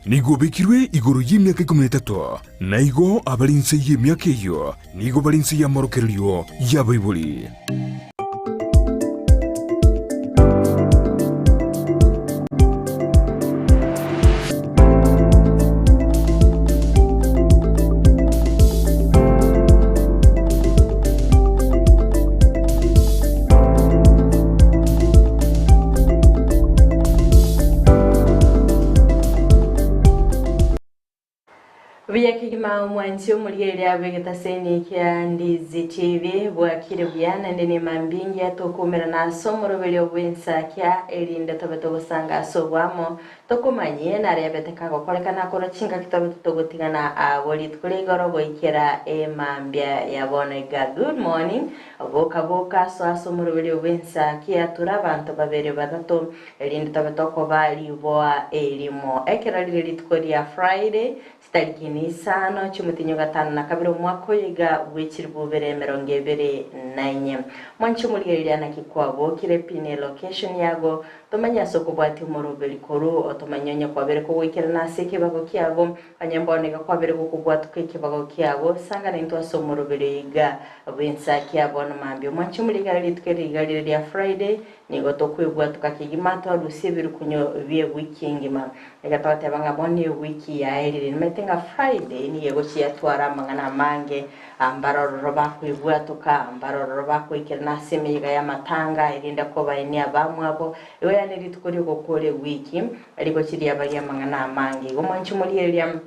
Nigo obekirwe igoro y'emiaka ikomi na etato, na igo abare inse y'emiaka eyio nigo bare inse y'amorokererio y'abaibori. Buya kegima omwanchi omorigereria bw'egetaseni kia Ndizi TV bwakire buya naende nemambia engiya tokomerana ase omoroberio bw'ensakia erinde tobe togosanga ase oboamo Tokomanyie narebete kagokorekana korwa chingaki tobe totogotigana agwo rituko ria igoro goikera emambia ya bono iga. Good morning. Boka boka asoa ase omoroberio bw'ensa kiature abanto babere batato erinde tobe tokoba riboa erimo. Ekero rire rituko ria Friday chitariki ni isano chiomotienyi o gatano na kabere omwaka oyo iga bwe chilifu bibere emerongo ebere na inye. Mwanche omorigereria naki kwabokire pin elocation yago Tomanye ase okobwatia omoroberi korwa otomanye onye kwabere kogoikerana ase ekebago kiago, onye mbono iga kwabere gokobwatuka ekebago kiago, sanga naintwe ase omoroberi oyo iga bw'ensa kia bono mambia. Omwanche omorigare rituko eri iga rire ria Friday, nigo tokwebwatuka kegima twarusia ebirukunyo bi'ewiki engima. Iga togoteba ng'a bono ewiki yaerire, nimanyete ng'a Friday nigo egochia yatwara amang'ana amange, Mbare ororo bakoigwatoka, mbare ororo bakoikerana ase emeyega y'amatanga, erinde kobaenia abamwabo. Igo yaani rituko ri'ogokoora ewiki, rigochia riaba ri'amang'ana amange. Igo mwanche morigereria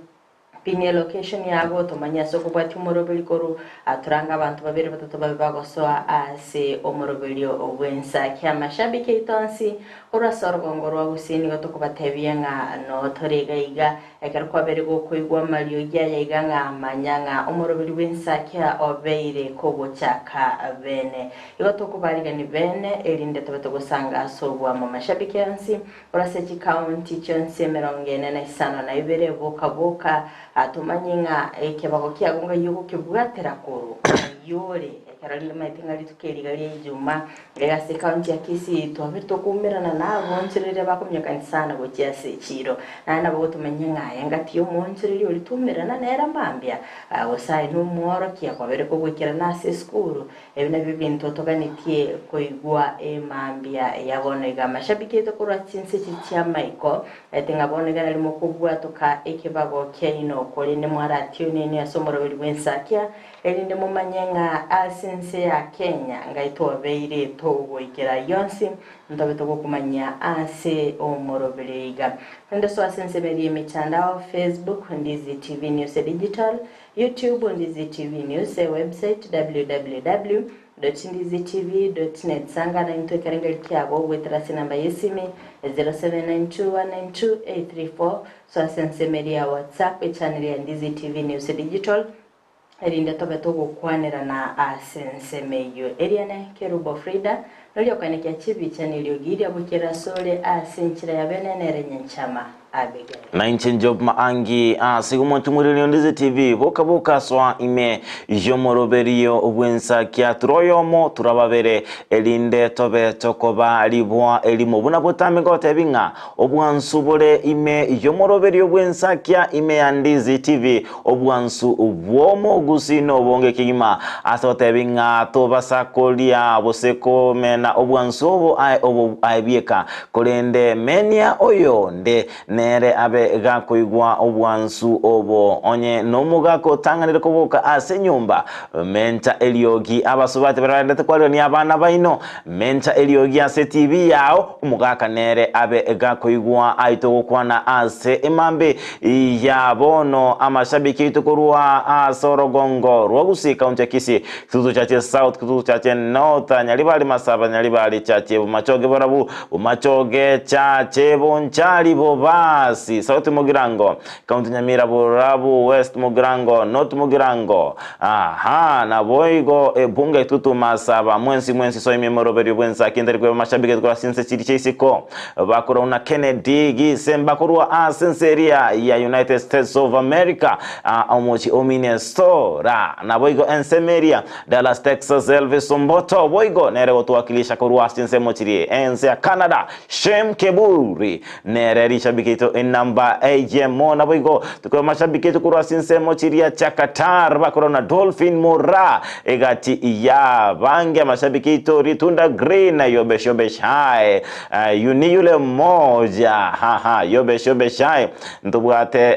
pin location yago, tomanye ase okobwatia omoroberi korwa torange abanto babere batato babe bagosoa ase omoroberio bw'ensa. Kiamashabiki aito onsi korwa ase orogongo rwa Gusii nigo tokobatebia ng'a noo tore iga iga. Ekero kwabeire gokoigwa amariogi aya iga ng'a manya ng'a omoroberi bw'ensakia obeire kogochaka bene. Igo tokobarigani bene, erinde tobe togosanga ase oboamo. Mashabiki onsi ore ase chikaunti chionsi emerongo ene na isano na ibere, boka boka, tomanye ng'a ekebago kiago ng'ai ogokebwatera korwa ng'ai ore. Ekero rinde omanyete ng'a rituko eri iga ria Ijumaa, Iga ase ekaunti ya Kisii twabire tokoumerana na aboonchoreria bakominyoka sana gochia ase echiiro. Naende nabo gotomanya ng'a aye ngati y'omoonchoreria oria twaumerana nere mambia, gose aye nomworokia kwabere kogoikerana ase esukuru. Ebi nabio ebinto toganetie koigwa emambia ya bono iga. Amashabiki aito korwa chinse echi chi'amaiko, aete ng'a bono iga nari mokobwatoka ekebago kiaino, korende mwaratiunenwe ase omoroberi bw'ensakia Erinde momanye ng'a ase ense ya Kenya ngai twabeire togoikera ayio onsi, ntobe togokumanyia ase omoroberi iga. Rende soa ase ensemo eria y'emetandao, Facebook, Ndizi TV News Digital, YouTube, Ndizi TV News, ewebsite, www. Ndizitv. Net. Sanga naintwe ekerengeri kiabo goetera ase enamba y'esimi, 0792192834, soa ase ensemo eria ya WhatsApp, echannel ya Ndizi TV News Digital, erinde tobe togokwanerana ase ensemo eyio. Eriane Kerubo Frida, noria okoenekia chibicha neriogi riabo kera asore ase enchera ya bene nere nyenchama Abigail. Na inche Job Maangi ase omotumoreri o Ndizi TV, boka boka soa ime y'omoroberio bw'ensakia, ture oyomo, ture ababere, erinde tobe tokoba riboa erimo. Buna botambe ngotebi ng'a obwansu bore ime y'omoroberio bw'ensakia ime ya Ndizi TV, Obwansu bw'omogusi nobonge kegima, ase gotebi ng'a tobasa koria gose komena obwansu obo aye obo aye bieka, korende menia oyonde nere abe gakoigwa obwansu obo. Onye nomogaka otang'anire koboka ase enyomba, menta eriogi abasubati baria baendete kwarigania abana baino, menta eriogi ase etibi yao, omogaka nere abe gakoigwa aitwe gokwana ase emambe Ya bono amashabiki aito korwa ase orogongo rwa Gusii County ya Kisii, Kitutu Chache South, Kitutu Chache North, Nyaribari Masaba, Nyaribari Chache, Bomachoge Borabu, Bomachoge Chache, Bonchari Bobasi, South Mugirango, County Nyamira Borabu, West Mugirango, North Mugirango, aha naboigo ebunge Kitutu Masaba, mwensi mwensi soimie moroberio bw'ensaki ntari kweba amashabiki aito korwa ase chinse chiria chia isiko. Bakorwa na Kennedy Gisemba korwa ase ense eria ya United States of America, omochie o Minnesota, naboigo ensemo eria Dallas, Texas, Elvis Omboto boigo nere gotwakilisha korwa ase chinsemo chiria ense ya Canada, Shem Keburi nere rishabiki. yaito enamba eyemo. Naboigo tokoe amashabiki aito korwa ase ensemo chiria chia Qatar bakorwa na Dolphin Mora egati ya bange amashabiki aito Ritunda Green Yobesh Yobesh High Yuni yule mmoja haha Yobesh Yobesh High ntobwate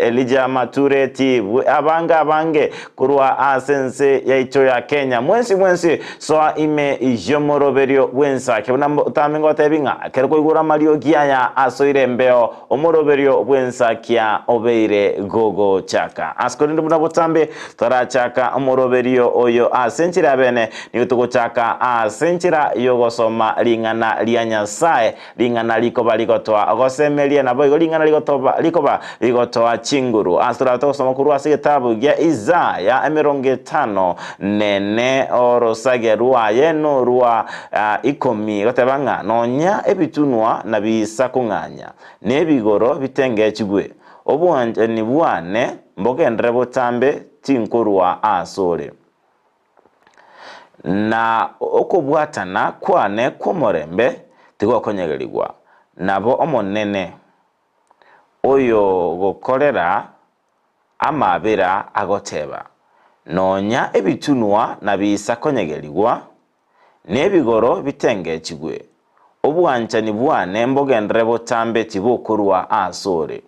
Elijah Matureti abange abange korwa ase ense yaito ya Kenya mwensi mwensi Soa ime y'omoroberio bw'ensake, buna otambe ngotebi ng'a ekero kwaigure amariogi aya asoire embeo, omoroberio bw'ensakia obeire gogochaka. Ase korende buna botambe torachaka omoroberio oyo ase enchera ya bene, nigo togochaka ase enchera y'ogosoma ring'ana ria Nyasae, Ring'ana rikoba rigotoa ogosemeria, naboigo ring'ana rigotoba rikoba rigotoa chinguru. Ase torabe togosoma korwa ase egetabu gia Isaya 54 orosage rwaye norwa ikomi, goteba ng'a nonya ebitunwa nabisa kong'anya, na ebigoro bitengechigwe, obwanchani bwane mbogenderere botambe tinkorwa asore. Na okobwatana kwane kw'omorembe tigokonyegerigwa, nabo Omonene oyogokorera amaabera agoteba, Nonya ebitunwa nabiisa konyegerigwa, na ebigoro bitengechigwe, obwanchani bwane mbogenderere botambe tibokorua asore.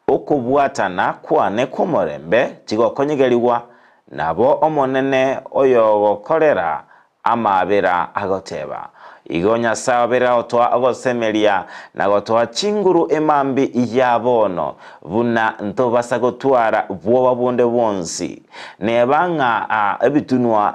Okobwatana kwane kw'omorembe tigokonyegerigwa, nabo Omonene oyogokorera amaabera agoteba. Igo Nyasae obeire agotoa ogosemeria na gotoa chinguru emambia ya bono, buna ntobasa gotwara bwoba bonde bwonsi. Neba ng'a ebitunwa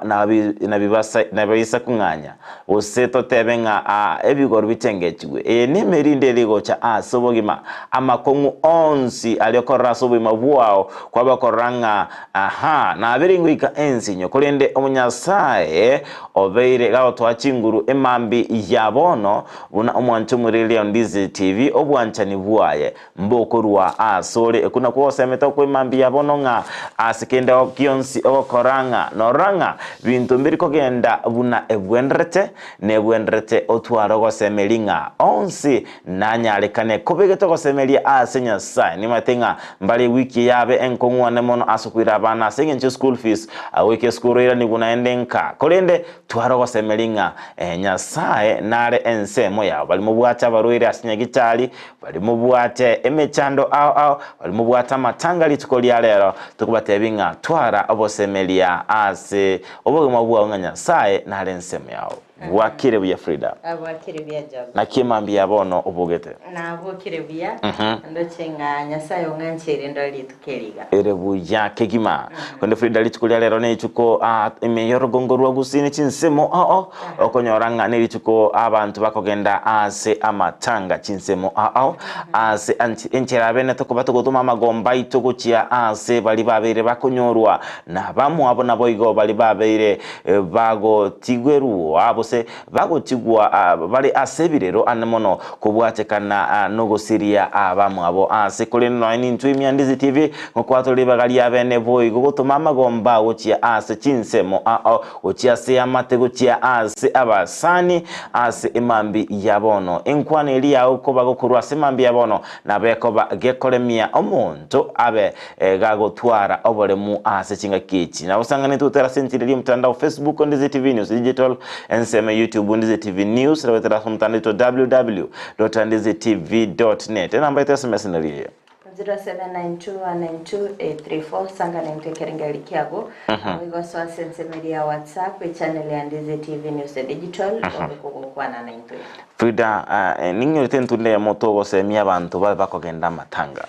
nabibaisa kong'anya, gose totebe ng'a ebigoro bitengechigwe. Eye nemerinde ere egocha ase obogima, amakong'u onsi aria okorora ase obogima bwao, kwaba okorora ng'a aha, nabeire ngoika ensinyo, korende Omonyasae obeire gagotoa chinguru emambia ya bono, buna omwancho omoriri Ondizi TV, obwanchani bwaye. Mbokorua asore, okwo nakwo gosemete okoima mbuya bono ng'a ase kende gionsi ogokora ng'a norora ng'a binto mbiri kogenda buna ebwenderete, nebwenderete otware ogosemeria ng'a onsi nanyarekane. Kobegete ogosemeria ase Nyasae, nimanyete ng'a mbare ewiki eye yabe enkong'u ane mono ase okoira abana ase engencho ya school fees, agoika esukuru oiranigwe naende nka. Korende tware ogosemeria ng'a Nyasae nare ensemo yabo. Baria mobwate abarwaire ase nyagitari, Baria mobwate emechando ao ao, baria mobwate amatanga rituko ria rero, tokobatebia ng'a twara obosemeria ase obogima bwao ng'a Nyasae nare ensemo yao. Bwakire buya Frida. Bwakire buya Job. Naki emambia ya bono obogete? Nabokire buya, ndoche ng'a Nyasae ong'ancheire ndore rituko eri iga. Ere buya kegima. Korende Frida rituko ria rero nerituko ime y'orogongo rwa Gusii ne chinsemo ao ao, Okonyora ng'a nerituko abanto bakogenda ase amatanga chinsemo ao ase enchera abene tokoba togotoma amagomba aito gochia ase baria babeire bakonyorwa nabamwabo naboigo baria babeire bagotigwerwa gose bagotigwa bare ase ebirero ane mono kobwatekana nogosiria abamwabo ase korende nonya nintwe Imiandizi TV ngokwatora ribaga riabene boigo gotoma amagomba gochia ase chinsemo ao Gochia ase eamate gochia ase abasani ase emambia ya bono. Enkwana eria yao koba gokorwa ase emambia ya bono nabo ekoba gekoremia omonto abe gagotwara oboremu ase chingaki echi. Nagosang'anete gotera ase enchera eria omotandao Facebook Ndizi TV News Digital, ensemo ya YouTube Ndizi TV News, nabo gotera ase omotandao oito www.ndizitv.net. Enamba yaito ya SMS neri eye. 0792192834 Sangana intwe ekerengererio kiago Naboigo soa ase ensemo eria ya WhatsApp echannel ya Ndizi TV News Digital obe kogokwana naintwe. Frida, ning'orete entunde eyemo togosemia abanto babe bakogenda amatanga.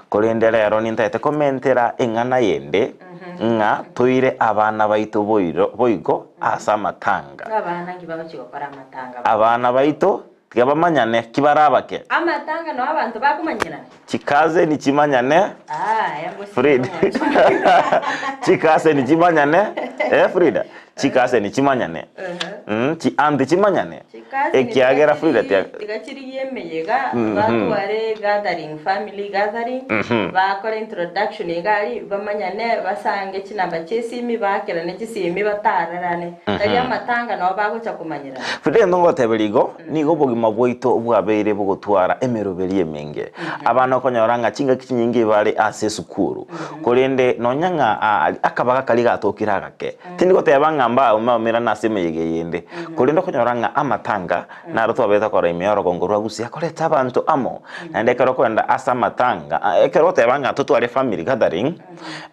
Korende rero nintagete komentera eng'ana yende ng'a toire abana baito boiro boigo ase amatanga. Abana nki bagochia gokora amatanga? Abana baito tiga bamanyane ki bare abake. Amatanga noo abanto bakomanyerana. Chikazeni chimanyane Ah, Frida. Chikazeni chimanyane eh Frida. Chikazeni chimanyane. Mm, chi anti chimanyane. Ekiagera Frida tia tiga chirigie emeyega batware gathering family gathering bakore introduction iga bamanyane basange chinamba chiesimi bakerane chisimi batararane tari amatanga nabo bagocha komanyerana Frida ento ngotebera igo nigo obogima bwaito bwabeire bogotwara emeroberi emenge. Abana okonyora ng'a chingaki chinyinge bare ase esukuru korende nonya ng'a akabaga karia gatokire agake tindi goteba ng'a mbaumerane ase emeyega eyende korende okonyora ng'a amatanga naro twabete tokora ime ya orogongo rwa Gusii akoreta abanto amo naende ekero okoenda ase amatanga ekero ogoteba ng'a totware family gathering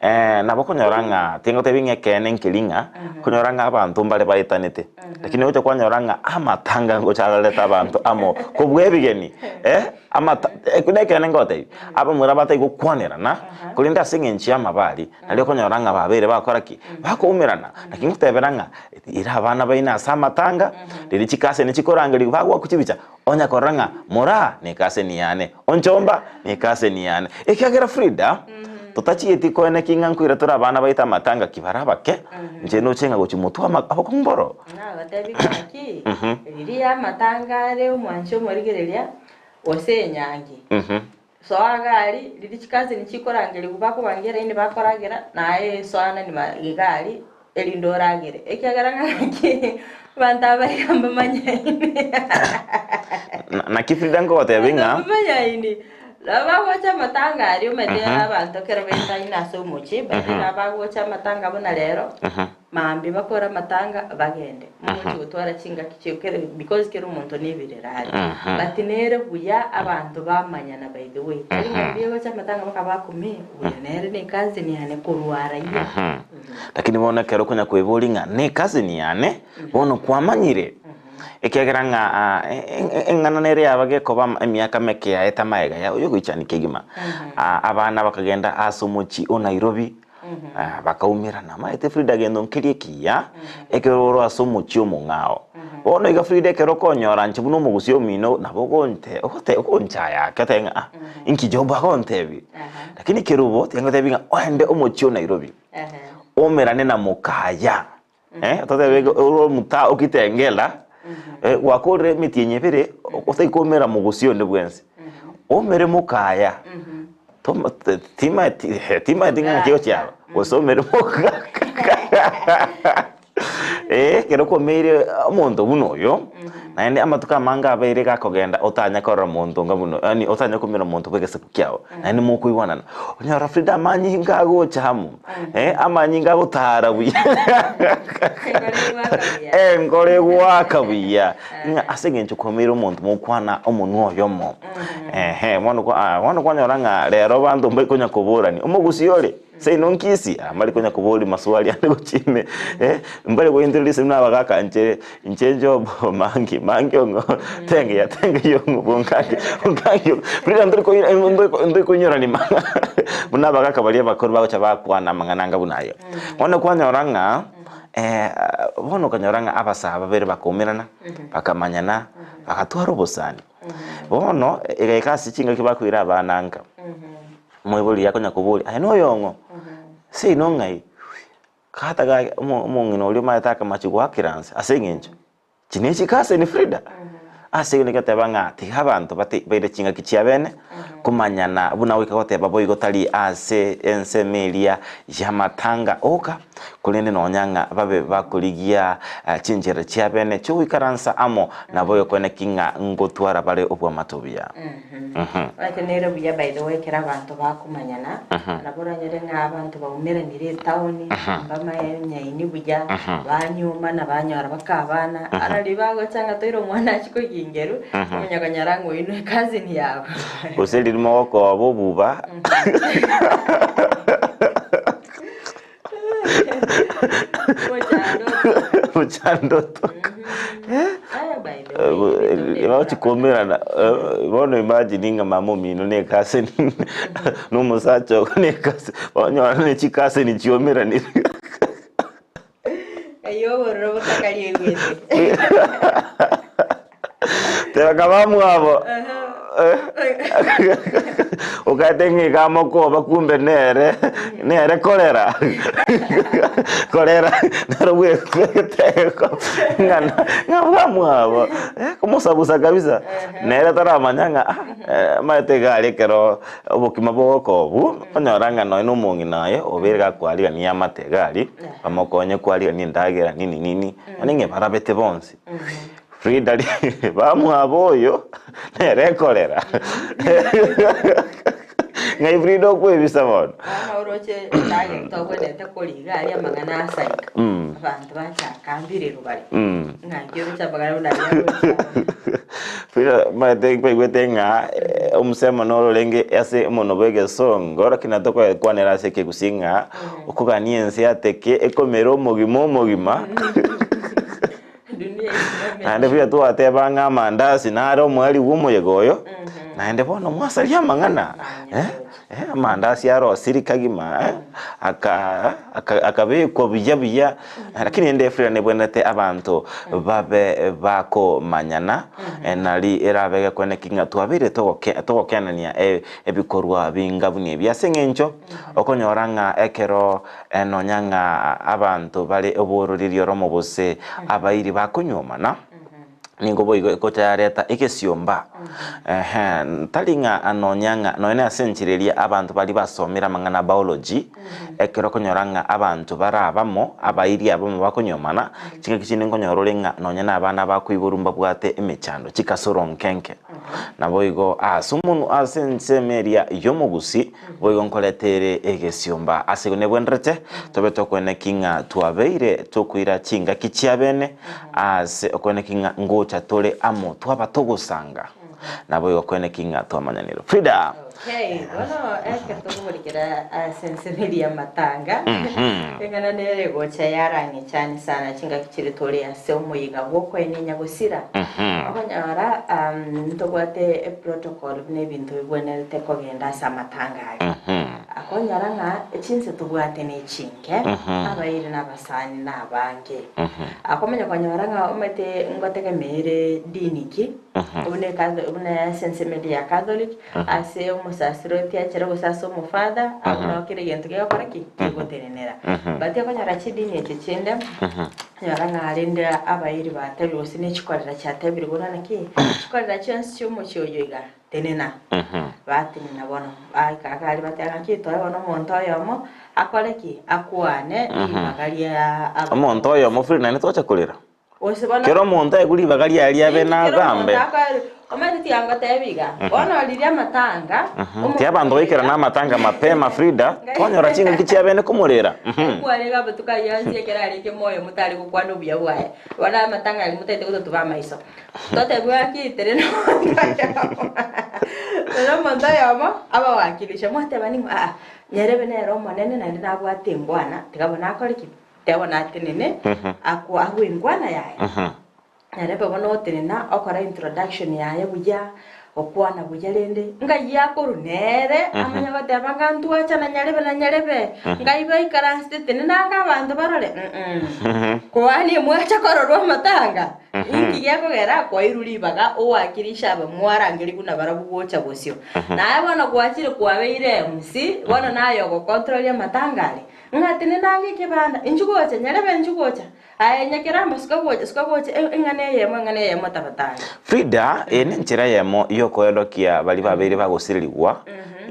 nabo okonyora ng'a tingotebi ng'a ekeene nkeri ng'a okonyora ng'a abanto mbare baetanete. Lakini ogocha kwanyora ng'a amatanga ngocha ararete abanto amo kobua ebigeni eh, amata ekio nekeene ngotebia, abamura batari gokwanerana, korende ase eng'encho y'amabari, nario okonyora ng'a babeire bagokora ki? Bakoumerana. Naki ngotebera ng'a ira abana baino ase amatanga, riria chikaseni chikorangerigwa bagoakwa chibicha, onya korora ng'a moraa nekaseni yane, onchomba nekaseni yane. Ekiagera Frida, totachieti koeneki ng'a nkoira tore abana baito amatanga ki bare abake, inche noche ng'a gochia motwe ama abakong'u mboro. Nabatebi gaki, riria amatanga are omwanche omorigereria, gose enyangi, soa gari, riria chikaseni chikorangerigwa bakobangia eraini bakoragera, naye soana nyuma gari erinde oragere, ekiagera ng'aki abanto aba iga mbamanyaini. Naki Frida nkogotebia ng'a. Abanto mbamanyaini. Nabo bagocha amatanga aria omanyete abanto ekero baetaine ase omochie, baria nabo bagocha amatanga buna rero, mambia bakore amatanga bagende. Mogochia gotwara chingaki chio kere because kera omonto nebirero are. But nere buya abanto bamanyana by the way. Tari ng'a riria ogocha amatanga bakaba bakomenya, oyo nere ne cousin yane korwa araiyo. Lakini bono ekero okonya kweboria ng'a ne cousin yane, bono kwamanyire, ekiagera ng'a eng'ana nere yaba gekoba emiaka meke yaete amaega ya oyogoichani kegima. Abana bakagenda ase omochie o Nairobi, bakaumerana, omanyete Frida gento nkeria ekiya, ekero ore ase omochie omong'ao. Bono iga Frida ekero okonyora inche buna omogusia omino, nabo ogonte ogote ogonchaya ake otebe ng'a ah, inki Job agontebia? Lakini kerubo tiga ngotebi ng'a oende omochie o Nairobi, oumerane na mokaya, eh, totebe iga ore omuta o Kitengela, gwakorire emetienyi ebere, otari koumera mogusia onde bwensi, oumere mokaya, toma timaeti timaeti ng'a naki ogochiaba, gose oumere moka. Ee, ekero kwameire omonto buna oyo, naende amatuko amange abeire gakogenda otanya korora monto onga buna oyo, yaani otanya komera omonto bw'egesaku kiao, naende mokoigwanana. Onyora Frida amanyinga agocha amo, eh, amanyinga agotara buya Enkoro enkoro egoaka buya, ng'a ase eng'encho kwameire omonto mokwana omonwa oyomo. Ehe, bono kwa ah bono kwanyora ng'a rero abanto mbari konya koborania, omogusii ore? Seino nkisi, ah, mbare konya koboria maswali ande gochia ime, eh, mbare gointroduce buna abagaka inche, inche Job mangi, mangi ong'o, tengeya tengeya ong'o bonkangi, bonkangi ong'o, buna ntori koi ntori koinyorani mang'ana buna abagaka baria abakoro bagocha bakwana amang'ana anga buna ayo. Bono kwanyora ng'a bono okanyora ng'a abasaa babere bakaumerana, bakamanyana, bagatwara obosani. Bono, egaika ase chingaki bakoira abana nka. Omoibori oria akonya koboria, Aye noyong'o? Seino ng'ai? Kata gaki omo omong'ina oria omanyete akamachi goakera nse ase eng'encho chi ne chikaseni Frida. Ase igo nigo ng'a tiga abanto bate baire chingaki chia bene komanyana buna goika goteba boigo tari ase ensemo eria y'amatanga oka, korende nonya ng'a babe bakorigia chinchera chia bene chiogoikaransa amo naboigo koeneki ng'a ngotwara bare obwamate obuya. Omanyete nere buya by the way ekero abanto bakomanyana, nabo oranyore ng'a abanto baumeranire etown, mbamaenyaini buya, banyuomana banyora baka abana, ara riria bagocha ng'a toire omwana achie kogingerwa, omanya konyora ng'a oyio ne cousin yabo. Gose riria mogokoba obuba. Mochando otoka. Mochando otoka. Eh, by the way, ebinto mbire Bagochikomerana bono imagine ng'a mama omino na ecousin na omosacha ogo na ecousin onyore ne chicousin chiomeranire. Eyio obororo botakariegwete. Teba kabamwabo. Okate ng'a iga amokoba kumbe nere, nere korera, korera nere bwekete ng'a ng'a bwamwabo, komosabusa kabisa, nere taramanya ng'a ah, omanyete iga aria ekero obokima bogokobu, okonyora ng'a nonye na omong'ina oye obeire gakwarigania amate iga aria, bamokonye kwarigania endagera nini nini, yaani ng'a barabete bonsi. Frida bamwabo oyo nere ekorera. Ng'ai Frida okwebisa bono? Bono oroche endagera togwenerete koria iga aria amang'ana asaika, abanto bachaka mbirero bare, ng'aki oroche amang'ana buna aria aroche aba. Frida omanyete kwaigwete ng'a omosemo noro orenge ase omonwa bwa egesongo lakini nabo tokoyekwanera ase ekegusii ng'a okogania ense yateke ekomera omogima omogima. Naende buya twateba ng'a amandasi nare omoerio bw'omoyega oyo, naende bono mwasaria amang'ana eh, eh, amandasi arosiri kagima eh, aka aka akabekwa buya buya, lakini rende efrida nebwenerete abanto babe bakomanyana, nari erabe egekone ki ng'a twabeire togoke togokenania ebikorwa binga buna ebi. Ase eng'encho okonyora ng'a ekero Nonya ng'a abanto bare obororeri oromo gose abairi bakonyuomana, nigo boigo ekochayareta egesiomba. Ehe, tari ng'a nonya ng'a nonya na ase enchera eria abanto baria basomire amang'ana a biology, ekero okonyora ng'a abanto bare abamo, abairi abamo bakonyuomana, chingaki chinde nkonyora ore ng'a nonya na abana bakoiborwa mbabwate emechando, chikasoro nkenke. Naboigo ase omonwa ase ensemo eria y'omogusi, Boigo nkorete ere egesiomba ase igo nebwenerete tobe tokoeneki ng'a twabeire tokoira chingaki chiabene ase okoeneki ng'a ngocha tore amo twaba togosanga. Naboigo koeneki ng'a twamanyanire. Frida. Okay, bono ekero tokoborikera ase ensemo eria y'amatanga, eng'ana nere egocha yarang'echani sana chingaki chiria tore ase omoyega bw'okoenenya gosira. Okonyora ntobwate eprotocol buna ebinto bibwenerete kogenda ase amatanga aya. Akonyora ng'a chinse tobwate nechinke, abairi na abasani na abange. Akomanya konyora ng'a omanyete ngotegemea ere dini ki, buna ekath buna ase ensemo ende ya Catholic, ase omosasiroti achere gose ase omofather, abwo nabo kera egento gegokora ki? Kegotenenera. But okonyora chidini echi chinde, Nyora ng'a rende abairi batebire gose ne chikorera chiatebire buna naki, chikorera chionsi chi'omochie oyio iga, tenena. Batenena bono, baika iga aria bateba ng'aki toe bono omonto oyomo akore ki? Akwane ribaga ria abanto Omonto bonsi. oyomo free naende tocha korera. Gose bono Kera omonto aegwe ribaga riaye riabe Inki kera omonto nagambe. akoe omanyete tiga ngotebi iga, bono riria amatanga, Tiga abanto omonto baikerane oiga amatanga mapema Frida, twanyora chingaki chiabene komorera. Ekwarega amatuko ayio onsi ekero arenge moyo motare gokwana obuya bwaye. Bono amatanga aria motaete gototuba amaiso. Totebwe gaki tere nomonto oyomo. Tere omonto oyomo abawakilishe mwateba ning'o aa nyarebe nere omonene naende nabwate engwana tiga bono akore ki? Tiga bono atenene akwa arwe engwana yaye. Nyarebe bono otenena okora introduction yaye buya, okwana buya rende ngai akorwa nere amanye goteba ng'a ntwachana nyarebe na nyarebe, ngai baikaransete tenena ange abanto barore mm kwani mwacha kororwa amatanga? Inki gekogera kwairwe ribaga owakirishe aba mwarangerigwe nabarabwo gocha bosio? Naye bono gwachire kwabeire MC, bono naye ogocontrol amatanga aria, ng'a tenena ange ekebanda, inchuo gocha nyarebe inchuo gocha. Aye nyakeramba, suka gocha, suka gocha, eng'ana eyemo, eng'ana eyemo tabatari. Frida, eye nenchera eyemo y'okoerokia baria babeire bagosirerigwa,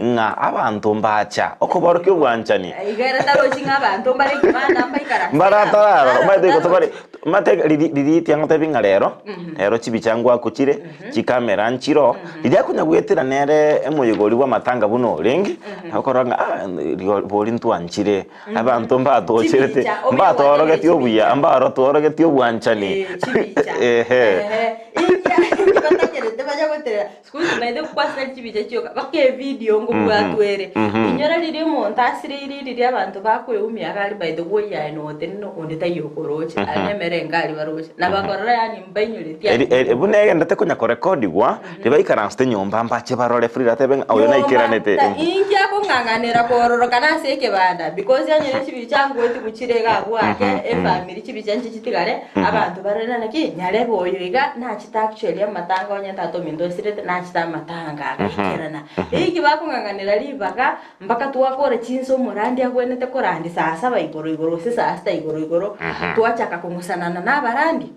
ng'a abanto mbacha okoborokia obwanchani. Iga ere tarochi ng'a abanto mbare ekebanda mbaikaranse Mbaratarara, omanyete igo tobare, omanyete riri riri tiangotebi ng'a rero, rero chibicha ngwaku chire, chikamera nchiroo, riria akonya goetera nere emoyega oria bw'amatanga buna orenge, akorora ng'a ah rigo bori ntwanchire. Abanto mbatocherete, Chibicha, obuya mbatworogetie bwachire obuya, chibicha. mbarotworogetie obwanchani. Eh, chibicha. Ehe. Ehe. Inki inki batakerete bacha goterera siku hizi naende kwasira chibicha chioka mpaka evideo ngobwatwa ere. Inyora riria omonto asireiri riria abanto bakoeumia iga aria by the way aye notenene onde taiyo okoroche aye nemere enga aria baroche. Na bakorora yaani mbainyoreti Eri, aye eri, buna egenderete konya korekodigwa, ribaikaransete nyomba mbache barore Frida atebe ng'a oyo Nyomba naikeranete. ta inki akong'a. Bakong'ang'anera kororokana ase ekebanda because onye ne chibicha ngoetigwe chire iga abwo ake efamiri chibicha inche chitigare abanto barore naki nyarebe oyo iga nachete actually amatanga onye tata ominto osirete nachete amatanga agaikerana. Eki bakong'ang'anera ribaga mpaka twakora chinsa omorandi agwenerete korandia saa saba igoro igoro gose saa sita igoro igoro twachaka kong'usanana na abarandi.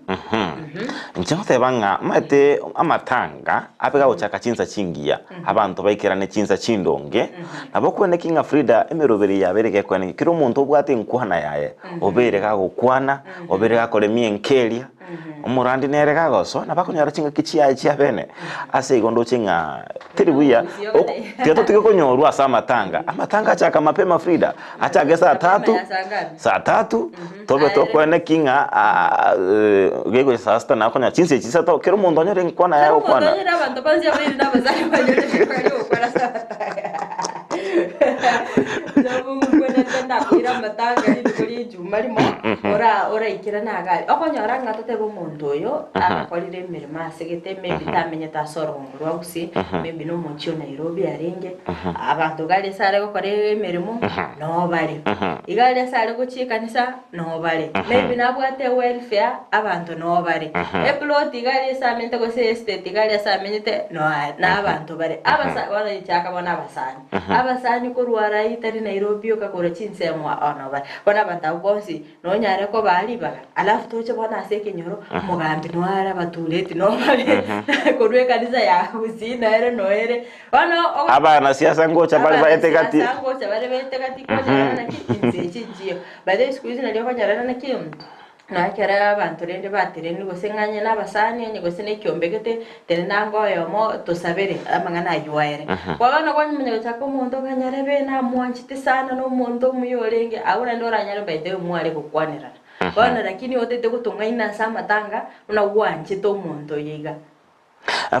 Inche ngoteba ng'a omanyete amatanga abe gagochaka chinsa chingiya. Abanto baikerane chinsa chindonge, nabo okweneki ng'a Frida emeroberi eye yabeire gekweneki. Kera omonto obwate enkwana yaye, obeire gagokwana, obeire gakoremia enka eria, omorandi nere gagosoa, nabo akonyora chingaki chiaye chia bene. Ase igo ndoche ng'a teri buya, ok tiga totige konyorwa ase amatanga. Amatanga achaka mapema Frida, achake saa tatu, saa tatu, tobe tokweneki ng'a gegocha saa sita nakonyora chinsa echi isato kera omonto onyore enkwana yaye Kera omonto agokwana. onyore abanto bonsi abairi na abasani banyore ribaga ri'ogokwana ase amatanga. Nabo ngokwenete ndakoira amatanga rituko ria ejuma rimo, ora oraikerane iga aria. Okonyora ng'a totebe omonto oyo agakorire emeremo asegete maybe tamenyete ase orogongo rwa Gusii, maybe na omochie o Nairobi arenge, abanto iga aria ase are gokora emeremo, noo bare. Iga aria ase are gochia ekanisa, noo bare. Maybe nabwate ewelfare, abanto noo bare. Eplot iga aria ase amenyete gose estate iga aria ase amenyete, noo are, na abanto bare. Abasa bono inchaka bono abasani. Abasani korwa aria tari Nairobi oka korwa chinsemo ao noo bare. Bono abanto abwo bonsi, nonyare kobaa ribaga, alafu toche bono ase ekenyoro, omogambi noo are abatureti noo bare, korwa ekanisa ya Gusii nere noo ere. Bono ogo- Abanasiasa ngocha bare baete gati. Abanasiasa ngocha bare baete gati konyora naki inse echi nchiyo. By the way siku hizi nario okonyora naki nonya ekero abanto rende batenenire gose ng'a onye na abasani onye gose na ekiombe gete tenena ange oyomo tosabere amang'ana aywo aere. Bono kwamanya gochaka omonto okanyora ebe namwanchete sana na omonto omuya orenge abwo naende oranyore by the way mware gokwanerana. Bono lakini otete gotong'aina ase amatanga buna gwanchete omonto oyo iga.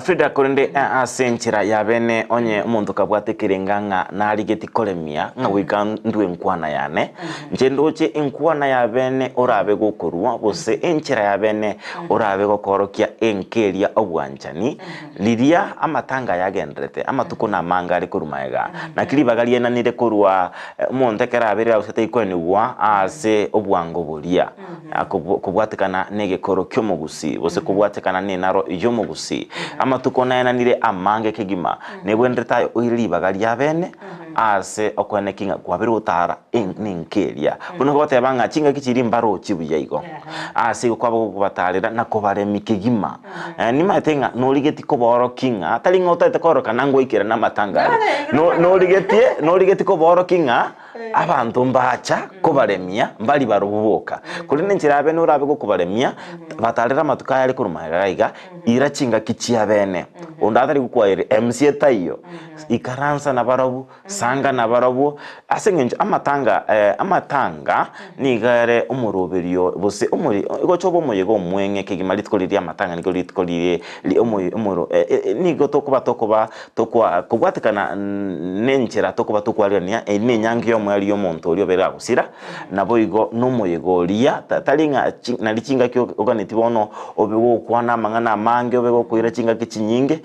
Frida, Korende ase enchera ya bene onye omonto kabwate ekerenga ng'a narigeti koremia ng'a goika ndue enkwana yane, inche ndoche enkwana ya bene orabe gokorua gose enchera ya bene orabe gokoorokia enka eria obwanchani, riria amatanga aya agendererete, amatuko namange are korwa magega. Naki ribaga rienanire korwa omonto ekero abeire gose taikwenigwa ase obwango boria. Kobwatekana negekoro ki'omogusii, gose kobwatekana nenaro y'omogusii. Amatuko naenanire amange kegima, nebwenerete aye oire ribaga riabene ase okoeneki ng'a kwabeire gotara nenka eria. Buna goteba ng'a chingaki chiria mbarochi buya igo. Ase igo kwaba gokobatarera na kobaremia kegima. Nimaete ng'a norigetie kobaorokia ng'a tari ng'a otagete kororekana ngoikerana amatanga aria. Norigetie norigetie kobaorokia ng'a Abanto mbacha kobaremia, mbari barobwo boka, korende enchera ya bene orabe gokobaremia, batarere amatuko aya are korwa magega iga, ira chingaki chia bene. Onde atari gokwaeria, MC etaiyo, ikaransa nabarobwo, sanga nabarobwo, ase eng'encho amatanga amatanga nigo ere omoroberio gose omori gocha obe omoyega omweng'e kegima rituko riria amatanga nigo rituko rire ri omoyo omoro nigo tokoba tokoba Tokwa kobwatekana nenchera tokoba tokwarerania, eri nenyangi y'omoerio y'omonto oria obeire agosira, naboigo nomoyega oria, ta tari ng'a chi nari chingaki oganeti bono obe gokwana amang'ana amange, obe gokoira chingaki chinyinge,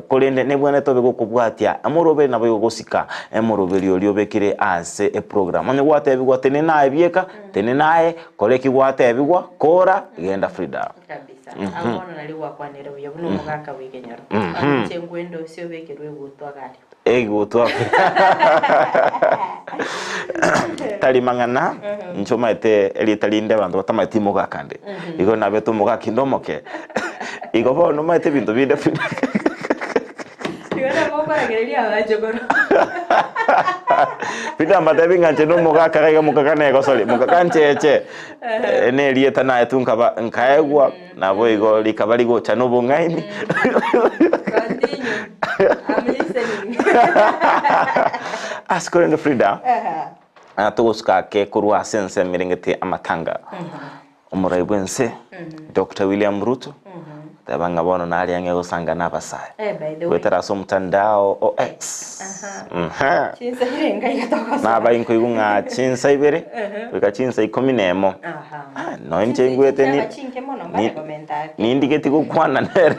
korende nebwenerete obe gokobwatia omoroberi naboigo gosika omoroberi oria obekire ase eprogram. Onye gwatebigwa tenena aye bieka, tenena aye, kora eki gwatebigwa, kora, genda Frida. Kabisa. Agwo bono nario gwakwanire buya buna omogaka bw'ekenyoro. Bono inche ngwende ose obekerwe egutwa gari. Egutwa. Tari mang'ana, inche omanyete erieta rinde abanto batamaeti mogaka nde. Igo nabete omogaka inde omoke. Igo bono omanyete ebinto binde Igo nabo okoragereria abachokoro. Binde mbatebi ng'a inche nomogaka iga iga mokaka negosori, mokaka ncheche. Nerieta naetwe nkaba nkaegwa, naboigo rikaba rigocha nobong'aini. Continue. I'm listening. Ase korende Frida, togosuka ake korwa ase ensemo erengete amatanga. Omorai bw'ense, Doctor William Ruto, teba ng'a bono nare ang'e gosanga na abasae. Eh, by the way. Goetera ase omotandao o X. Aha. Mhm. Chinsa irenga iga togosoa. Naba inkoigwa ng'a chinsa ibere goika chinsa ikomi na emo. Aha. Ah, nonya inche ingwete ni Chiaba chinke mono mbare komenta ake. nindigeti gokwana nere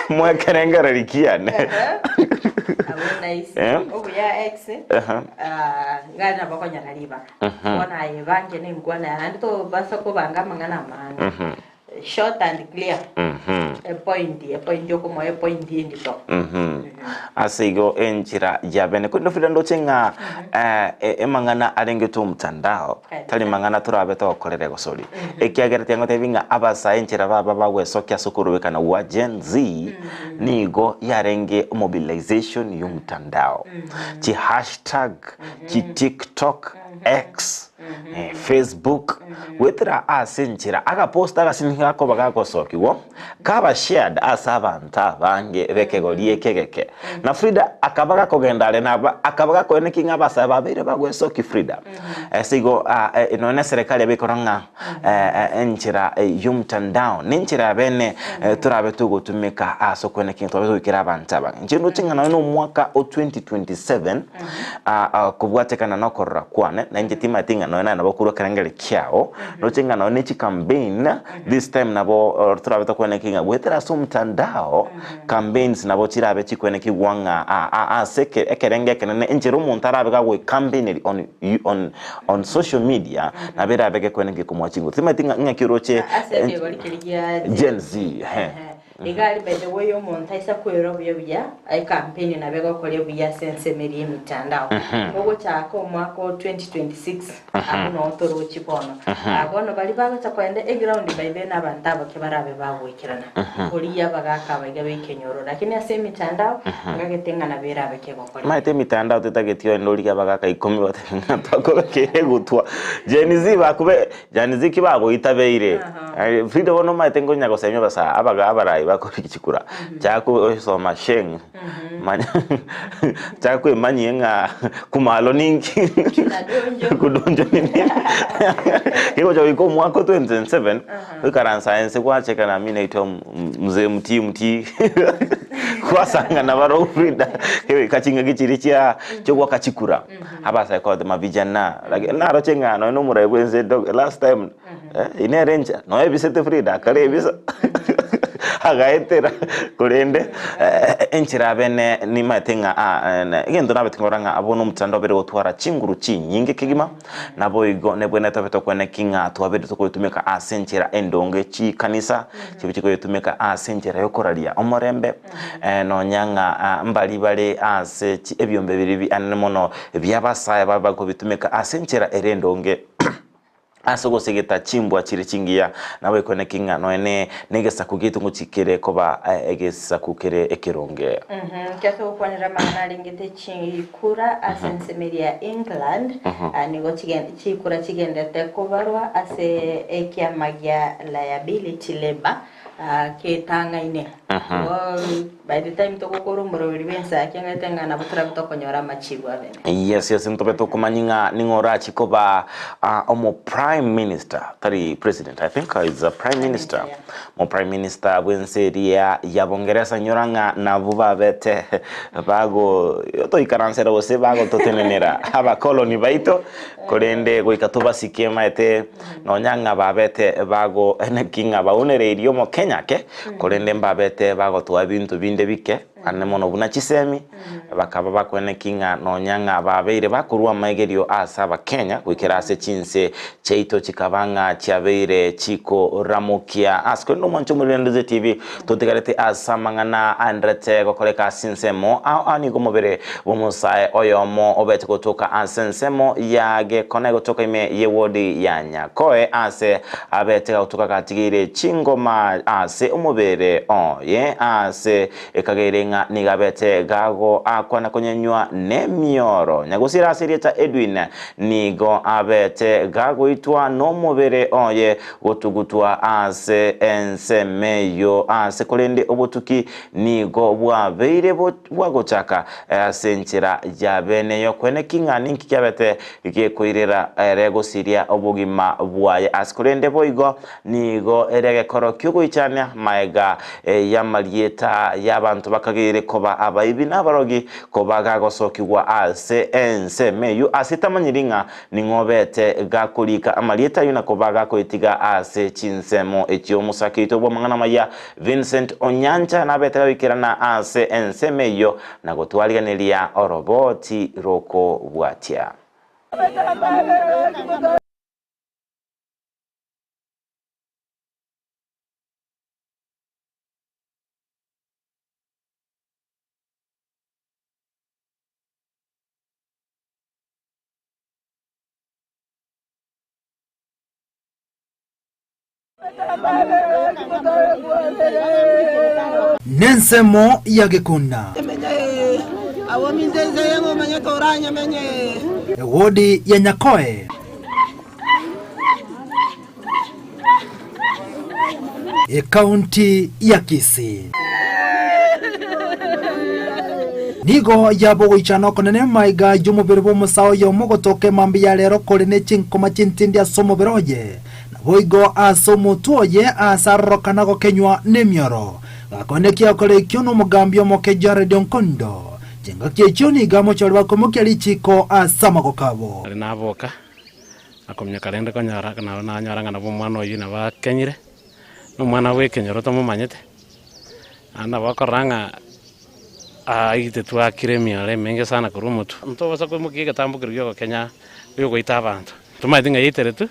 mwekerengereri kiane. Abwo nice. Eh? Obuya ex, Aha. ah, iga nabo okonyora ribaga. Bono aye bange na enkwana yaye, naende tobasa kobanga amang'ana amange. Short and clear. Epoint, epoint okomoa epoint endito. Ase igo enchera ya bene. Korende Frida ndoche ng'a eh, emang'ana arengete omtandao tari mang'ana torabe togokorera egosori. Ekiagera tiga ngotebi ng'a abasae enchera baba bagwesokia ase okorobekana gwa Gen Z nigo yarenge mobilization ya omtandao. Chi hashtag, chi tiktok, X, Facebook, goetera ase enchera agapost agasini gakoba gagosokigwa kaba shared ase abanto abange b'ekegori eke egeke. Na Frida akaba gakogenda are naba akaba gakoeneki ng'a abasae babeire bagwesoki Frida. Ase igo nonya na eserekari yabekora ng'a enchera y'omtandao nenchera ya bene torabe togotumeka ase okoeneki ng'a twabe togoikera abanto abange. Inche ndoche ng'a nonya na omwaka o 2027 Kobwatekana nokorora kwane, na inche timanyeti ng'a nonya naye nabo okorua ekerengerio kiao, noche ng'a nonya ne chicampaign, this time nabo torabe tokweneki ng'a goetera ase omotandao, campaigns nabo chirabe chikwenekigwa ng'a ase ekerengo ekenene enchera omonto arabe gagoecampaigneri on on on social media, nabo erabe gekweneki komoa chinguru. Timanyeti ng'a ng'aki oroche Ase ekegori keria gia Gen Z, ehe. Iga aria by the way omonto aisa kwerwa buya buya ekampeni nabo egokoria buya ase ensemo eria y'emitandao. Ogochaka omwaka o 2026 abwo noo torochi bono. Ah, bono baria bagocha koenda eground by the way na abanto abake barabe bagoikerana korigia abagaka aba iga b'ekenyoro lakini ase emitandao ngagete ng'a nabo erabe kegokoria. Omanyete emitandao tetageti ogende origie abagaka ikomi batebe ng'a twakobekeire egutwa. Gen Z bakube Gen Z ki bagoitabeire Frida bono omanyete nkonya gosemia abasae abaga abarai bakorigia chikura chaka gosoma sheng manya chaka kwemanyia ng'a kumalo ninki kudonjo ni nini kegocha goika omwaka o 2027 oikaransa inse gwacheka na mi naitwa mzee mtii mtii kwasangana barobwo Frida kegoika chingaki chiria chia chiogoaka chikura. Abasae kotema vijana lakini naroche ng'a nonya na omorai bwa ense dog last time eh, nere enchera nonya ebisete Frida akare ebisa agaetera korende enchera abene nimaete ng'a ah egento nabete nkora ng'a abwo nomotandao obere gotwara chinguru chinyinge kegima, naboigo nebwenerete obe tokweneki ng'a twabere tokoyotumeka ase enchera endonge chikanisa chibe chikoyotumeka ase enchera yokoraria omorembe. Nonya ng'a mbari bare ase ebiombe biria bianene mono bi'abasae babe bakobitumeka ase enchera ere endonge ase ogosegeta chimbwa chire chingiya, naboikoneki ng'a nonya negesaku giaito ngochia kere koba egesaku kere ekeronge. Ekero togokwanera amang'ana arengete chikura ase ensemo eria ya England, nigo chikura chigendete kobarwa ase ekiama gia Liability Labour. Ketang'aine. Igo by the time togokora omoroberi bw'ense ake ng'aete ng'a nabo torabe tokonyora amachibu abene. Yes, yes, ntobe tokomanya ng'a ning'o orachi koba omo prime minister, tari president, I think is a prime minister. Yeah. Mo prime minister bw'ense eria ya Bongeresa nyora ng'a nabwo babete bago toikaransera gose bagototenenera abakoloni baito korende goika tobasike maete Nonya ng'a babete bago naki ng'a baunereirie omokenya ake, korende mbabete bagotoa ebinto binde bike, ane mono buna chisemi, bakaba bakweneki ng'a nonya ng'a babeire bakorua amaigerio ase abakenya goikera ase chinse chiaito chikaba ng'a chiabeire chikoramokia. Ase korende omwancho omoriri Ndizi TV totigarete ase amang'ana aenderete gokoreka ase ensemo ao ao nigo omobere bw'omosae oyomo obete gotoka ase ensemo ya Gekona egotoka ime y'ewodi ya Nyakoe aase abete gagotoka gatigeire chingoma ase omobere oye ase ekageire ng'a nigo abete gagoakwa na konyenywa nemioro. Nyagosira ase erieta Edwin nigo abete gagoitwa nomobere oye gotugutwa ase ensemo eyio ase korende obotuki Nigo bwabeire bwagochaka ase enchera ya bene y'okweneki ng'a ninki kiabete gekoirera ere gosiria obogima bwaye ase korende boigo nigo ere egekoro ki'ogoichania magega y'amarieta y'abanto bakageire. bakageire koba abaibi na abarogi koba gagosokigwa ase ensemo eyio ase tamanyiri ng'a ning'o obete gakorika amarieta ayio na koba gakoyetiga ase chinsemo echio. Omosake oito bw'amang'ana amaya Vincent Onyancha nabete gagoikerana ase ensemo eyio na gotwariganeria oroboti rokobwatia. Nensemo ya gekunda. Ewodi ya Nyakoe. Ekaunti ya Kisii. Nigo yaba ogoichana okonene maiga y'omobere bw'omosae oyomo gotoka emambia ya rero kore ne chinkoma chintindi ase omobere oye, naboigo ase omotwe oye aase arorokana gokenywa nemioro. Gakonekia gokora ekio nomogambi omoke Jared Onkondo. Chingaki echio nigo amochore bakoimokia richiiko ase amagoko abo. Nari naboka, na kominyoka rende konyora nabo nanyora ng'a nabo omwana oyio nabo akenyire, na omwana bw'ekenyoro tomomanyete, naende nabo okorora ng'a aigete akire emioro emenge sana korwa omotwe. Ntobasa koimokia egetambo keria gi'ogokenya giogoita abanto, tomanyete ng'a yaiteretwe,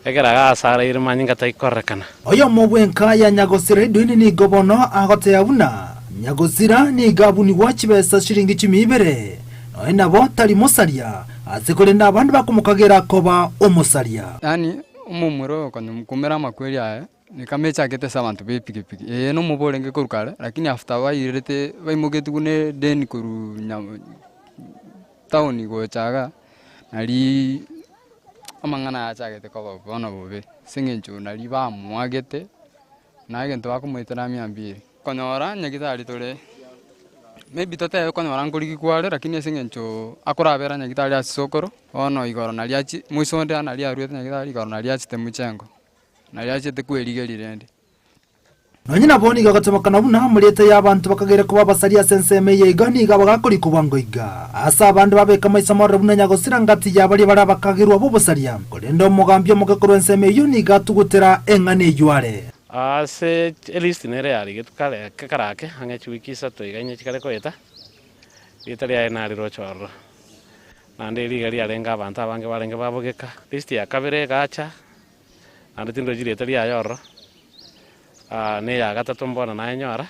ekero iga asaraire manyinga taikorekana. Oyomo bw'enka ya nyagosira Edwin nigo bono agoteba buna nyagosira nigo abunigwa chibesa shilingi chimia ibere, nonya nabo tari mosaria, ase korende abande bakomokagera koba omosaria. Yaani omomura oyo okonyekumera amakweri aye, ni kama echakete ase abanto ba epikipiki. Eye nomobe orenge korwa kare, lakini after bairerete baimoketigwe na edeni korwa nya town gocha igaa, nariii amang'ana aya achagete koba bono bobe, ase eng'encho nari bamoagete, na egento bakomoetera mia mbili. Konyora nyagitari tore, maybe totebe konyora nkorigigwa are lakini ase eng'encho akorabera nyagitari ase sokoro, bono igoro nari achi moiso onde nari aruete nyagitari igoro nari achete mochengo, nari achete kwerigeria rende. Nonye nabo nigo agotemokana buna amarieta y'abanto bakageire koba abasaria ase ensemo eye iga nigo abagakorikwa bwango iga. Ase abande babeka amaiso amororo buna nyagosira ngati ya baria bare abakagerwa b'obosaria, korende omogambi omoke korwa ensemo eyio nigo atugutera eng'ana eyio are. Ase elist nere yarigetwe kare karake ang'e chiwiki isato iga inye chikare koeta, rieta riaye nariroche ororo. Naende riga riarenge abanto abange barenge babogeka. List ya kabere egacha, naende tindochi rieta riaye ororo, na eya gatato mbono nayenyora,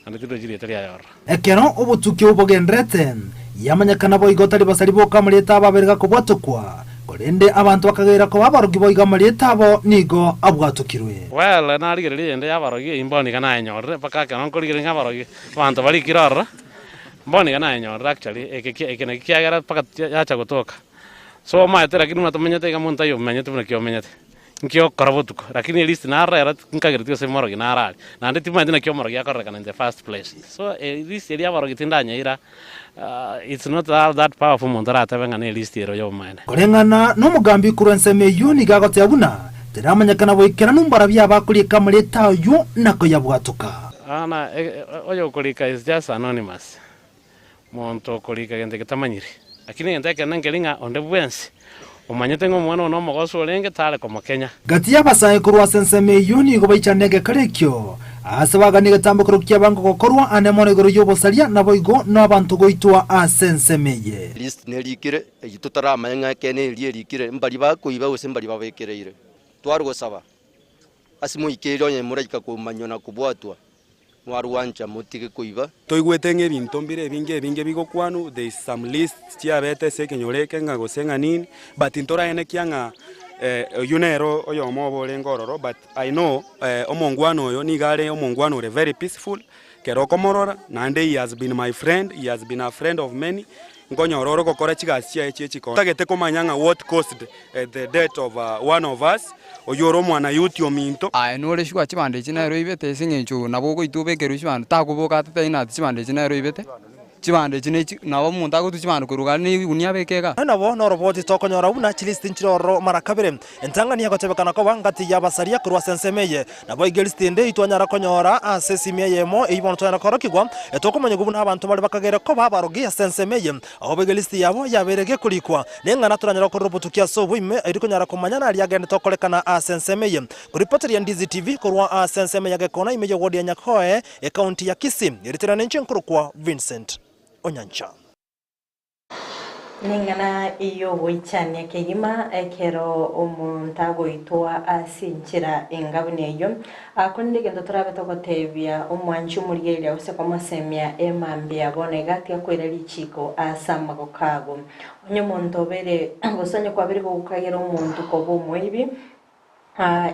naende tindochi rieta riaye ororo. Ekero obotuki obo bogendererete, yamanyekana boigo tari basari boka amarieta abo abere gakobwatokwa, korende abanto bakageira koba abarogi boigo amarieta abo nigo abwatokirwe. Well, narigereria eyende y'abarogi eyio mbono iga nayenyorire, mpaka ekero nkorigereria ng'a abarogi, abanto barikire ororo, mbono iga nayenyorire actually, eke ki eke naki kiagera mpaka yacha gotoka. So omaete lakini buna tomenyete iga monto taiyo omenyete buna ki omenyete, nki okora botuko, lakini at least narora ero nkagereti gose morogi naro aria, naende timanyeti naki omorogi akorerekana in the first place. So elist eria y'abarogi tindanyeira it's not that powerful omonto aratebe ng'a ne elist ero y'obomaene. Koreng'ana nomogambi korwa ensemo eyio nigo agoteba buna teramanyekana boikeranu mbarabwo abakorieka amarieta ayio na koyabwatoka. Ana oyokorika is just anonymous. Monto okorika gento getamanyiri. Lakini egento ekenene nkeri ng'a onde bwensi omanyete ng'a omwana one omogosu orenge tare komokenya. Gati y'abasae korwa ase ensemo eyio nigo baichane egekaro ekio, aase baganie egetambokero ki'abango gokorwa ane mono igoro y'obosaria, naboigo nabanto goitwa ase ensemo eye. List nerikire, eyio totaramanya ng'a ekeene eria erikire, mbaria bakoiba gose mbaria babekereire. Tware gosaba ase moikeire onye moraika komanywa na kobwatwa, Mwarwancha motige koiba. Toigwete ng'a ebinto mbire ebinge ebinge bigokwanwa, there is some list chiabete ase ekenyoro eke ng'a gose ng'a nini, but ntoraenekia ng'a oyio nere oyomo obo orenge ororo, but I know omongwana oyo nigo are omongwana ore very peaceful, ekero okomorora, naende he has been my friend, he has been a friend of many, nkonyora ore ogokora chigasi chiaye chie chikoni. Ntagete komanya ng'a what caused the death of one of us, oyio ore omwana youth ominto. Aye nore sure chibando echi nere oibete ase eng'encho nabo ogoitwa obekerwe chibando takoboka atatebia ng'a chibando echi nere oibete. Chibando echi ne chi nabo omonto agotwa chibando korwa iga ne egunia abeke igaa. Nabo noroboti tokonyora buna chilisiti nchire ororo mara kabere. Entang'ani egotebekana koba ngati y'abasaria korwa ase ensemo eye. Naboigo elisiti ende eyio twanyara konyora ase esimi eyemo eyio bono twanyara korokigwa, tokomanyigwa buna abanto baria bakagere koba abarogi ase ensemo eye. Aho boigo elisiti yabo yabeire gekorikwa, neng'ana toranyare gokorera obotuki ase oboime, erio konyara komanya naria agenderete gokorekana ase ensemo eye. Koripoteria Ndizi TV korwa ase ensemo ya Gekona ime y'ewodi ya Nyakoe, Ekaunti ya Kisii, eritere ninche nkorokwa Vincent Onyancha. Neng'ana y'ogoichania kegima ekero omonto agoitwa ase enchera enga buna eyio. Korende egento torabe togotebia omwanchi omorigereria gose komosemia emambia bono iga tiga koira richiiko ase amagoko ago. Onye omonto obere gose onye kwabere gokagera omonto koba omoibi,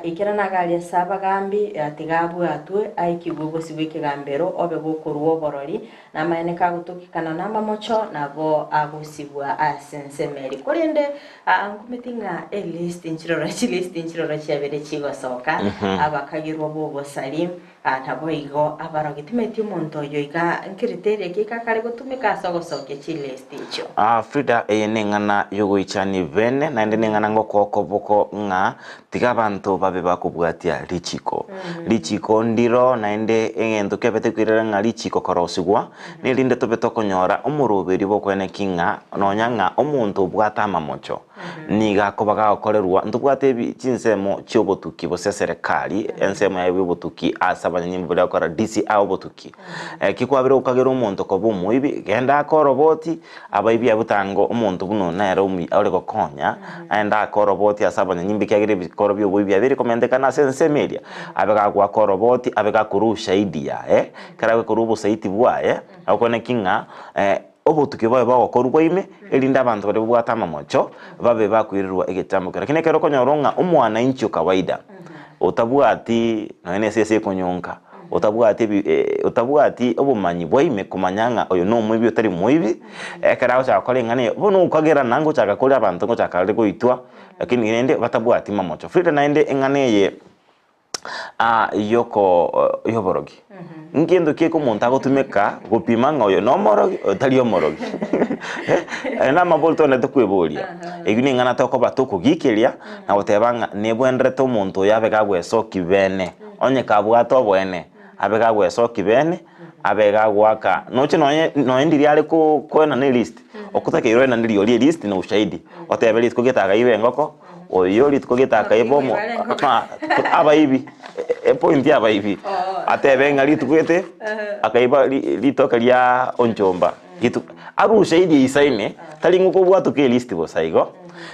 Ekero nagaria ase abagambi, tiga abwatwe, aikigwe bosio bw'ekegambero, obe gokorua oborori, na amaene kagotokekana namamocho, nabo agosibwa ase ensemo eria. Korende nkumeti ng'a elist nchiroro chilist nchiroro chiabere chigosoka, abakagerwa b'obosari, Naboigo abarogi timanyeti omonto oyo iga nkriteria ki kakare gotumeka ase ogosokia chilist echio. Frida, eye neng'ana yogoichania bene, naende neng'ana ngokoa okoboko ng'a tiga abanto babe bakobwatia richiko. Richiko ndiro naende egento kiabete koirera ng'a richiko korosigwa, nerinde tobe tokonyora omoroberio bw'okoeneki ng'a nonya ng'a omonto obwate amamocho. Nigo akoba gagokorerwa, ntobwate ebi chinsemo chi'obotuki gose eserekari, ensemo yaye bw'obotuki ase abanyanyimbo baria bagokora DCI obotuki. Eki kwabire gokagera omonto koba omoibi, genda ake oroboti, abaibi abwo tango omonto buna oyo nere omuya ore gokonya, aende ake oroboti ase abanyanyimbo ekiagera ebikoro bia oboibi biabeire komentekana ase ensemo eria, abe gagoaka oroboti, abe gakorwa ushahidi yaye, ekero agokorwa obosaiti bwaye, agokwana ki ng'a. Obotuki bobe bogokorwa ime, erinde abanto baria babwate amamocho babe bakoirerwa egetambo keria. Lakini ekero okonyora ng'a omwananchi o kawaida, otabwati nonya na esese ekonyonka, otabwati ebi otabwati obomanyi bwa ime komanya ng'a oyo na omoibi otari moibi, ekero agochaka gokora eng'ana eye, bono okagerana ngochaka kore abanto ngochaka are goitwa, lakini rende batabwati mamocho. Frida naende eng'ana eye. yoko yoborogi. Nkento ki omonto agotumeka gopima ng'a oyo nomorogi oyo tari omorogi? Aye namabori togwenerete kweboria. Eyio neng'ana tokoba tokogikeria na goteba ng'a nebwenerete omonto oyo abe gagwesokia bene, onye kabwate oboene abe gagwesokia bene, abe gagoaka noche nonye nonye ndiria are ko koenana elist, okotakeire oenane rirorio elist na ushahidi, otebe rituko gete akaiba engoko. Oyo rituko gete akaiba omo abaibi epointi ya abaibi atebe ng'a rituko gete akaiba ritoke ria onchomba rituko arwe ushahidi eisaine tari ng'a okobwatoka elist bosa igo.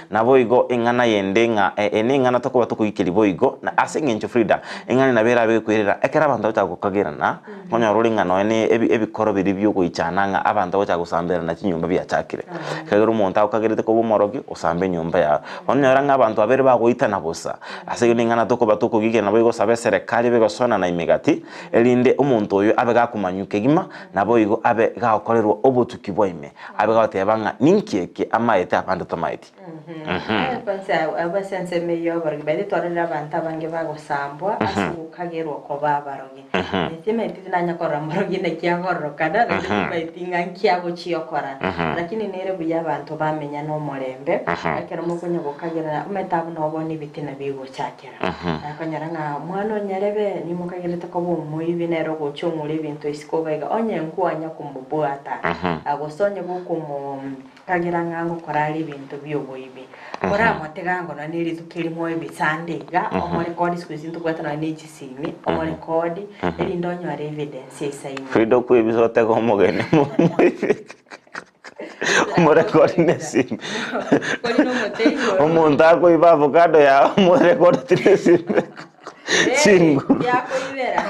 Naboigo eng'ana yende ng'a eye neng'ana tokoba tokoikeria boigo na ase eng'encho Frida eng'ana nabo erabe ekoirera ekero abanto bagochaka gokagerana Nkonyora ore ng'a nonya ne ebi ebikoro biria biogoichana ng'a abanto bagochaka gosamberana chinyomba biachakire. Ekiagera omonto agokagerete koba omorogi, osamba enyomba yago. Bono onyora ng'a abanto babere bagoitana bosa. Ase igo ning'ana tokoba tokogigena nabo egosaba eserekari ebe egosonana ime gati, erinde omonto oyo abe gakomanywa kegima, naboigo abe gagokorerwa obotuki bwa ime, abe gagoteba ng'a ninki eke amaete abande tamaeti. Kwanza abwo ase ensemo eyio y'oborogi baria twarorire abanto abange bagosambwa ase ogokagerwa koba abarogi. Timaeti tinanya korora morogi naki agororokana, naende timaeti ng'a nki agochia okora. Lakini nere buya abanto bamenya nomorembe, ekero mokonya gokagerana, omanyete abwo nabo bono ebitina bigochakera. Nakonyora ng'a omwana onyarebe nimokagerete koba omoibi nere ogocha ong'ura ebinto isiko iga iga, onye nkwanya komobwata, gose onye gokomo. Kagera ng'a ngokora are ebinto bi'oboibi. Koramotega ango nonya ne rituko erimo ebisande iga, omorekodi siku hizi ntobwate nonya ne chisimi, omorekodi, erinde onyore evidence eisaine. Frida okwebisa otege omogeni moibi omorekodi ne esimi. Kori nomote igoro. Omonto akoiba avocado yao omorekodeti ne esimi. Chinguru. Yakoibera.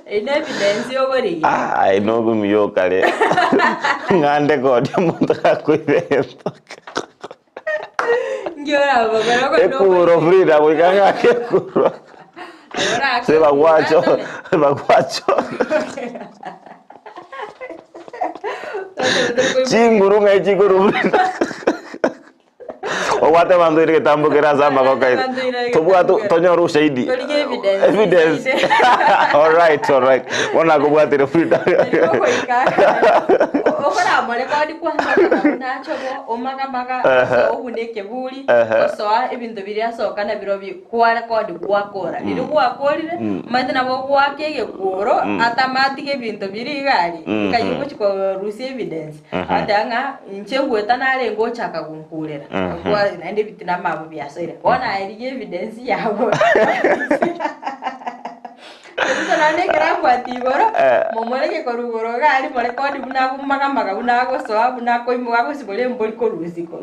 Eye ne evidence yogorigia. Ah, aye nogomiya okare ng'ande kodi omonto gakoiba egento. Nki orabogore oko Ekuro Frida goika ng'ake ekuro. Se bagwacho, bagwacho. Chinguru ng'ai chikoru Frida. Obwate abanto oire egetambo kere ase amagoko aito. Abanto oire Tobwate egetambo kere. tonyore ushahidi. Torige evidence. Evidence. Alright, alright. Bono nakobwatire Frida. Nari gokoika okoramorekodi kwanza okaba buna achobo omagamaga Ehe. osoa obuna ekeburi Ehe. osoa ebinto biria asoka nabirobio kwarekodi gwakora riria gwakorire omanyete nabo ogoaka egekoro atama atige ebinto biria iga aria nkai ogochi korusia evidence agoteba ng'a inche ngoeta narenge ochaka gonkurera Kwa naende ebitina amabo biasoire bono aye rigia evidence yago Kristo naende ekero abwate igoro, momoreke korwa igoro iga aria morekodi buna agomagamaga, buna agosoa, buna akoimoka, agosibora embori korwa isiko.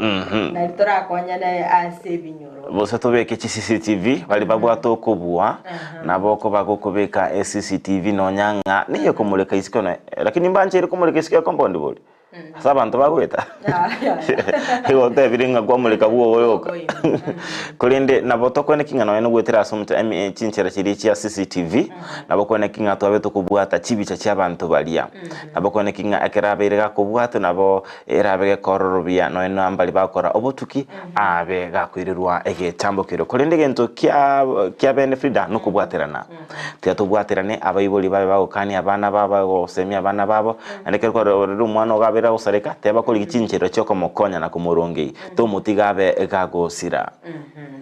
Nari torakonyane ase ebinyoro. Gose tobeke chi CCTV baria babwate okobua nabo okoba gokobeka e CCTV nonya ng'a niye komoreka isiko noe lakini mbancheire komoreka isiko ya compound bori? Ase abanto bagoeta igo otebire ng'a kwamoreka bwogo yoka korende nabo tokoeneki ng'a nonye nogoetera ase omocha emi chinchera chiria chia CCTV nabo okoeneki ng'a twabe tokobwata chibicha chia abanto baria nabo okoeneki ng'a ekero abeire gakobwatwa nabo erabe gekororobia nonye na mbaria bagokora obotuki abe gakoirerwa egetambo keria korende egento kia kia bene Frida nokobwaterana. Tiga tobwaterane, abaibori babe bagokania abana babo, bagosemia abana babo, naende ekero kwarorire omwana ogo abeire agosareka, teba korigia chinchera chi'okomokonya na komorongei, tomotiga abe gagosira.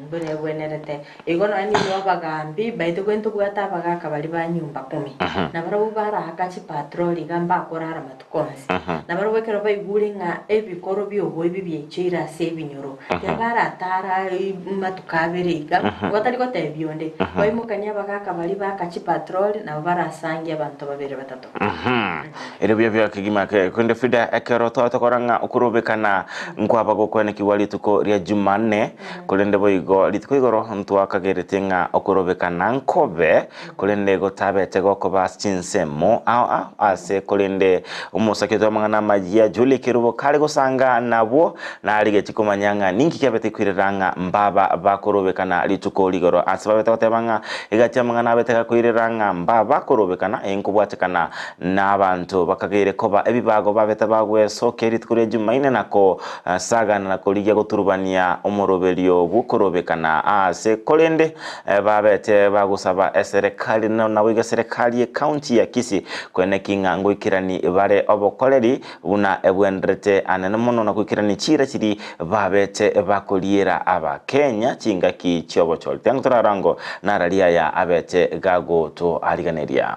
Mbuna egwenerete. Igo nonya nigo abagambi baito kwe ntobwate abagaka baria ba nyumba kumi, na barabwo baraaka chipatroli iga mbakorara matuko onsi. Na barabwo ekero baigure ng'a ebikoro bi'oboibi biaichoire ase ebinyoro, tiga baratara matuko abere iga, batari gotebia onde, baimokanie abagaaka baria baaka chipatroli, nabo barasangie abanto babere batato. Erio buya buya kegima korende Frida ekero twaba tokora ng'a okorobekana nkwaba gokwenekigwa rituko ria Jumanne, korende boigo rituko igoro ntwakagerete ng'a okorobekana nkobe Korende gotabete gokoba ase chinsemo ao ao ase korende omosake oito amang'ana amayia Julie Kerubo kare gosanga nabwo narigetie komanya ng'a ninki kiabete koirera ng'a mbaba bakorobekana rituko rigoro ase babete goteba ng'a egati amang'ana abete gakoirera ng'a mbaba bakorobekana enkobwatekana na abanto bakageire koba ebibago babete bagwesokia rituko ria Jumaine na kosagana na korigia goturubania omoroberio bw'okorobekana ase korende Babete bagosaba eserekari na naboigo eserekari y'ecounty ya Kisii koeneki ng'a ngoikerani bare obokoreri buna ebwenderete anene mono na goikerani chiira chiri babete bakoriera abakenya chingaki chiobochori. Tiango torarango narari aya abete gagotoariganeria.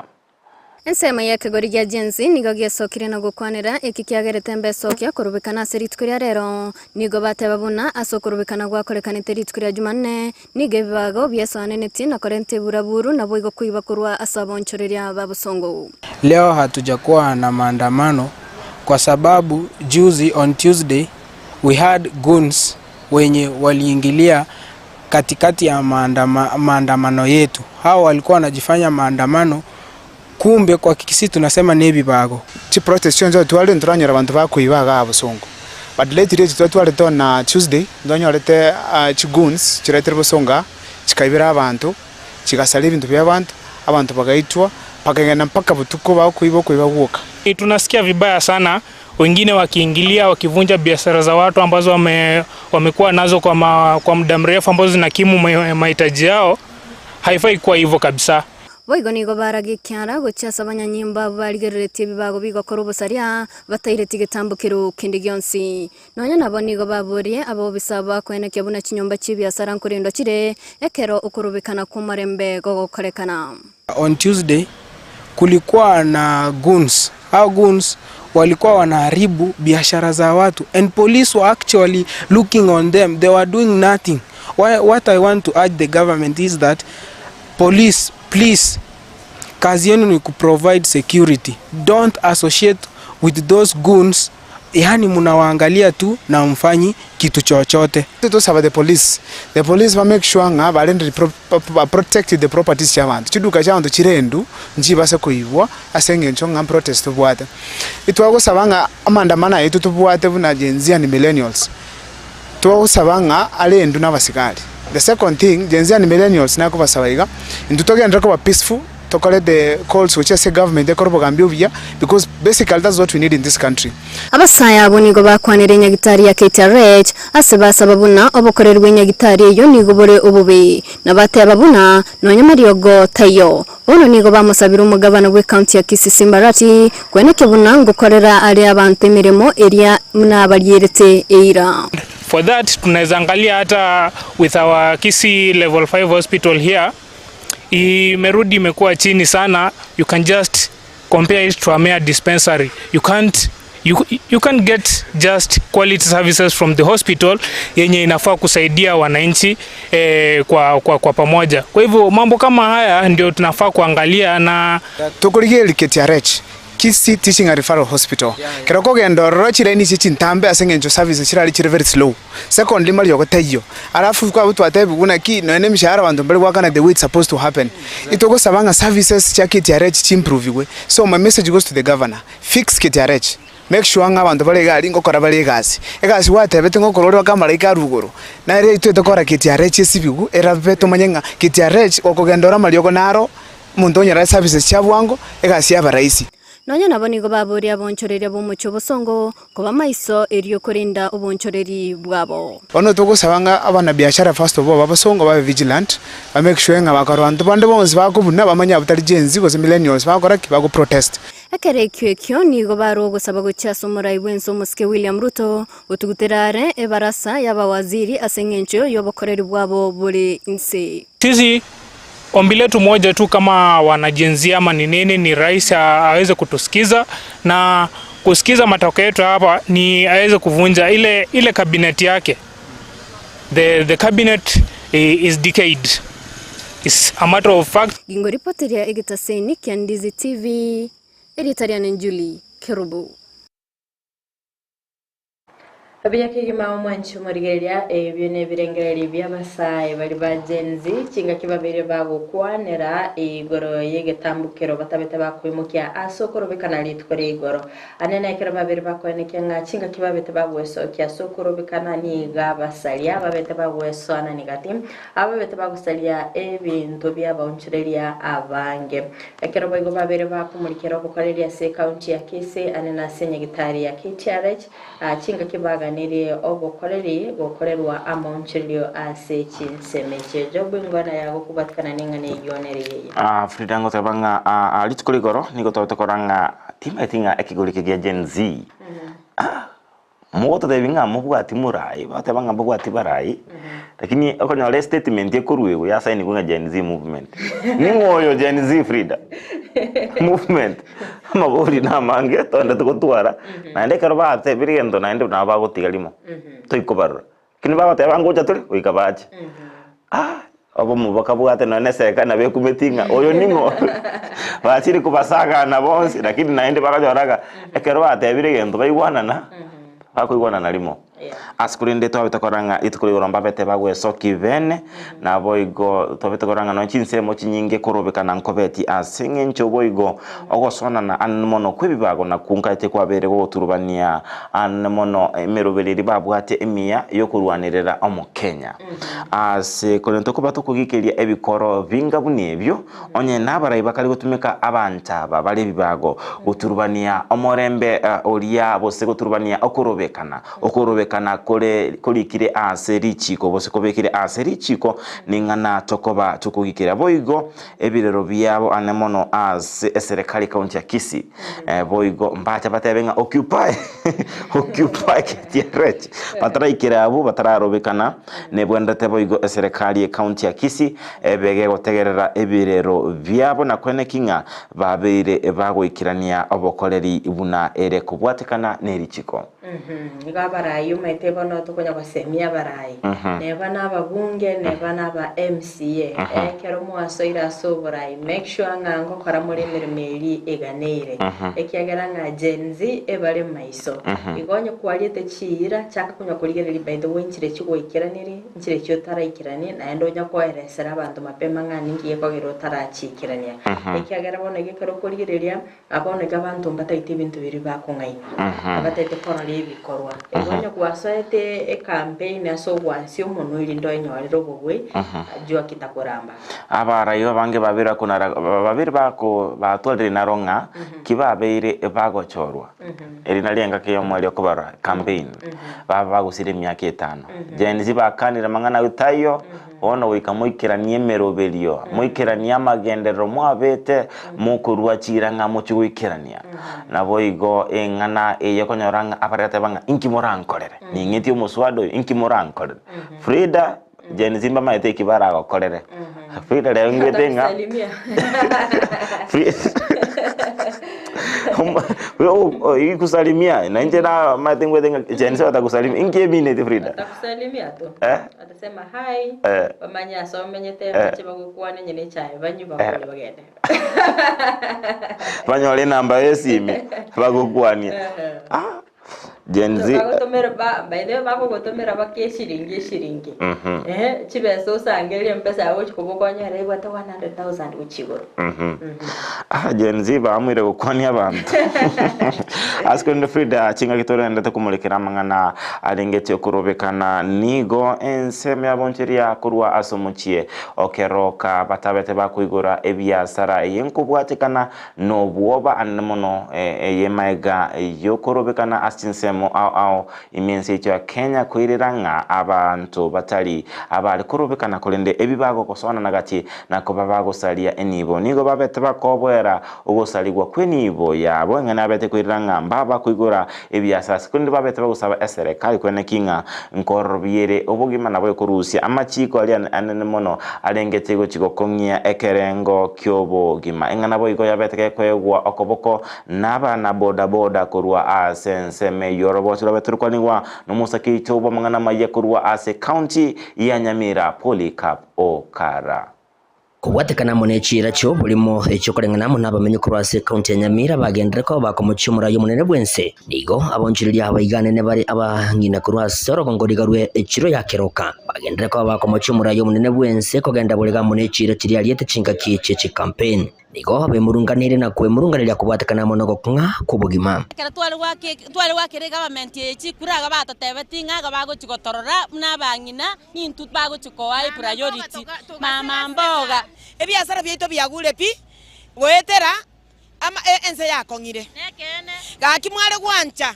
Ensemo y'ekegori gia Gen Z nigo giesokire na gokwanera eki kiagerete embesokia korubekana ase rituko ria rero. Nigo bateba buna ase okorubekana gwakorekanete rituko ria Jumanne, nigo ebibago biesoanenetie na korenta eburaburu naboigo koiba korwa ase aboonchoreria ba bosongo. Leo hatujakuwa na maandamano kwa sababu juzi on Tuesday we had goons wenye waliingilia katikati ya maandama, maandamano yetu. Hao walikuwa wanajifanya maandamano, kumbe kwa Kikisii tunasema ni ebibago. Chiprotest chionsi otwarire ntoranyora abanto bakoiba igaa bosongo but lately echi twatwarete on Tuesday ntwanyorete chigoons chiretire bosongo aa chikaibera abanto chigasaria ebinto bia abanto, abanto bagaitwa bakagenda mpaka botuko bakoiba okoiba gwoka. Tunasikia vibaya sana wengine wakiingilia wakivunja biashara za watu ambazo wame, wamekuwa nazo kwa, ma, kwa muda mrefu ambazo zinakimu mahitaji yao. Haifai kuwa hivyo kabisa. Boigo nigo baragie ekiara gochia ase abanyanyimbo abwo barigereretie ebibago bigokora obosaria, bataireti getambo kero kende gionsi. Nonya nabo nigo baborie abobisa bakoenekia buna chinyomba chi'ebiasara nkorendwa chire, ekero okorobekana kw'omorembe gogokorekana. On Tuesday kulikuwa na goons. Hao goons walikuwa wanaharibu biashara za watu and police were actually looking on them. They were doing nothing. Why, what I want to urge the government is that police, please, kazi yenu ni kuprovide security. Don't associate with those goons Yaani munawaangalia tu na hamfanyi kitu chochote. Tosaba the police, the police ba make sure ng'a barendire ba protect the properties chia abanto, chiduka chia abanto chirendu nchibase koibwa ase eng'encho ng'a protest tobwate. Etwagosaba ng'a amaandamano aye tobwate buna Gen Z and millennials, twagosaba ng'a arendwe na abasigari. The second thing, Gen Z and millennials nakobasaba iga, intwe togenderere koba peaceful. tokore the calls gochia ase egovernment ekore obogambi obuya because basically that's what we need in this country. Abasae abwo nigo bakwanire enyagitari ya KTRH ase basaba buna obokoreri bw'enyagitari eyio nigo bore obobe, na bateba buna nonya mariogo taiyo. Bono nigo bamosabire omogabana bw'ecounty ya Kisii Simba Arati kwenekia buna ngokorera are abanto emeremo eria buna barierete eira. For that tunaweza angalia hata with our Kisii level 5 hospital here imerudi imekuwa chini sana you can just compare it to a mere dispensary you can't you, you can't get just quality services from the hospital yenye inafaa kusaidia wananchi eh, kwa, kwa, kwa pamoja. Kwa hivyo mambo kama haya ndio tunafaa kuangalia na Tokorigereria KTRH, Kisii Teaching and Referral Hospital, kero okogenda ororo chilaini echi chintambe ase eng'encho services chirari chire very slow. Secondly mariogo taiyo. Alafu kwabwo twatebigwa naki nonya na emishahara abanto mbare goakana the way it's supposed to happen. Itogosaba ng'a services chia KTRH chimprovigwe. So my message goes to the governor, fix KTRH, make sure ng'a abanto bare iga aria ngokora bare egasi. Egasi gwatebete ngokora ore mpaka amaraika arwe igoro, nere intwe tokora KTRH esibigwe erabe tomanye ng'a KTRH gokogenda ore amariogo naro, omonto onyore services chia bwango, egasi yaba rahisi. Nonya nabo nigo baboria abonchoreria b'omochie obosongo koba maiso erio korinda obonchoreri bwabo. Bono togosaba ng'a abanabiashara first of all babasongo babe vigilant, ba make sure ng'a bakarora abanto bande bonsi bakobuna bamanye abwo tari Gen Z gose millennials bagokora ki? Bago protest. Ekero ekio ekio nigo barwa ogosaba gochia ase omorai bw'ense omosike William Ruto gotugutera are ebarasa y'abawaziri ase engencho y'obokoreri bwabo bore inse. Sisi Ombi letu moja tu kama wana Gen Z ama ni nini, ni rais aweze kutusikiza na kusikiza matokeo yetu hapa, ni aweze kuvunja ile ile cabinet yake. The, the cabinet is decayed. It's a matter of fact. Gingoripoteria egetaseni kia Ndizi TV, erieta riane Julie Kerubo. Buya kegima omwanchi omorigereria, ebio nebirengererio bi'abasae baria ba Gen Z, chingaki babeire bagokwanera igoro y'egetambokero batabete bakoimokia ase okorobekana rituko ria igoro. Ane nekero babeire bakoenekia ng'a chingaki babete bagwesokia ase okorobekana nigo abasaria babete bagwesoanania gati, ababete bagosaria ebinto bi'abaonchoreria abange. Ekero boigo babeire bakomorikera obokoreri ase ecounty ya Kisii ane nase enyagitari ya KTRH, Chingaki baganirie obokoreri gokorerwa amaonchorerio ase chinsemo echio. Job ingwana ya gokobwatikana neng'ana eyio nere yeye. Ah, Frida ngoteba ng'a ah, ah, rituko rigoro nigo twabete korora ng'a timaeti ng'a ekegori eke gia Gen Z ah, mogototebi ng'a mobwati morai, bagoteba ng'a mbabwati barai, lakini okonyora estatement ekorwa yasainigwe ng'a Gen Z movement. Ning'o oyo Gen Z Frida? Movement. Amabori namange togende gotwara, naende ekero batebire egento naende nabo bagotiga rimo, toikobarora. Lakini bagoteba ngocha tore, goika bache. Ah, obomo bakabwate nonye na eserikari nabo ekumeti ng'a oyo ning'o? Bachire kobasagana bonsi, lakini naende bakonyora ng'a ekero batebire egento baigwanana, bakoigwanana rimo. Ase korende twabete korora ng'a rituko rigoro mbabete bagwesokia bene, naboigo twabete korora ng'a nonya chinsemo chinyinge korobekana nkobeti ase eng'encho boigo ogosonana anene mono kw'ebibago nakwo nkaete kwabeire gogoturubania anene mono emeroberi eria babwate emiya y'okorwanerera Omokenya. Ase korende tokoba tokogikeria ebikoro binga buna ebio, Onye nabarai bakare gotumeka abanto aba bare ebibago goturubania omorembe oria gose goturubania okorobekana, okorobekana kore korikire ase richiiko gose kobekire ase richiiko, ning'ana tokoba tokogikera. Boigo ebirero biabo ane mono ase eserekari county ya Kisii, boigo mbache batebe ng'a occupy occupy KTRH, bataraikera abwo batararobekana, nebwenerete boigo eserekari ye county ya Kisii Ebe gegotegerera ebirero biabo na koeneki ng'a babeire bagoikerania obokoreri buna ere kobwatekana ne richiko. Nigo abarai omanyete bono tokonya gosemia abarai, neba na ababunge, neba na aba MCA, ekero mwasoire ase oborai make sure ng'a ngokora more emeremo eria eganeire, ekiagera ng'a Gen Z ebare maiso. Igo onye kwariete chiira, chaka konya korigereria by the way nchire chigoikeraniri, Nchirechi otaraikeranie, naende onya koeresera abanto mapema ng'a ninki gekogera otarachiikerania. Ekiagera bono iga ekero okorigereria, bono iga abanto mbataete ebinto biria bakong'ainwa, abataete korora ebikorwa. Igo onye kwa. Gwasoete ecampaign ase ogwansia omonwa erinde oenyorere obobui, jua kitakoramba. Abarai abange babere bakonara babere bako batwarire naro ng'a ki babeire bagochorwa eri nario engaki eyemo eria okobarora campaign baba bagosira emiaka etano Gen Z bakanire amang'ana aywo taiyo bono goika moikeranie emeroberio moikeranie amagenderero mwabete mokorwa chiira ng'a mochie goikerania naboigo eng'ana eye okonyora ng'a abaria bateba ng'a inki morankorere ning'etie omoswada oyo inki morankorere Frida Gen Z mbamaete eki baragokorere. Frida rero ngwete ng'a Atakusalimia. Ikusalimia na inche namaete ngwete ng'a Gen Z batakusalimia inki emineti Frida? Atakusalimia tu. Eh? Atasema hi. Eh. Bamanye ase omenyete Eh. bache bagokwane onye ne echae banywe bakore bagende. Banyore enamba ya esimi bagokwanie. Ah, Gen Z Bagotomera ba by the way bagogotomera baka eshiringi eshiringi. Ehe, chibesa osangererie mpesa yago gochi koboka onyore ebwate 100,000 gochia igoro. Ah, Gen Z baamuire gokwania abanto. Ase korende Frida chingaki torendete komorekera amang'ana arengetie okorobekana nigo ensemo yaboncheria korwa ase omochie okeroka batabete bakoigora ebiasara eye nkobwatekana Nobwoba anene mono eye maega y'okorobekana ase chinsemo ao ao ime ense yaito ya Kenya koirera ng'a abanto batari abare korobekana korende ebi bagokosoanana gati na koba bagosaria enibo nigo babete bakoboera ogosarigwa kw'enibo yabo eng'ana yabete koirera ng'a mbaba koigora ebiasasi korende babete bagosaba eserekari kweneki ng'a nkororobiere obogima nabo ekorusia amachiiko aria anene mono arengete gochia gokong'ia ekerengo ki'obogima. Eng'ana boigo yabete gekoegwa okoboko nabana boda-boda korwa ase ensemo eyio. Oroboti rwabete rokwanigwa nomosake oito bw'amang'ana amayia korwa ase county ya Nyamira Polycarp Okara. Kobwatekana amo ne chiira chi'oborimo echiokoreng'ana amo nabamenyi korwa ase ekaunti ya Nyamira bagenderere koba bakomochia omorai omonene bw'ense. Nigo abaonchoreria abaiganene bare abang'ina korwa ase orogongo riga rwe echiro ya Keroka bagenderere koba bakomochia omorai omonene bw'ense kogenda borega amo ne chiira chiria ariete chingaki chie chikampeni. Nigo bemurunganeire na kwemurunganeria kobwatekana amo nogokong'a kw'obogima. Ekero tware goaka tware goakera egovernment eye chikura iga batotebetie ng'a iga bagochia gotorora buna abang'ina, nintwe bagochia koa epriority, mama mboga. Ebiasara biaito biagure pi goetera ama ense yakong'ire. Gaki mware gwancha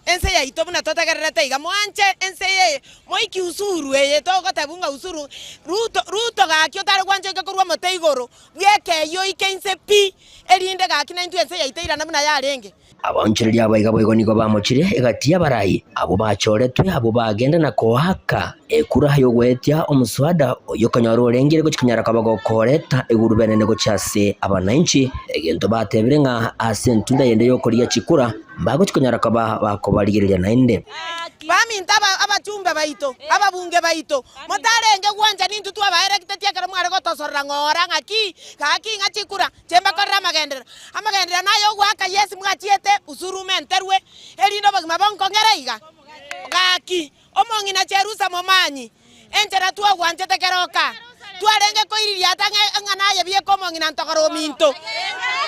ense yaito buna totegererete iga, mwanche ense eye, moikie usuru eye togotebwa ng'a usuru, Ruto, Ruto gaki otare gwancha oike korwa omote igoro bw'ekeyio oike inse pi, erinde gaki naintwe ense yaito eirane buna yarenge. Abaonchoreria abaiga boigo nigo bamochire egati y'abarai abwo bachoretwe, abwo bagenda na koaka ekura y'ogoetia omoswada oyio okonyora orenge gochia konyara koba gokoreta egurube enene gochia ase abananchi, egento batebire ng'a ase entunda yende y'okorigia chikura Mbagochia konyara koba bakobarigereria naende. Baminto abachumbe baito, ababunge baito, motarenge gwancha nintwe twabaerekitetie ekero mware gotosorora ng'ora ng'aki, gaki ng'a chikura chimbakorere amagenderero. Amagenderero naye ogoaka yes mwachiete usuru menterwe, erinde obogima bonkong'ere iga. Gaki, omong'ina Cherusa momanyi, enchera twagwanchete keroka, twarenge koiriria ata ng'a naye bieka omong'ina ntogoro ominto.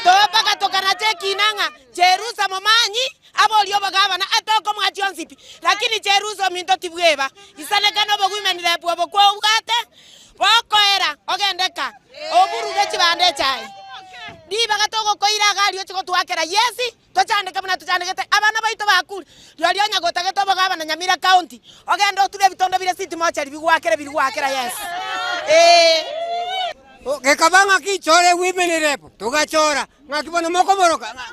Mpaka tokanacha ekina ng'a Cherusa momanyi, aborie obogabana atokomoa chionsi pi, lakini Cherusa ominto tibweba. Isaneka nobogwimeni rebu obo kwobwate, bokoera ogende ka, oburuge chibando echaye. Ribaga togokoira iga aria oche gotwakera yes. Tochandeke buna tochandegete abana baito bakure. Rirorio onye gotagete obogabana Nyamira County, ogende oture ebitondo bire city mortuary bigwakere biri gwakera yes. Eeh. Gekaba ng'aki chore women rep, togachora, ng'aki bono mokoboroka ng'a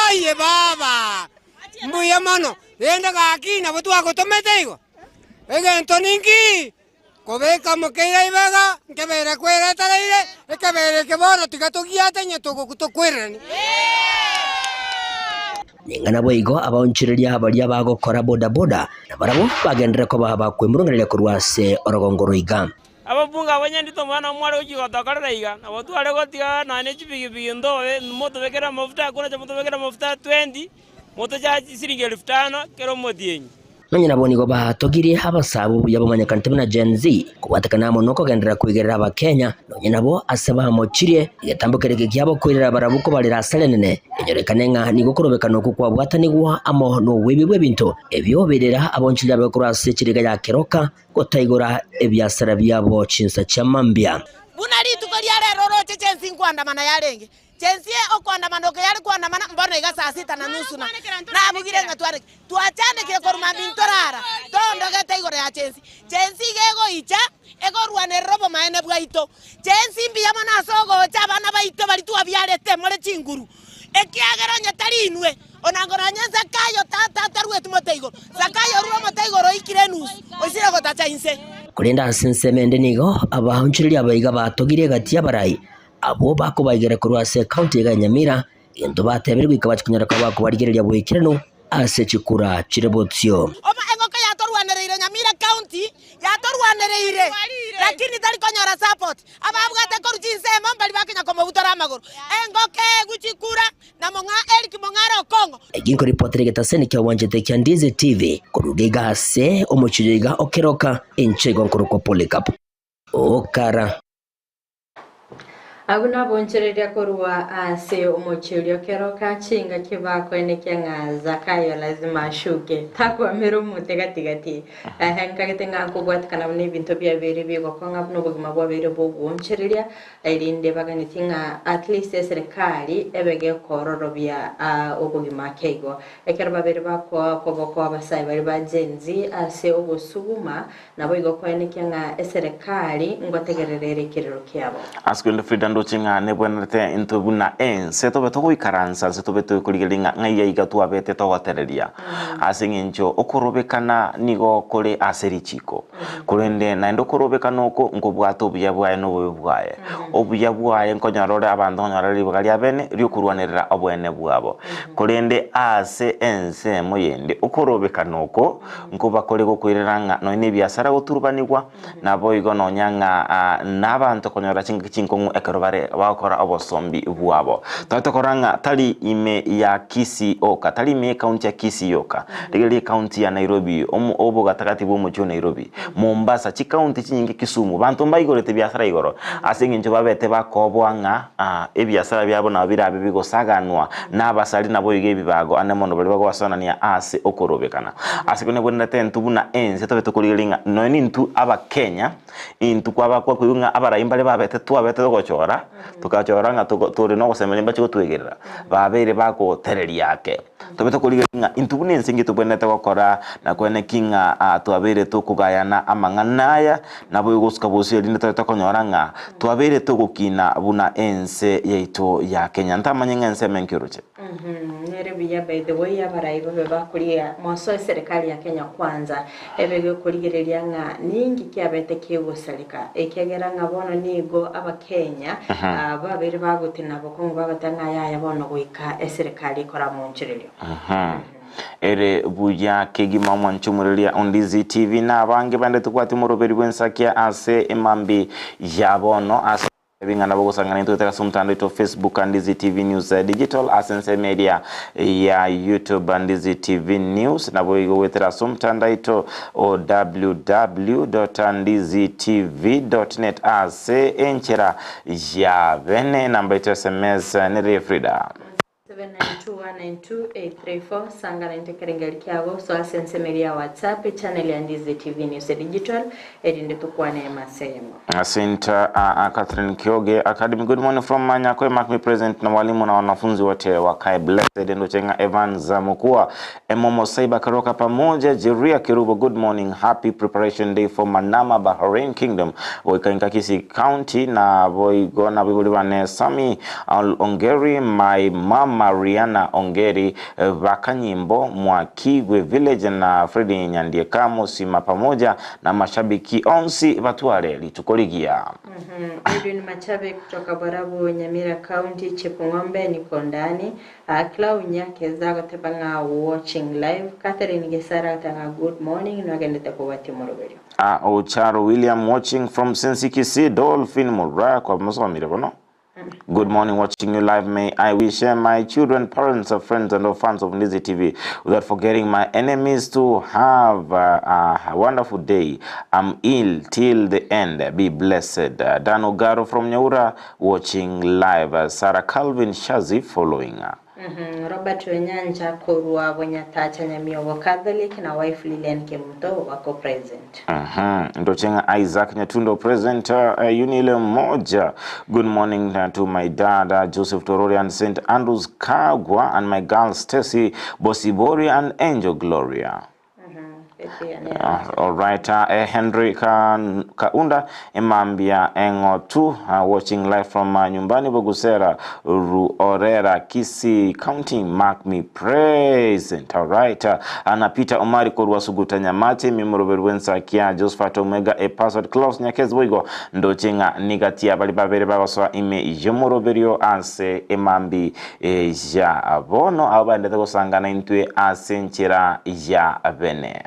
aye baba, mbuya mono, rende gaki nabo twagotomete igo, egento ninki? Kobeka mokeira ibega, nkebeere kweretereire, ekebeere eke bono tiga togiate onye togoku tokwereranie. Ninga naboigo abaonchoreria baria bagokora bodaboda nabarabwo bagenderere koba bakwemurunganeria korwa ase orogongo roiga. Ababunge abwo nyandete omwana omware gochia gotokorera iga, nabo tware gotiga nonya ne chipigipigi ntobe motobekere amafuta, konacha motobekere amafuta 20, motochachi siringi elfu tano kera omotienyi. Nonya nabo nigo batogirie abasabu buya bamanyekanete buna Gen Z kobwatekana amo nokogenderera koigerera Abakenya nonya nabo ase bamochirie egetambo keria eke kiabo koirera barabwo kobarera asare enene enyorekane ng'a nigo okorobekana okwo kwabwatanigwa amo noboibi bw'ebinto ebio birera abonchiri abe korwa ase chiriga ya keroka gotaigora ebiasara biabo chinsa chia mambia. Buna rituko ria rero oroche chensi nkoandamana yarenge, chensi okoandamana oko yare koandamana mbono iga saa sita na nusu na nabugire ng'a twarenge twachandekire korwa mambia ntorara tondogete igoro ya chensi. Chensi iga egoicha egorwanerera obomaene bwaito. Chensi mbuya mono ase ogocha abana baito baria twabiarete more chinguru, ekiagera onye tari inwe onango nonye Zakayo tata atarueti mote igoro. Zakayo orure omote igoro oikire enusu, oisire gotacha inse. Korende ase ensemo ende nigo abaonchoreria abaiga batogire egati y'abarai abwo bakobaigera korwa ase ekaunti iga ya Nyamira, egento batebire goika bache konyora koba bakobarigereria boikeranu ase chikura chire bosio. Obo engoko yatorwanereire Nyamira county yatorwanereire lakini tari konyora support. Ababwate korwa chinsemo mbari bakonya komobutora amagoro. Engoko egwe chikura na mong'a Eric Mong'are Okong'o. Eki nkoripotera egetaseni kia obwanchete kia Ndizi TV koruga iga ase omochie oyo iga okeroka enche igo nkorokwa Polycarp Okara. Abwo nabonchereria korwa ase omochie oria okeroka chingaki bakoenekia ng'a Zakayo lazima ashuke, takwamera omote gati-gati. Ehe, nkagete ng'a nkobwatekana buna ebinto biabeire bigokong'a buna obogima bwabeire bw'ogoonchereria, erinde baganetie ng'a at least eserekari ebe gekororobia obogima ake igo. Ekero babeire bakoa okoboko abasae baria ba Gen Z ase ogosuguma, Naboigo koenekia ng'a eserekari ngotegerera ere ekerero kiabo. Ase korende Frida ndoche ng'a nebwenerete intwe buna ense tobe togoikaransa nse tobe tokorigereria ng'a ng'ai aiga twabete togotereria. Ase eng'encho okorobekana nigo kore ase richiko. Korende naende okorobekana oko nkobwate obuya bwaye na obobe bwaye. Obuya bwaye nkonyora ore abanto nkonyora ribaga ria bene riokorwanerera oboene bwabo. Korende ase ensemo yende okorobekana oko Nkobakore gokoirera ng'a nonya nebiasara goturubanigwa, naboigo nonya ng'a nabanto konyora chingaki chinkong'u ekero bare bagokora obosombi bwabo. Tware tokora ng'a tari ime ya Kisii oka, tari ime y'ecounty ya Kisii yoka, rigereria ecounty ya Nairobi, omo obogatagati bw'omochie o Nairobi, Mombasa, chicounty chinyinge Kisumu, banto mbaigorete ebiasara igoro ase eng'encho babete bakoboa ng'a ebiasara biabo nabo birabe bigosaganwa nabasari naboigo ebibago ande mono baria bagoasanania ase okorobekana. Ase kone bwenerete intwe buna ense tobe tokorigereria ng'a nonya nintwe abakenya, intwe kwaba kwakoigwa ng'a abarai mbare babete twabete togochora, tokachora ng'a toko tore na ogosemeria mbache gotwegerera, babeire bagotereria ake. Tobe tokorigereria ng'a intwe buna ense inki tobwenerete gokora, na kwene ki ng'a twabeire tokogayana amang'ana aya, Naboigo gosuka bosio erinde tobe tokonyora ng'a twabeire togokina buna ense yaito ya Kenya. Ntamanye ng'a ensemo enki oroche. Nere buya by the way abarai babe bakoria mosoe eserekari ya Kenya kwanza ebe gekorigereria ng'a ninki kiabete kegosareka ekiagera ng'a bono nigo abakenya babeire bagotina bokong'u bagoteba ng'a yaya bono goika eserekari ekoramonchererio. Ere buya kegima omwanche omoreria o Ndizi TV na abange bande tobwati omoroberi bw'ensakia ase emambi ya bono ase ebing'ana bogosang'ana intwe goetera ase omotandao oito Facebook Ndizi TV News Digital ase ensemo eria ya YouTube Ndizi TV News naboigo goetera ase omotandao oito o www.ndizitv.net ase enchera ya bene enamba yaito ya SMS nere Frida. 792192834 Sangana into ekerengeri kiago soa ase ensemo eria ya WhatsApp echannel ya Ndizi TV News Digital erinde tokwane amasemo. Saint uh, Catherine Kioge Academy. Good morning from Manyakwe. Mark me present na walimu na wanafunzi wote wakae blessed. Ndochenga Evans Mukua Emomo Saiba Karoka pamoja Jeria Kirubo. Good morning. Happy preparation day for Manama Bahrain Kingdom. Boikainka Kisii County na boigo na boibori bane Sami Ongeri my mama Rihanna Ongeri Bakanyimbo Mwakigwe Village na Fredi Nyandieka Musima pamoja na mashabiki onsi batware rituko rigiya. Edwin Machabe kutoka Borabu, Nyamira County, Chepung'ombe niko ndani. Clau Nyakeza agoteba ng'a watching live. Catherine Gesare agoteba ng'a good morning, nwagendete kobwatia omoroberio. Ocharo William watching from Sensi Kisii, Dolphin Muraya kwamosomire bono. Good morning, watching you live. May I wish my children, parents, friends, and all fans of Ndizi TV, without forgetting my enemies, to have a wonderful day. I'm ill till the end. Be blessed. Dan Ogaro from Nyaura watching live. Sarah Calvin Shazi following. Robert Onyancha korwa Bonyatacha Nyamiobo Catholic na wife Lilian Kemunto wako present. Ndochenga Isaac Nyatundo present Unile Moja. Good morning to my dad Joseph Torori and St. Andrews Kagwa and my girl Stacy Bosibori and Angel Gloria. All right, Henry Kaunda Emambia Engo 2 watching live from nyumbani Bogusera Ruorera Kisii County mark me present. All right, ana Peter Omari korwa Suguta Nyamate Mimuroberi Wensakia Josephat Omega e password Klaus Nyakezi Boigo ndochenga nigatia bali babere bagosoa ime yomoroberio ase emambi ya bono abo baendete gosangana intwe ase nchera ya bene.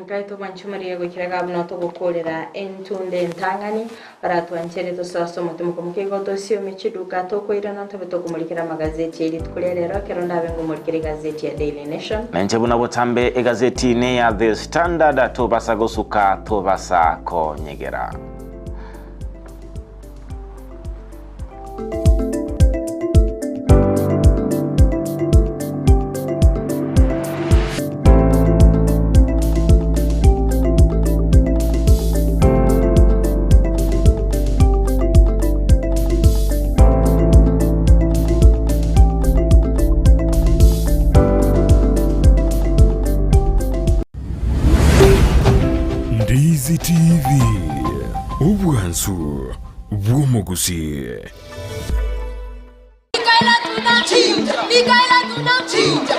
Kaito manchumaria gwikiraga buno tugukurira entunde entang'ani baratwanchere tosoasa omotumo komokeigo tosiome chiduka tokoirana ntobe tokomurikira amagazeti eri tukuria rero ekero ndabe ngomurikira egazeti ya Daily Nation. Nenche buna botambe egazeti ne ya The Standard tobasa gosuka tobasa konyegera. Ndizi TV, obwansu bw'omogusii.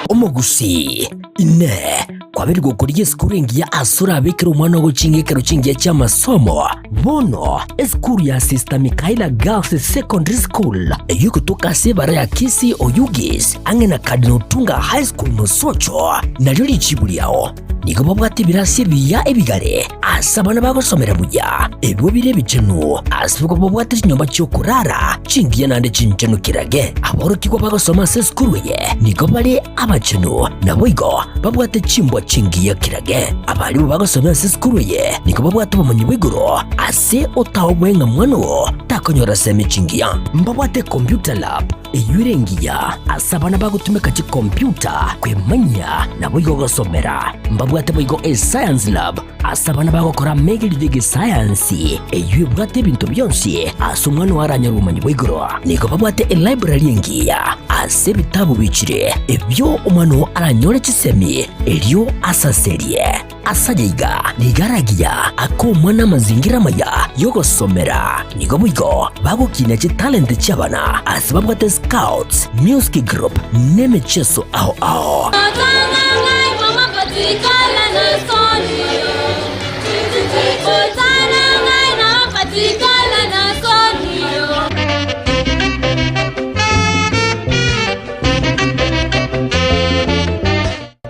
Omogusii, Inee! Kwabeire gokorigia esukuru engiya ase orabekere omwana ogochinga ekero chingiya chi'amasomo? Bono, esukuru ya Sister Michaela Girls Secondary School, eyio egotoka ase ebara ya Kisii Oyugis, ang'e na Cardinal Otunga High School Mosocho, nario richibu riao. Nigo babwate ebirasi ebiya ebigare ase abana bagosomera buya, ebio bire ebichenu, ase igo babwate chinyomba chi'okorara chingiya naende chinchenu kirage. Aborokigwa bagosoma ase esukuru eye nigo bare abachenu, naboigo babwate chimbwa chingiya kirage. Abarimu bagosomera ase esukuru eye nigo babwate obomanyi bwa igoro ase otaoboe ng'a mwana oo takonyora semi chingiya. Mbabwate computer lab Eyio ere engiya ase abana bagotumeka chikompiuta kwemanyia naboigo gosomera. Mbabwate boigo eScience Lab ase abana bagokora amegerio y'egesayansi, eyio ebwate ebinto bionsi ase omwana oo aranyore obomanyi bwa igoro. Nigo babwate elibrary engiya ase ebitabu bichire ebio omwana oo aranyore chisemi erio asaserie. Ase ayaiga nigo aragiya akomwa namazingira amaya y'ogosomera. Nigo boigo bagokinia chitalenti chi'abana ase babwate scouts, music group, n'emecheso ao ao.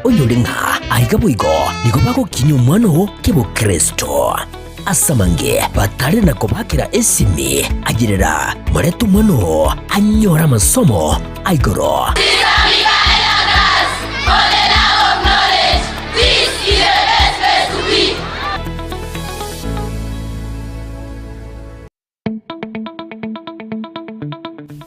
Onyore ng'a aiga boigo nigo bagokinyia omwana oo kebokristo. Ase amange batare na kobakera esimi, ayerera morete omwana oo anyore amasomo a igoro.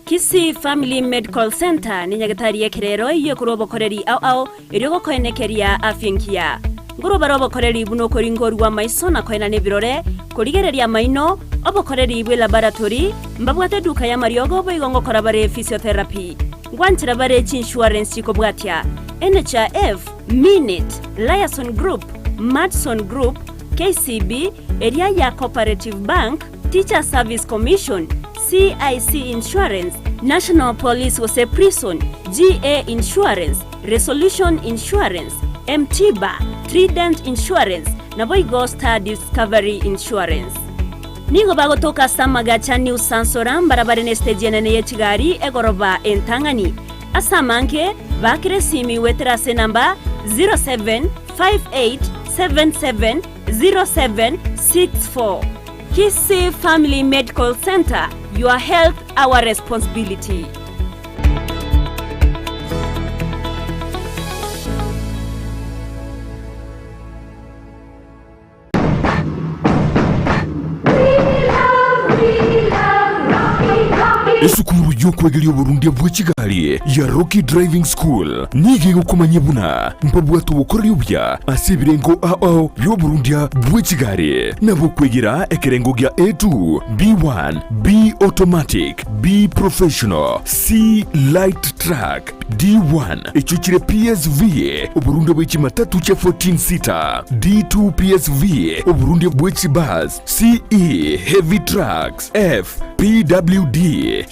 Kisii Family Medical Centre nenyagetari y'ekerero eyio ekorwa obokoreri ao ao erio gokoenekeria afya engiya. Nkorwa bare obokoreri buna okoringorwa amaiso na koenana ebirore, korigereria amaino, obokoreri bwe laboratory, mbabwate eduka y'amariogo boigo ngokora bare physiotherapy. Ngwanchera bare chiinsurance chikobwatia, NHIF, Minit, Liason Group, Madison Group, KCB, eria ya Cooperative Bank, Teachers Service Commission, CIC Insurance, National Police gose Prison, GA Insurance, Resolution Insurance, M-Tiba, Trident Insurance, naboigo Star Discovery Insurance. Nigo bagotoka ase amagacha New Sansora mbarabare nesiteji enene ye chigari egoroba entang'ani. Ase amange, baakera esimi goetera ase enamba 0758770764. Kisii Family Medical Centre, Your health our responsibility. Esukuru y'okwegeria oborundia bwe chigari ya Rocky Driving School nigo egokomanyia buna mbabwate obokoreri obuya ase ebirengo ao ao bi'oborundia bwe chigari nabo okwegera ekerengo gia A2, B1, B Automatic, B Professional, C Light Truck, D1 echio chire PSV, oborundia bwe chimatatu chia 14 seater, D2 PSV, oborundia bwe chibus, CE Heavy Trucks, F PWD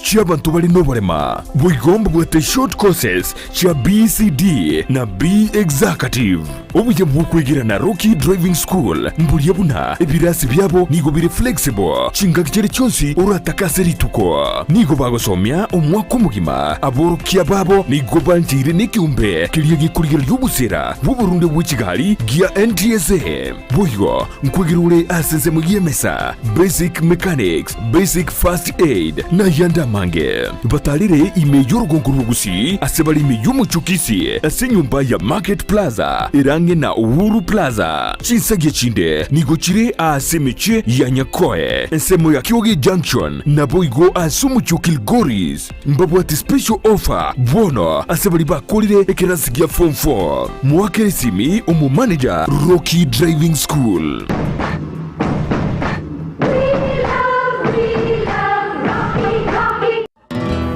chi'abanto bare noborema. Boigo mbabwate short courses chia BCD na B Executive. Obuya bw'okwegera na Rocky Driving School mboria buna ebirasi biabo nigo bire flexible chingaki chiria chionsi oratake ase rituko. Nigo bagosomia omwaka omogima. Aborokia babo nigo bancheire nekeombe keria gekorigereria obosera bw'oborunde bwe chigari gia NTSA. Boigo nkwegera ore ase ensemo y'emesa, basic mechanics, basic first aid, na ayande amange. Batarire ime y'orogongo rw'Ogusii ase bare ime y'omochie o Kisii ase enyomba ya Market Plaza ere ang'e na Uhuru Plaza. Chinsagia chinde nigo chire aase emechie ya Nyakoe, ensemo ya Kioge Junction, naboigo ase omochie o Kilgoris. Mbabwate special offer bono ase baria bakorire ekerasi gia form 4. Moakere esimi omomanager Rocky Driving School.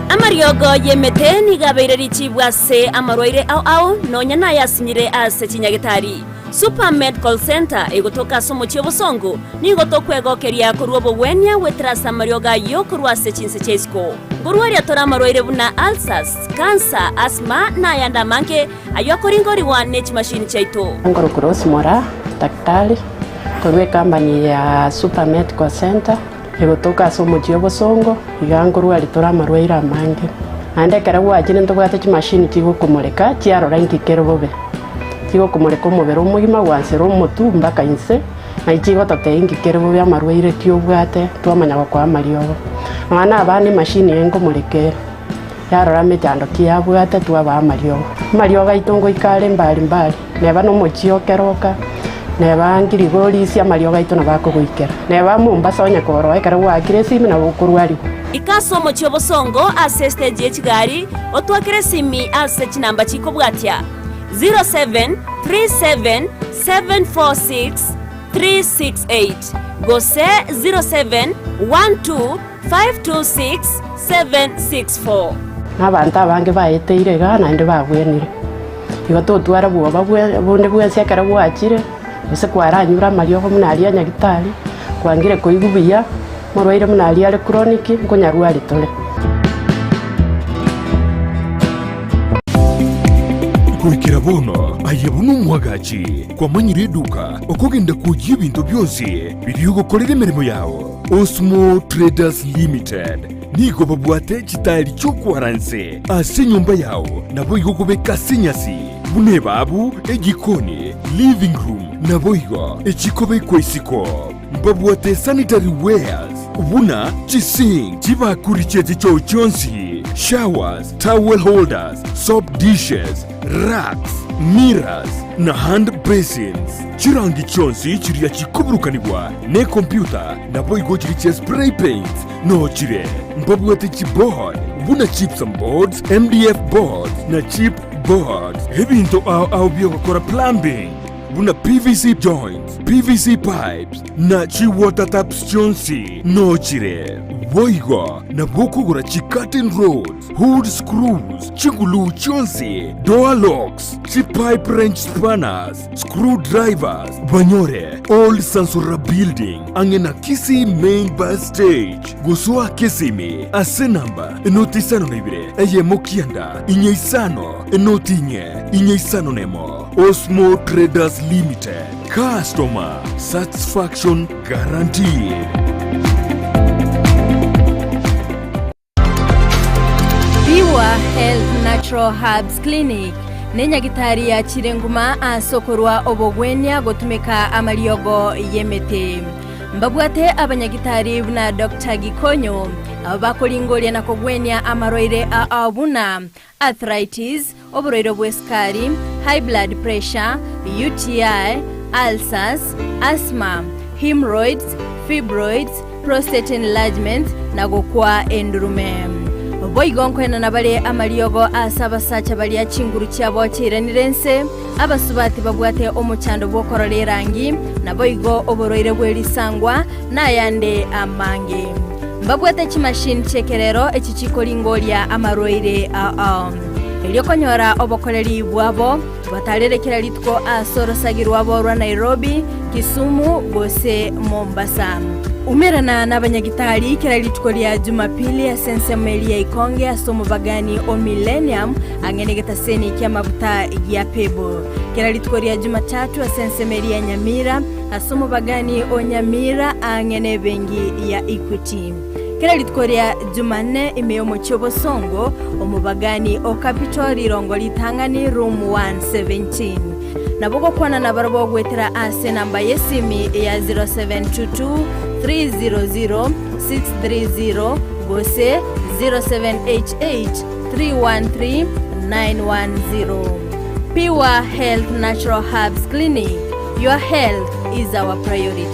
Amariogo y'emete nigo abeire richibu ase amarwaire ao ao, nonya nayasinyire ase chinyagetari. Super Medical Centre egotoka ase omochie o Bosongo, nigo tokwegokeria korwa obogwenia goetera ase amariogo ayio korwa ase chinse chia isiko. Nkorwaria tore amarwaire buna ulcers, cancer, asthma na ayande amange ayio akoringorigwa ne chimashini chiaito. Nkorokwa Rose Moraa, daktari korwa ecompany ya Super Medical Centre. Egotoka ase omochie obosongo, iga nkorwaria tore amarwaire amange. Naende ekero gwachire ntobwate chimashini chigokomoreka chiarora inki kere bobe. Chigokomoreka omobere omogima gwansera omotwe mpaka inse, naye chigototebia inki kere bobe amarwaire ki obwate twamanya gokoa amariogo. Nonya na abana emashini eye nkomoreka ere, yarora emechando ki yabwate twabaa amariogo. Amariogo aito ngoika are mbari mbari. Neba nomochie o keroka, neba ngirigorisia amariogo aito nabo akogoikera, neba Mombasa onye koroa ekero gwaakire esimi nabo okorwarigwa. Ika ase omochie o bosongo ase estage ye chigari, otwakere esimi ase chinamba chikobwatia, 0737746368 gose 0712526764. Na abanto abange baeteire igaa naende babwenire. Igo totwara bwoba bonde bwensi ekero gwachire, gose kwaranyure amariogo buna aria a nyagitari, kwangire koigwa buya, omorwaire buna aria are chronic, nkonyarwari tore. Goikera bono aye buna omwagachi kwamanyire eduka okogenda kwoyia ebinto bionsi biria ogokorera emeremo yao. Osmo Traders Limited nigo babwate chitaeri chi'okwara nse ase enyomba yao, naboigo okobeka ase enyasi, buna ebaabu, ejikoni, living room, naboigo echikobekwa isiko. Mbabwate sanitary wares buna chisink, chibakuri chie chichoo chionsi, showers, towel holders, soap dishes, racks, mirrors, na hand basins. Chirangi chionsi chiria chikoburukanigwa nekompyuta naboigo chiria chia spray paints nochire. Mbabwate chiboard buna gypsum boards, MDF boards na chip boards. Ebinto ao ao biogokora plumbing buna PVC joints, PVC pipes na chi water taps chionsi nochire. Boigo nabo okogora chi curtain rods, hood screws, chiguluu chionsi, door locks, chi pipe wrench spanners, screw drivers, banyore Old Sansora Building ang'e na Kisii Main Bus Stage. Gosoa Kisimi ase namba enoti isano na ibere eyemo kianda inye isano enoti inye inye isano nemo. Osmo Traders Limited, customer satisfaction guaranteed. Pure Health Natural Herbs Clinic nenyagitari yachire nguma ase okorwa obogwenia gotumeka amariogo y'emete. Mbabwate abanyagitari buna Doctor Gikonyo, Bakoringoria na kogwenia amarwaire ao buna arthritis, oborwaire bw'esukari, high blood pressure, UTI, ulcers, asthma, hemorrhoids, fibroids, prostate enlargement, na gokwa endurume. Boigo nkoenana bare amariogo ase abasacha baria chinguru chiabo chiairanire ense, abasubati babwate omochando bw'okorora erangi, naboigo oborwaire bwe risangwa, na ayande amange. Mbabwate chimashini chi'ekerero echi chikoringoria amarwaire ao. Erio konyora obokoreri bwabo, batarere kera rituko ase orosagi rwabo rwa Nairobi, Kisumu gose Mombasa. Umerana nabanyagitari kera rituko ria Jumapili ase ensemo eria ya Ikonge ase omobagani o Millennium ang'e negetaseni ki'amabuta gia Pebble. Kera rituko ria Jumatatu ase ensemo eria ya Nyamira Ase omobagani o Nyamira aang'e nebengi ya Equity. Kera rituko ria Jumanne ime y'omochie obosongo, omobagani o Capital rirongo ritang'ani room 117. Nabo gokwana nabarabwo goetera ase enamba y'esimi ya 0722 300 630 gose 0788 313 910. Pure Health Natural Herbs Clinic, your health is our priority.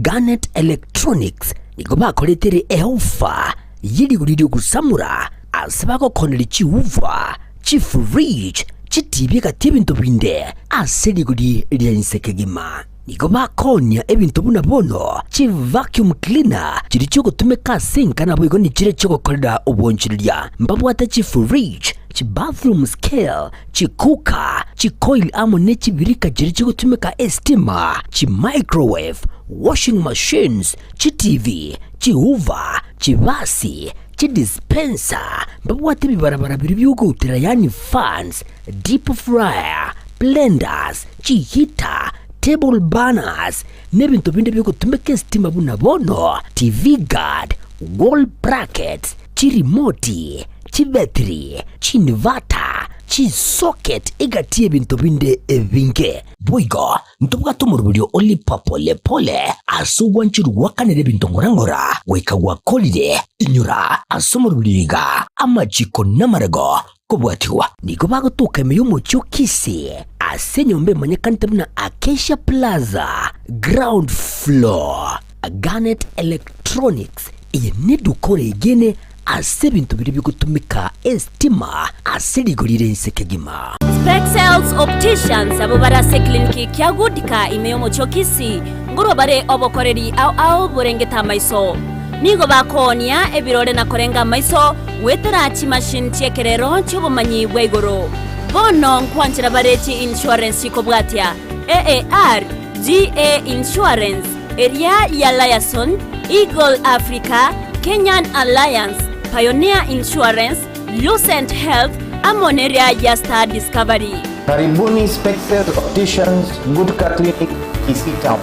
Garnet Electronics nigo bakoretere eofa ye rigori riogosamora ase bagokoneria chiuva, chifridge, chitibi egati ebinto binde ase rigori ria inse kegima. Nigo bakoonia ebinto buna bono chivacuum cleaner chiria chiogotumeka ase enka naboigo nichiria chiogokorera obwanchereria. Mbabwate chifridge, chibathroom scale, chicooker, chicoil amo ne chibirika chiria chigotumeka estima, chimicrowave, washing machines, chitivi, chihoover, chibasi, chidispenser, mbabwate ebibarabara biria biogoutera yaani fans, deep fryer, blenders, chiheater, table burners, na ebinto binde biogotumeka esitima buna bono TV guard, wall brackets, chirimoti, chibetiri, chiinverter, chisocket egati y'ebinto binde ebinge. Boigo ntobwate omoroberio o lipa pole pole ase ogwancherwa gwakanera ebinto ng'ora ng'ora goika gwakorire. Inyora ase omoroberio iga amachiko namarego Kobwatigwa nigo bagotoka ime y'omochie o Kisii ase enyomba emanyekanete buna Acacia Plaza, ground floor. Garnet Electronics, eye neduka oregene ase ebinto biria bigotumeka estima ase rigori rire inse kegima. Spexels Opticians abwo bare ase ekliniki kia Goodka ime y'omochie o Kisii ngorwa bare obokoreri ao ao borengete amaiso. Nigo bakoonia ebirore na korenga amaiso goetera chimashini chi'ekerero chi'obomanyi bwa igoro. Bono nkwanchera bare chi-insurance chikobwatia, AAR, GA Insurance, eria ya Liaison, Eagle Africa, Kenyan Alliance, Pioneer Insurance, Lucent Health, amo neria ya Star Discovery. Karibuni Spexel Opticians Gutka Clinic Kisii Town.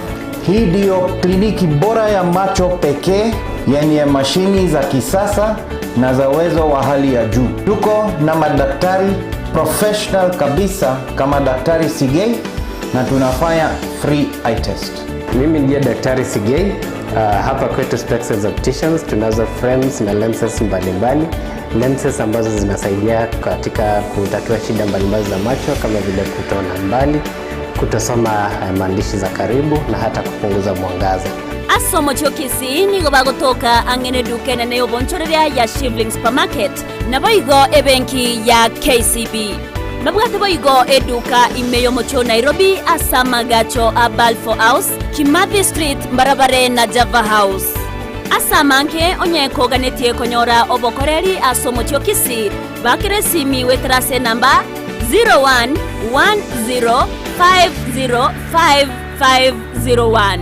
Hii ndiyo kliniki bora ya macho pekee yenye mashini za kisasa na za uwezo wa hali ya juu. Tuko na madaktari professional kabisa kama Daktari Sigei na tunafanya free eye test. Mimi ndiye Daktari Sigei. Hapa kwetu Spexels Opticians tunazo frames na lenses mbalimbali, lenses ambazo zinasaidia katika kutatua shida mbalimbali za macho kama vile kutoona mbali, kutosoma maandishi za karibu na hata kupunguza mwangaza. Ase omochie o Kisii nigo bagotoka ang'e neduka enene y'obonchoreria ya Shivling Supermarket, naboigo ebenki ya KCB. Babwate boigo eduka ime y'omochie o Nairobi ase amagacho a Balfour House, Kimathi Street mbarabare na Java House. Ase amange onye koganetie konyora obokoreri ase omochie o Kisii, bakera esimi goetera ase enamba 0110505501.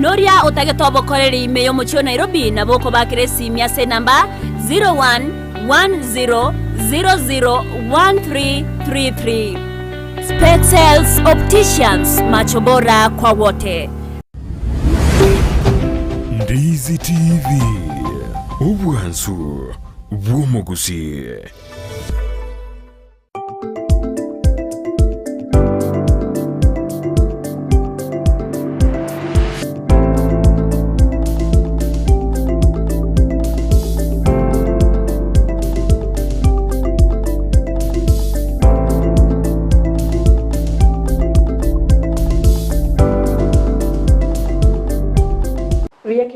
Noria otagete obokoreri ime y'omochie o Nairobi nabo okobakera esimi ase enamba 0110001333. Spexels Opticians, macho bora kwa wote. Ndizi TV, obwansu bw'omogusii.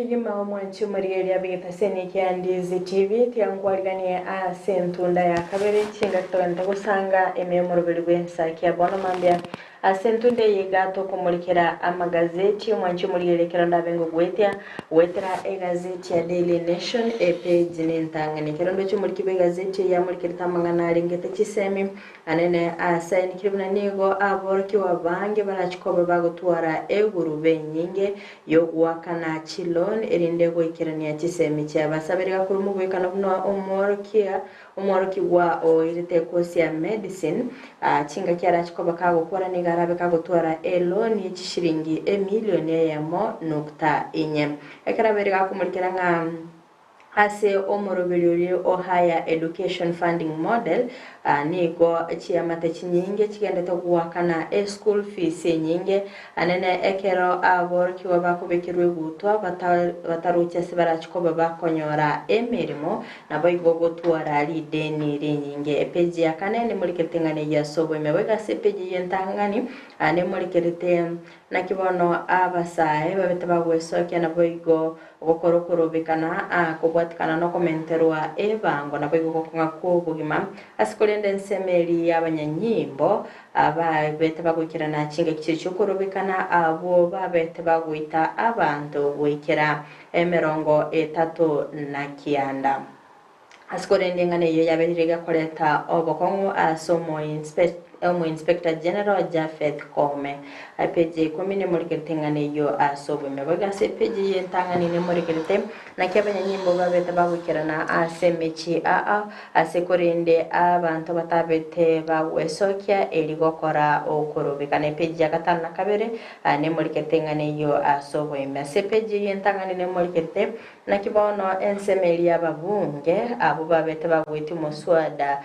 kegima omwanchi omorigereria bw'egetaseni kia Ndizi TV, tiga nkwariganie ase entunda ya kabere chingaki togenete gosanga ime y'omoroberi bw'ensakia bono mambia. Ase entunda eye iga tokomorikera amagazeti omwanchi omorigereria ekero ndabe ngogoetia goetera egazeti ya Daily Nation epage nentang'ani. Ekero ndoche omoriki bw'egazeti eye amorikerete amang'ana arengete chisemi Anene asaenikire buna nigo aborokigwa abange barachie koba bagotwara egurube enyinge y'ogoakana chiloan erinde goikerania chisemi chiabo. Ase abere gakorwa omogwekano buna omworokia omworokigwa oirete ekosi ya medicine, chingaki arachie koba kagokora nigo arabe kagotwara eloan ye chishilingi emilioni eyemo nukta inye. Ekero abere gakomorikera ng'a Ase omoroberio oria o Higher Education Funding Model, nigo chiamate chinyinge chigendete goakana eschool fees enyinge, anene ekero aborokigwa bakobekerwa egutwa batarochi ase barachi koba bakonyora emeremo, naboigo gotwara rideni rinyinge. Epeji ya kane nemorikerete ing'ana eyio ase oboime. Boigo ase epeji eyio entang'ani nemorikerete Naki bono abasae babete bagwesokia naboigo gokora okorobekana aa kobwatikana nokomenterwa ebango naboigo gokong'a kw'obogima, ase korende ensemo eria y'abanyanyimbo ababete bagoikerana chingaki chiria chi'okorobekana abwo babete bagoita abanto goikera emerongo etato na kianda. Ase korende eng'ana eyio yabeire egakoreta obokong'u ase omoinspector general Japheth Koome. Epeji ya ikomi nemorikerete eng'ana eyio ase oboime. Boigo ase epeji eyio entang'ani nemorikerete naki abanyanyimbo babete bagoikerana ase emechie aa ase korende abanto batabete bagwesokia eri gokora okorobekana. Epeji ya gatano na kabere nemorikerete eng'ana eyio ase oboime. Ase epeji eyio entang'ani nemorikerete Naki bono ensemo eria y'ababunge, abwo babete bagwetie omoswada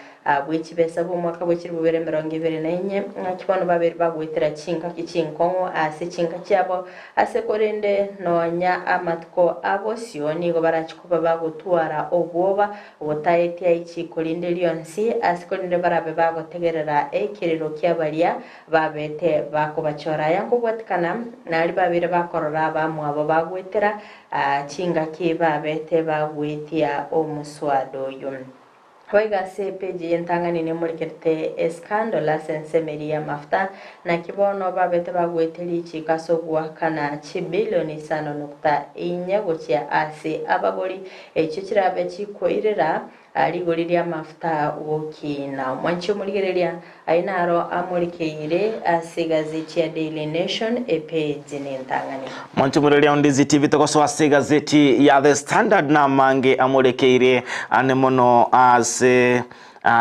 bwe chibesa bw'omwaka bwe chilifu bibere emerongo ebere na inye, naki bono babere bagwetera chingaki chinkong'u ase chinka chiabo, ase korende nonya amatuko a bosio nigo barachie koba bagotwara obwoba botaetia ichiko rinde rionsi, ase korende barabe bagotegerera ekerero kia baria babete bakobachora. Aya nkobwatikana naria babeire bakorora abamwabo bagwetera Aa chingaki babete bagwetia omoswada oyo. Boigo ase epeji y'entang'ani nemorikerete escandal ase ensemo eria y'amafuta, naki bono babete bagwete richiiko ase ogoakana chibilioni isano nukta inye gochia ase abagori, echio chirabe chikoirera Rigori ri'amafuta gokiina. Omwanchi omorigereria ayio naro amorikeire ase egazeti ya Daily Nation epeji nentang'ani. Mwanchi omorigereria Ondizi TV togosoa ase egazeti ya The Standard namange amorekeire ane mono ase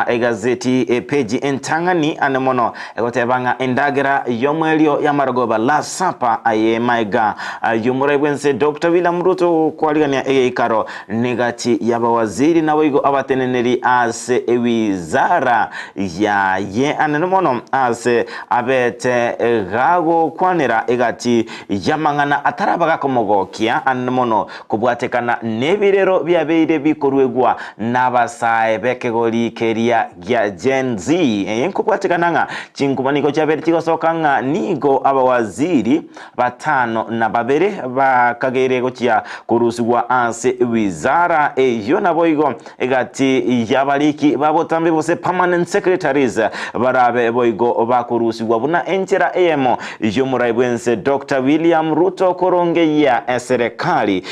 egazeti epeji entang'ani ane mono egoteba ng'a endagera y'omoerio y'amarogoba Last Supper aye maega y'omorai bwense Doctor William Ruto kwarigania egeikaro Negati y'abawaziri naboigo abateneneri ase ewizara yaye anene mono ase abete gagokwanera egati y'amang'ana ataraba gakomogokia anene mono kobwatekana nebirero biabeire bikoruegwa nabasae b'ekegori keria gia Gen Z. Eye nkobwatekana ng'a chinkuba nigo chiabeire chigosoka ng'a nigo abawaziri Batano na babere bakageire gochia korusigwa ase wizara eyio, naboigo egati y'abariki ba botambe gose permanent secretaries barabe boigo bakorusigwa buna enchera eyemo y'omorai bw'ense Doctor William Ruto korongeyia eserekari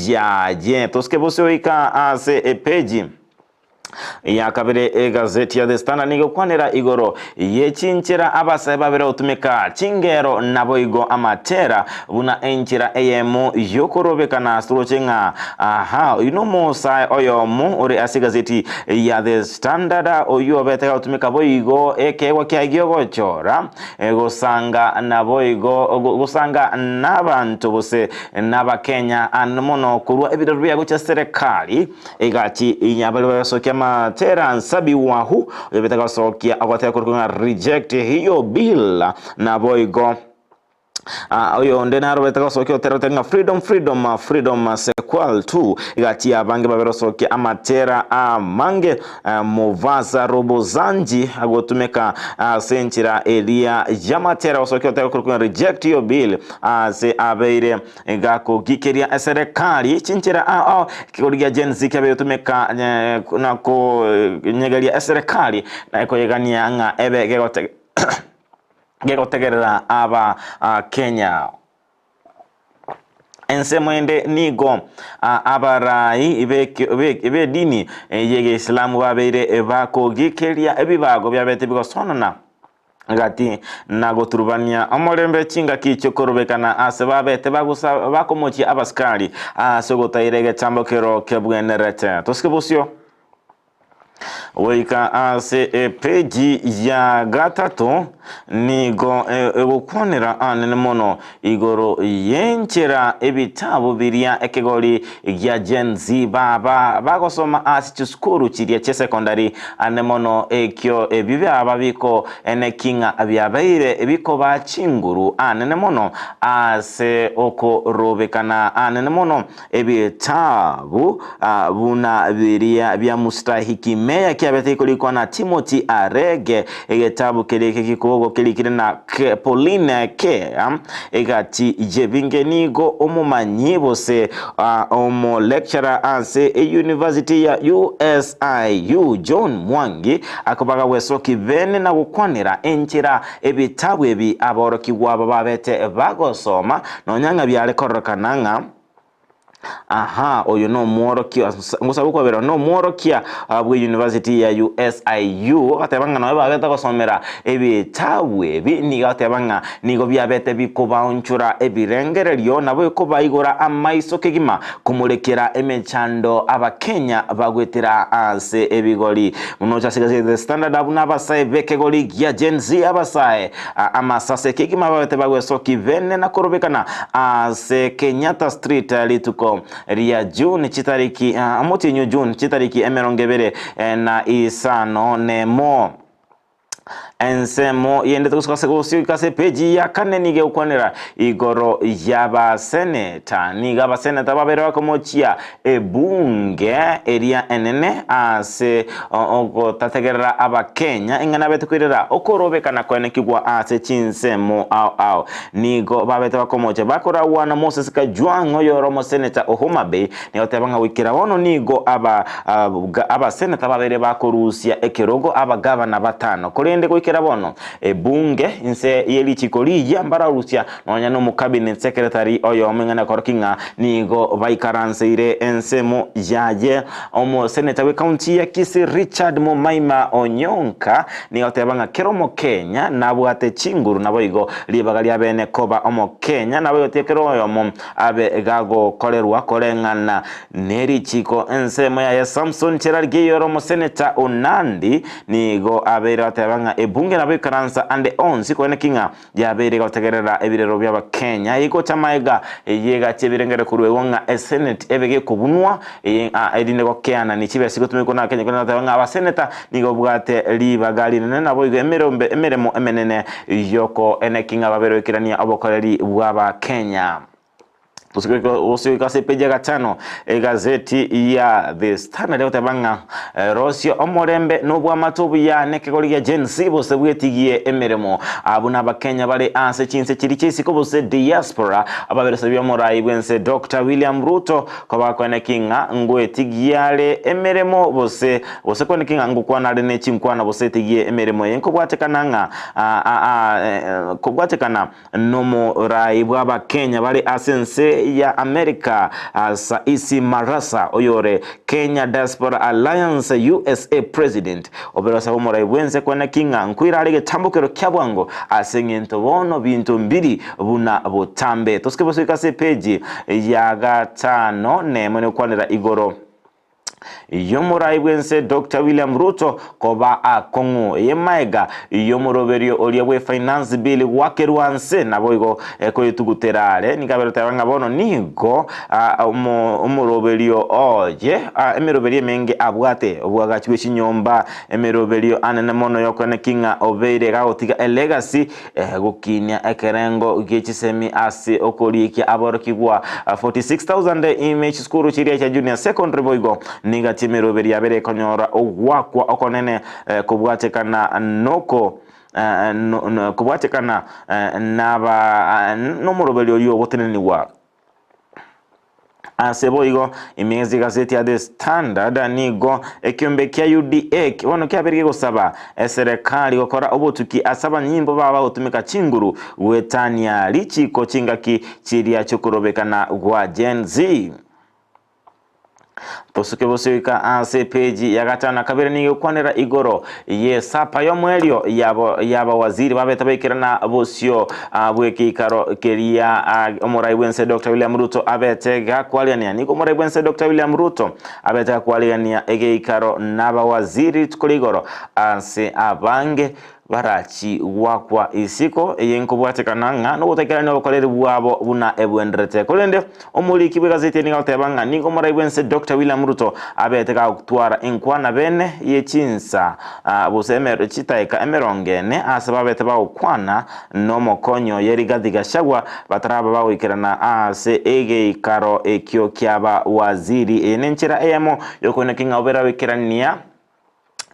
yaye. Tosike bosio goika ase epeji. Ya kabere egazeti ya The Standard nigo ekwanera igoro ye chinchera abasae babere gotumeka chingero naboigo amatera buna enchera eyemo yokorobekana ase toroche ng'a aha oyio nomosae oyomo ore ase egazeti ya The Standard oyio obete gagotumeka boigo ekeegwa kiaye giogochora gosanga naboigo gosanga nabanto gose nabakenya ande mono korwa ebirero biaye gochia serekari Egati y'abaria bagasokia amatera Nsabi Wahu, oyobete agasokia ogotera korokwa ng'a Reject Hiyo Bill, naboigo. Ah, oyonde narobete gosokia oterete ng'a freedom freedom ah, freedom ah, sequel to gati abange baberosokia amatera amange ah, Muvasa Robozanji agotumeka ase enchera eria y'amatera gosokia otera korokwa reject your bill ase abeire gakogikeria eserekari chinchera ao ekegori gia Gen Z kiabeire gotumeka eh, na konyegeria eserekari na ekoyegania ng'a ebe gegote gegotegerera aba Kenya. Ensemo ende nigo abarai b'edini y'Egeisilamu babeire bakogikeria ebibago biabete bigosonana gati na goturubania omorembe chingaki chi'okorobekana ase babete bakomochia abasikari ase ogotaira egetambo kero kebwenerete. Tosike bosio. Goika ase epeji ya gatato nigo egokwanera anene mono igoro y'enchera ebitabu biria ekegori gia Gen Z baba bagosoma ase chisukuru chiria chia secondary ane mono ekio ebio biaba biko eneki ng'a biabeire bikoba chinguru anene mono ase okorobekana anene mono Ebitabu buna biria bia Mustahiki Meya kiabete korikwa na Timothy Arege, egetabu keria kegikogo kerikire na Pauline K. Egati y'ebinge nigo omomanyi gose omo lecturer ase eyunivasiti ya USIU John Mwangi akobaga gwesoki bene na gokwanera enchera ebitabu ebi aborokigwa aba babete bagosoma nonya ng'a biare kororekana ng'a Aha, oyo nomworokia, ngosaba okwabera, nomworokia bw'eyunivasiti ya USIU, agateba ng'a nonye babete gosomera ebitabu ebi, nigo agateba ng'a nigo biabete bikobaonchora ebirengererio, nabo ekobaigora amaiso kegima komorekera emechando Abakenya bagwetera ase ebigori. Buna ocha ase egazeti The Standard abwo nabasae b'ekegori gia Gen Z abasae Amasase kegima babete bagwesoki bene na korobekana ase Kenyatta Street rituko ria June chitariki omotienyi o June chitariki 21 nemo. Ensemo yende togosuka ase gosioka ase epeji ya kane nigo egokwanera igoro y'abaseneta. Nigo abaseneta babere bakomochia Ebunge eria enene ase ogotategerera Abakenya ing'ana abete koirera okorobekana koenekigwa ase chinsemo ao ao. Nigo babete bakomocha bakoragwa na Moses Kajwang' oyore omoseneta o Homa Bay nigo goteba ng'a goikera bono nigo aba abaseneta babere bakorusia ekerogo abagavana batano korende goikera bono ebunge inse ye richiko riiyia mbararusia Nonya nomocabinet secretary oyomo ing'ana korokia ng'a nigo baikaranseire ensemo yaye. Omoseneta bw'ecounty ya Kisii Richard Momaima Onyonka nigo agoteba ng'a kera omokenya nabwate chinguru naboigo ribaga riabene koba omokenya naboigo tiga kera oyomo abe gagokorerwa koreng'ana nerichiko. Ensemo yaye Samson Cherargei ore omoseneta o Nandi nigo abeire agoteba ng'a ebunge nabo ekaransa ande onsi koeneki ng'a Yabeire gotegerera ebirero bi'Abakenya egocha maega y'egati ebirengere korwa igo ng'a esenate ebe gekobunwa eye ng'a erinde gokeana ne chibesa chigotumekwa na Kenya korende goteba ng'a abaseneta nigo babwate ribaga rinene naboigo emerombe emeremo emenene yokoeneki ng'a babere goikerania obokoreri bw'Abakenya. Gosoika ase epeji ya gatano egazeti ya The Standard egoteba ng'a rosia omorembe nobwamate obuya nekegori gia Gen Z bose bwetigie emeremo. Abwo nabakenya bare ase chinse chiria chia isiko bose diaspora ababeresa biomorai bwense Doctor William Ruto kobakoeneki ng'a ngwetigia are emeremo bose gose koeneki ng'a ngokwana are ne chinkwana bose etigie emeremo eye nkobwatekana ng'a kobwatekana Nomorai bw'Abakenya bare ase ense ya Amerika, Saisi Marasa, oyore Kenya Diaspora Alliance USA President, obere osaba omorai bw'ense kweneki ng'a nkoira are egetambokero kia bwango ase eng'ento bono binto mbiri buna botambe. Tosike bosoika ase epeji ya gatano nemo negokwanera igoro. Y'omorai bw'ense Doctor William Ruto koba akong'u y'emaega y'omoroberio oria bwe Finance Bill gwakerwa nse naboigo koyetugutera are. Nigo abere goteba ng'a bono nigo omoroberio oye emeroberio emenge abwate obwagachi bwe chinyomba, emeroberio anene mono yokoeneki ng'a obeire gagotiga elegacy Gokinia ekerengo gie chisemi ase okorikia aborokigwa 46,000 ime chisukuru chiria chia junior secondary boigo niga chi'emeroberi yabere ekonyora ogwakwa okonene kobwatekana noko kobwatekana naba nomoroberi oyio ogotenenigwa. Ase boigo, ime ase egazeti ya The Standard nigo ekiombe kia UDA bono kiabeire gegosaba eserekari gokora obotuki ase abanyimbo baba bagotumeka chinguru goetania richiko chingaki chiria chiokorobekana gwa Gen Z. Tosuke bosio goika ase epeji ya gatano na kabere nigo egokwanera igoro y'esapa y'omoerio yabo y'abawaziri babete baikerana bosio bw'ekeikaro keria omorai bw'ense Doctor William Ruto abete gakwariania. Nigo omorai bw'ense Doctor William Ruto abete gakwariania egeikaro n'abawaziri rituko ria igoro ase abange Barachi goakwa isiko eye nkobwatekana ng'a nogotaikerania obokoreri bwabo buna ebwenderete. Korende omoriki bw'egazeti eye nigo agoteba ng'a nigo omorai bw'ense Doctor William Ruto abete gagotwara enkwana bene ye chinsa gose chitaeka emerongo ene ase babete bagokwana nomokonyi oye Rigathi Gachagua bataraba bagoikerana ase egeikaro ekio ki'abawaziri. Eye nenchera eyemo yokoineka ng'a obere goikerania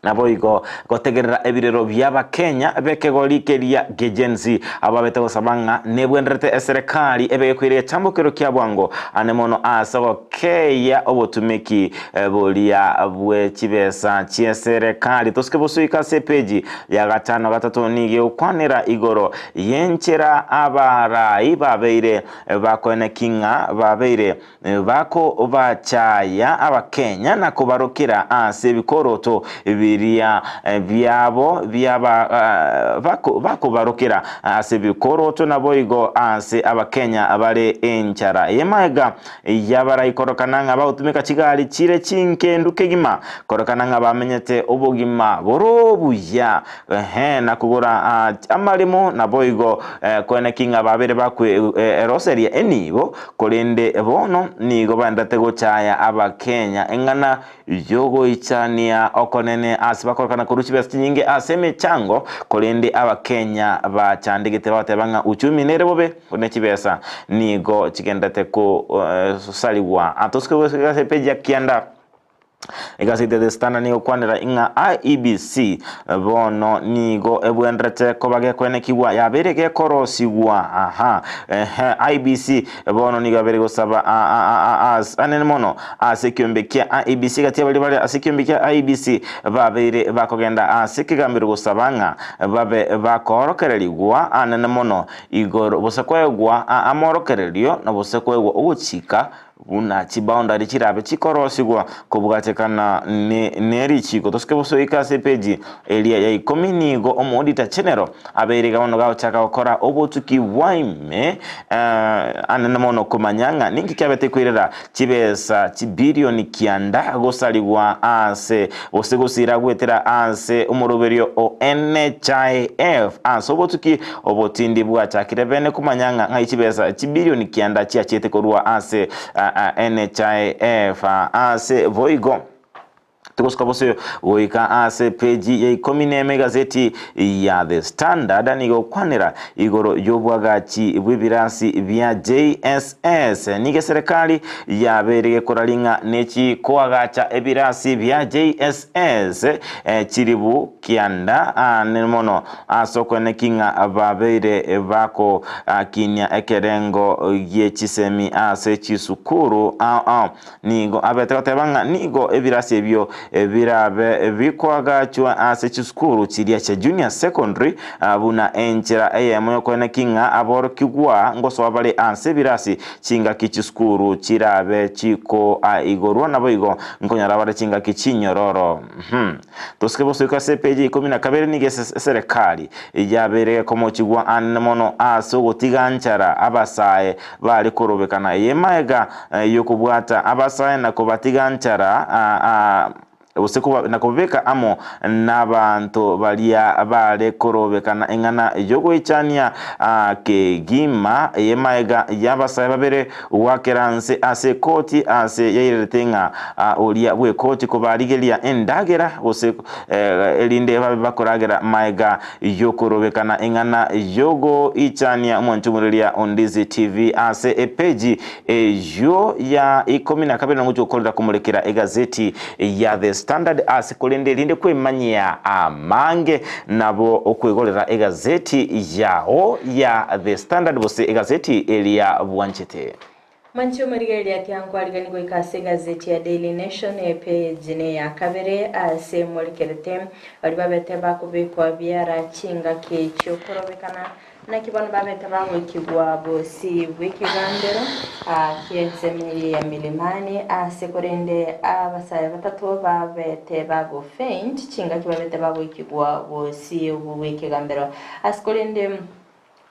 Naboigo gotegerera ebirero bi'Abakenya b'ekegori keria ki'Gen Z, abwo babete gosaba ng'a nebwenderete eserekari ebe gekoira egechambokero kia bwango ane mono ase ogokeeyia obotumeki boria bwe chibesa chi'eserekari. Tosuke bosoika ase epeji ya gatano gatato nigo egokwanera igoro y'enchera abarai babeire bakoeneki ng'a babeire Bakobachaya Abakenya na kobarokera ase ebikoroto biria biabo biaba bakobarokera ase ebikoroto naboigo ase Abakenya bare enchara. Eye magega yabaraikorokana ng'a bagotumeka chigari chire chinkendu kegima korokana ng'a bamenyete obogima bore obuya ehe na kogora amaremo naboigo koeneki ng'a babere bakweroseria enibo Korende bono nigo baendete gochaya Abakenya eng'ana y'ogoichania okonene ase bakorokana korwa chibesa chinyinge ase emechango, korende Abakenya bachandegete bagoteba ng'a uchumi nere bobe ne chibesa nigo chigendete kosarigwa. Atosuke goika ase epeji ya kianda. Egaseti ya The Standard nigo ekwanera ing'a IEBC bono nigo ebwenderete koba gekwenekigwa yabeire gekorosigwa aha ehe IEBC bono nigo yabeire gosaba anene mono ase ekiombe kia IEBC gati abaria bare ase ekiombe kia IEBC babeire bakogenda ase ekegambero gosaba ng'a babe bakoorokererigwa anene mono igoro gose koegwa amorokererio na gose koegwa ogochika Buna chiboundary chirabe chikorosigwa kobwatekana ne richiiko. Tosike bosoike ase epeji eria ya ikomi nigo omoodita chenero abeire iga bono gagochaka gokora obotuki bwa ime anene mono komanya ng'a ninki kiabete koirera chibesa chibilioni kianda gosarigwa ase gose gosira goetera ase omoroberio o NHIF ase obotuki Obotindi bwachakire bene komanya ng'a ng'ai chibesa chibilioni kianda chiachete korwa ase NHIF. Ase boigo togosuka bosio goika ase peji ya ikomi nemo egazeti ya The Standard nigo egokwanera igoro y'obwagachi bw'ebirasi bia JSS. Nigo eserekari yabeire gekora ring'a nechi koagacha ebirasi bia JSS chiribu kianda ane mono Ase okweneki ng'a babeire bagokinia ekerengo gie chisemi ase chisukuru ao ao, nigo abete goteba ng'a nigo ebirasi ebio birabe bikoagachwa ase chisukuru chiria chia junior secondary buna enchera eyemo yokoeneki ng'a aborokigwa ngosoa bare ase ebirasi chingaki chisukuru chirabe chikoaigorwa naboigo nkonyora bare chingaki chinyororo. Tosike bosoiko ase epeji ya ikomi na kabere nigo eserekari yabeire gekomochigwa anene mono ase ogotiga nchara abasae bare korobekana eye maega yokobwata abasae na kobatiga nchara gose na kobabeka amo nabanto baria bare korobekana eng'ana yogoichania kegima eye maega y'abasae babere Goakera nse ase ekoti ase yairerete ng'a oria bw'ekoti kobarigeria endagera, gose erinde babe bakoragera maega y'okorobekana ing'ana y'ogoichania omonchumureria o Ndizi TV ase epeji eyio ya ikomi na kabere nogochia gokorera komorekera egazeti ya The Standard ase korende erinde kwemanyia amange nabo okwegorera egazeti yao ya The Standard gose egazeti eria bwanchete. Mwanche omorigereria tiankwarigani goika ase egazeti ya Daily Nation epeji neya kabere ase morikerete baria babete bakobekwa biara chingaki chiokorobekana Naki bono babete bagoikigwa bosio bw'ekegambero ki'ensemo eria ya Milimani, aase korende abasae batato babete bagofaint chingaki babete bagoikigwa bosio bw'ekegambero. Ase korende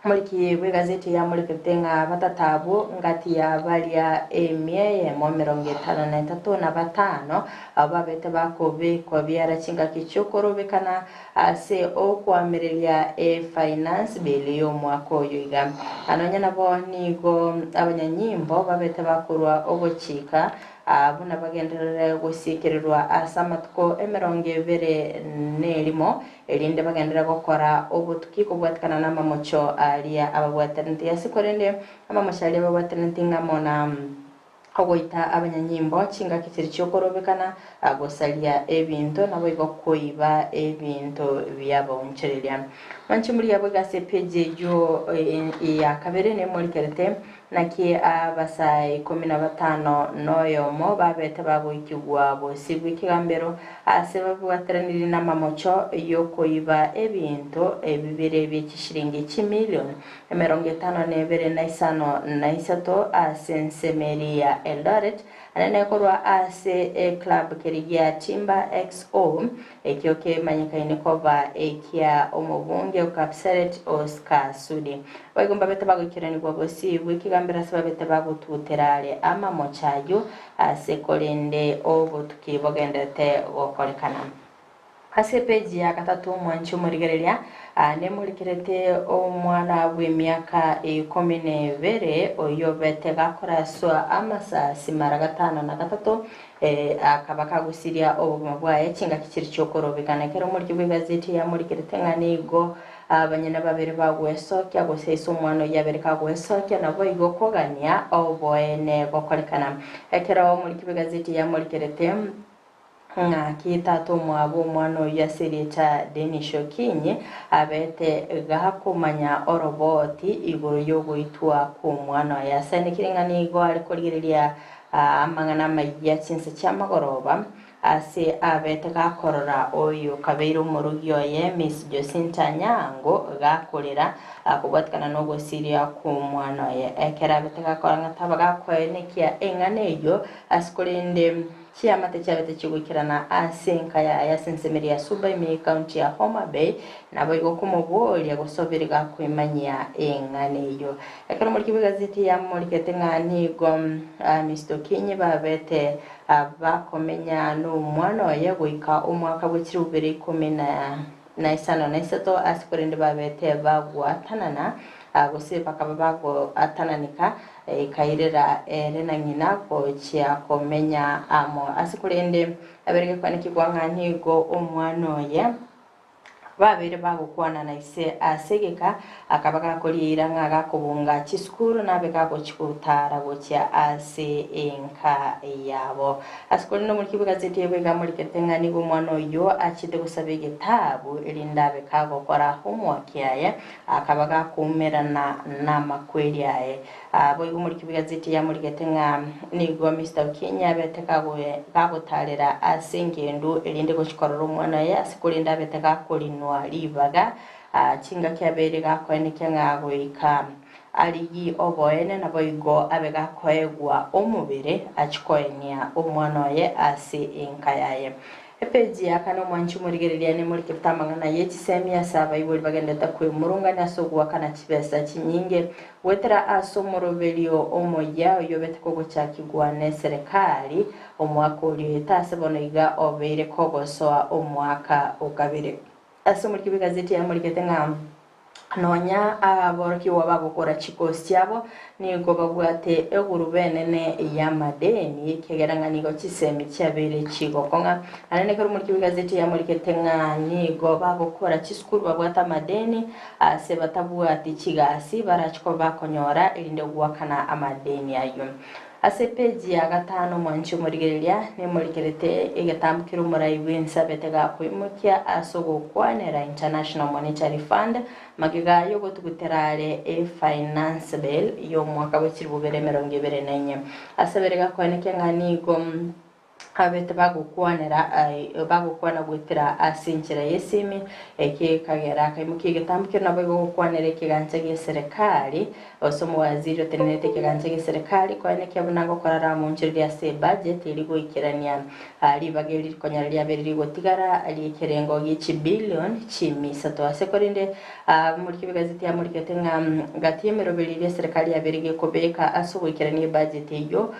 omoriki bw'egazeti yamorekete ng'a batato abwo ngati ya baria emia eyemo emerongo etano na etato na batano, abwo babete bakobekwa biara chingaki chi'okorobekana Ase okoamereria e Finance Bill y'omwaka oyo iga. Nonya nabo nigo abanyanyimbo babete bakorwa ogochika buna bagenderere gosiekererwa ase amatuko emerongo ebere nerimo, erinde bagenderere gokora obotuki kobwatikana namamocho aria ababwataneti. Ase korende amamocho aria ababwataneti ng'amo na Ogoita abanyanyimbo chingaki chiria chi'okorobekana, gosaria ebinto, naboigo koiba ebinto bi'abaonchoreria. Mwanche moria boigo ase epeji eyio ya kabere nemorikerete, naki abasae ikomi na batano noyomo babete bagoikigwa bosio bw'ekegambero ase babwateranirie namamocho y'okoiba ebinto ebibere bie chishilingi chimilion Emerongo etano na ebere na isano na isato ase ensemo eria ya Eldoret, anene korwa ase eclub keria gia Timba XO, ekio kemanyekaine koba ekia omobunge o Kapseret Oscar Sudi. Boigo mbabete bagoikeranigwa bosio bw'ekegambero ase babete bagotutera are amamocho ayio ase korende obotuki bogenderete gokorekana. Ase epeji ya gatato omwanchi omorigereria nemorekerete omwana bw'emiaka ikomi na ebere oyio obete gakoraswa amasasi mara gatano na gatato, akaba kagusiria obogima bwaye chingaki chiria chi'okorobekana. Ekero omoriki bw'egazeti yamorekerete ng'a nigo abanyene babere bagwesokia, gose ise omwana oyio abere kagwesokia, naboigo kogania oboene gokorekana. Ekero omoriki bw'egazeti yamorekerete. Ng'aki tata omwabo omwana oyio ase erieta Denish Okinyi abete gakomanya oroboti igoro y'ogoitwa kw'omwana oye. Asaenekire ng'a nigo are korigereria amang'ana amayia chinsa chi'amagoroba ase abete gakorora oyo kabeire omorogi oye Miss Josinta Nyango gakorera kobwatikana nogosiria kw'omwana oye. Ekero abete gakora ng'a taba gakoenekia eng'ana eyio ase korende Chiamate chiabete chigoikerana ase enka yaye ase ensemo eria ya Suba ime y'ecounty ya Homa Bay, naboigo komoboria gose obere gakoimanyia eng'ana eyio. Ekero omoriki bw'egazeti yamorikete ng'a nigo Mister Okinyi babete bakomenya nomwana oye goika omwaka bwe chilifu bibere ikomi na isano na isato ase korende babete bagwatanana gose bakaba bagoatananika Ekairera ere na ng'ina gochia komenya amo. Ase korende abereke kwanekigwa ng'a nigo omwana oye Babeire bagokwana na ise ase egeka, akaba gakoriera ng'a gakobunga chisukuru nabe gagochia gotara gochia ase enka yabo. Ase korende omoriki bw'egazeti eye boigo amorikete ng'a nigo omwana oyio achiete gosaba egetabu erinde abe kagokora homework yaye, akaba gakoumerana namakweri aye. Boigo omoriki bw'egazeti eye amorigete ng'a nigo Mister Okinyi abete kagotarera ase engendu erinde gochia korora omwana oye ase korende abete gakorinwa ribaga chingaki abeire gakoenekia ng'a goika arigie oboene naboigo abe gakoegwa omobere achie koenia omwana oye ase enka yaye. Epeji ya kane omwanchi omorigereria nemorikerete amang'ana ye chisemi ase abaibori bagenderete kwemurungania ase ogoakana chibesa chinyinge goetera ase omoroberio omoyia oyio obete kogochakigwa neserekari omwaka oria oete ase bono iga obeire kogosoa omwaka okabere. Ase omoriki bw'egazeti yamorikete ng'a Nonya aborokigwa bagokora chikosi chiabo nigo babwate egurube enene y'amadeni, ekiagera ng'a nigo chisemi chiabeire chigokong'a. Naende ekero omoriki bw'egazeti yamorikete ng'a nigo bagokora chisukuru babwate amadeni ase batabwati chigasi barache koba bakonyora erinde goakana amadeni ayio. Ase epeji ya gatano omwanchi omorigereria nemorikerete egetambo keria omorai bw'ense abete gakoimokia ase ogokwanera International Monetary Fund magega aye ogotugutera are e Finance Bill y'omwaka bwe chilifu bibere emerongo ebere na enye. Ase abere gakoenekia ng'a nigo abete bagokwanera bagokwana goetera ase enchera y'esimi, eki ekagera akaimokia egetambo keria naboigo gokwanera ekegancha gi'eserekari Gose omowaziri otenenerete ekegancha gi'eserekari koenekia buna ngokora aramonchorerie ase ebudget eria goikerania ribaga eri rikonyora riabeire rigotigara ri'ekerengo gie chibillion chimisato. Ase korende omoriki bw'egazeti amorikete ng'a gati y'emeroberi eria eserekari yabeire gekobeka ase ogoikerania ebudget eyio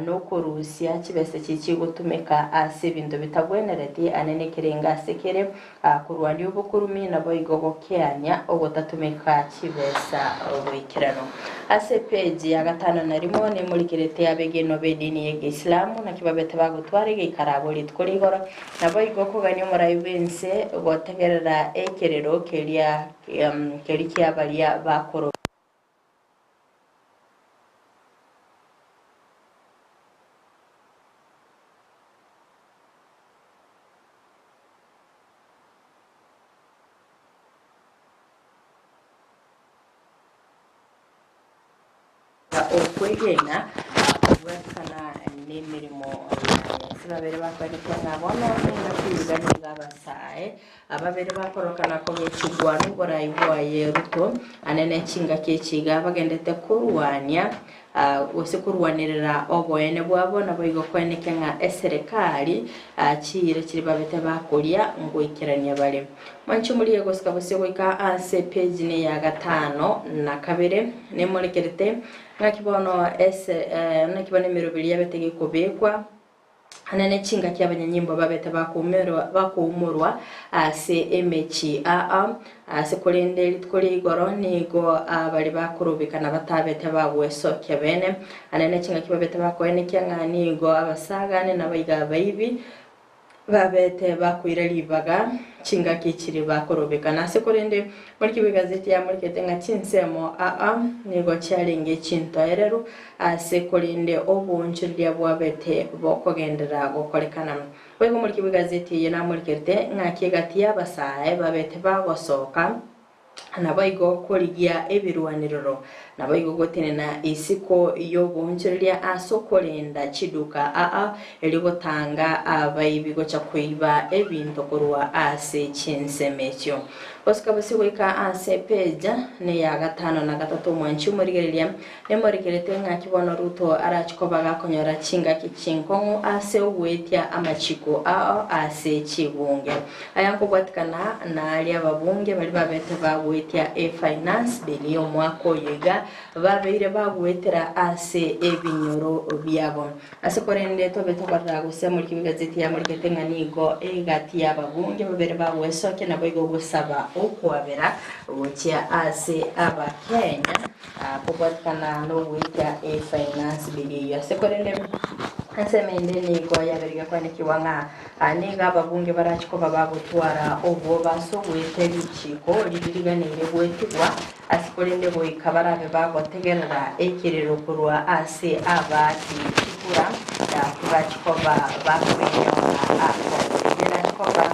nokorusia chibesa echi chigotumeka ase ebinto bitabwenereti ane nekerengo ase kere Korwania obokurumi naboigo gokeania ogotatumeka chibesa goikeranu. Ase epeji ya gatano na rimo nemorikerete abegenwa b'edini y'Egeisilamu naki babete bagotwara egeikaro abwo rituko rigoro, naboigo kogania omorai bw'ense gotegerera ekerero keria keria kia baria bakoro. Okwegena kobwatikana nemeremo yaye. Ase babere bakwenekia ng'a bono nengaki iga nigo abasae ababere bakorokana kogechigwa noborai bwaye Ruto ane ne chingaki echi iga bagendete korwania gose korwanerera oboene bwabo, naboigo koenekia ng'a eserekari chiira chiria babete bakoria ngoikerania bare. Mwanche morie gosika bosio goika ase epeji neya gatano na kabere, nemorekerete ng'aki bono ese naki bono emeroberi yabete gekobekwa. Anene chingaki abanyanyimbo babete bakoumorwa ase emechie aa, ase korende rituko ria igoro nigo baria bakorobekana batabete bagwesokia bene. Anene chingaki babete bakoenekia ng'a nigo abasagane nabaiga abaibi Babete bakoira ribaga chingaki chiria bakorobekana. Ase korende, moriki bw'egazeti yamorikete ng'a chinsemo aa nigo chiarenge chintoereru, ase korende oboonchoreria bwabete bokogenderera gokorekana. Boigo omoriki bw'egazeti eye namorikerete ng'aki egati y'abasae babete bagosoka Naboigo korigia ebirwanirero, naboigo gotenena isiko y'oboonchoreria ase okorenda chiduka aa, erio gotanga abaibi gocha koiba ebinto korwa ase chinsemo echio. Gosuka bosio goika ase epeja neya gatano na gatato omwanchi omorigereria nemorigerete ng'aki bono Ruto arache koba gakonyora chingaki chinkong'u ase ogoetia amachiko ao ase chibunge. Aya nkobwatikana naria ababunge baria babete bagoetia e Finance Bill y'omwaka oyo iga babeire bagoetera ase ebinyoro biabo. Ase korende tobe tokorora gose omoriki bw'egazeti yamorikete ng'a nigo egati y'ababunge babere bagoesokia naboigo gosaba okwabera gochia ase Abakenya kobwatikana nogoetia e Finance Bill eyio. Ase korende. Ensemo ende nigo yabereire kwanekigwa ng'a nigo ababunge barache koba bagotwara obwoba ase ogoeta richiiko riria riganeire goetigwa ase korende goika barabe bagotegerera ekerero korwa ase abaaki chikura na tibachi koba bakoinyora akong'u koba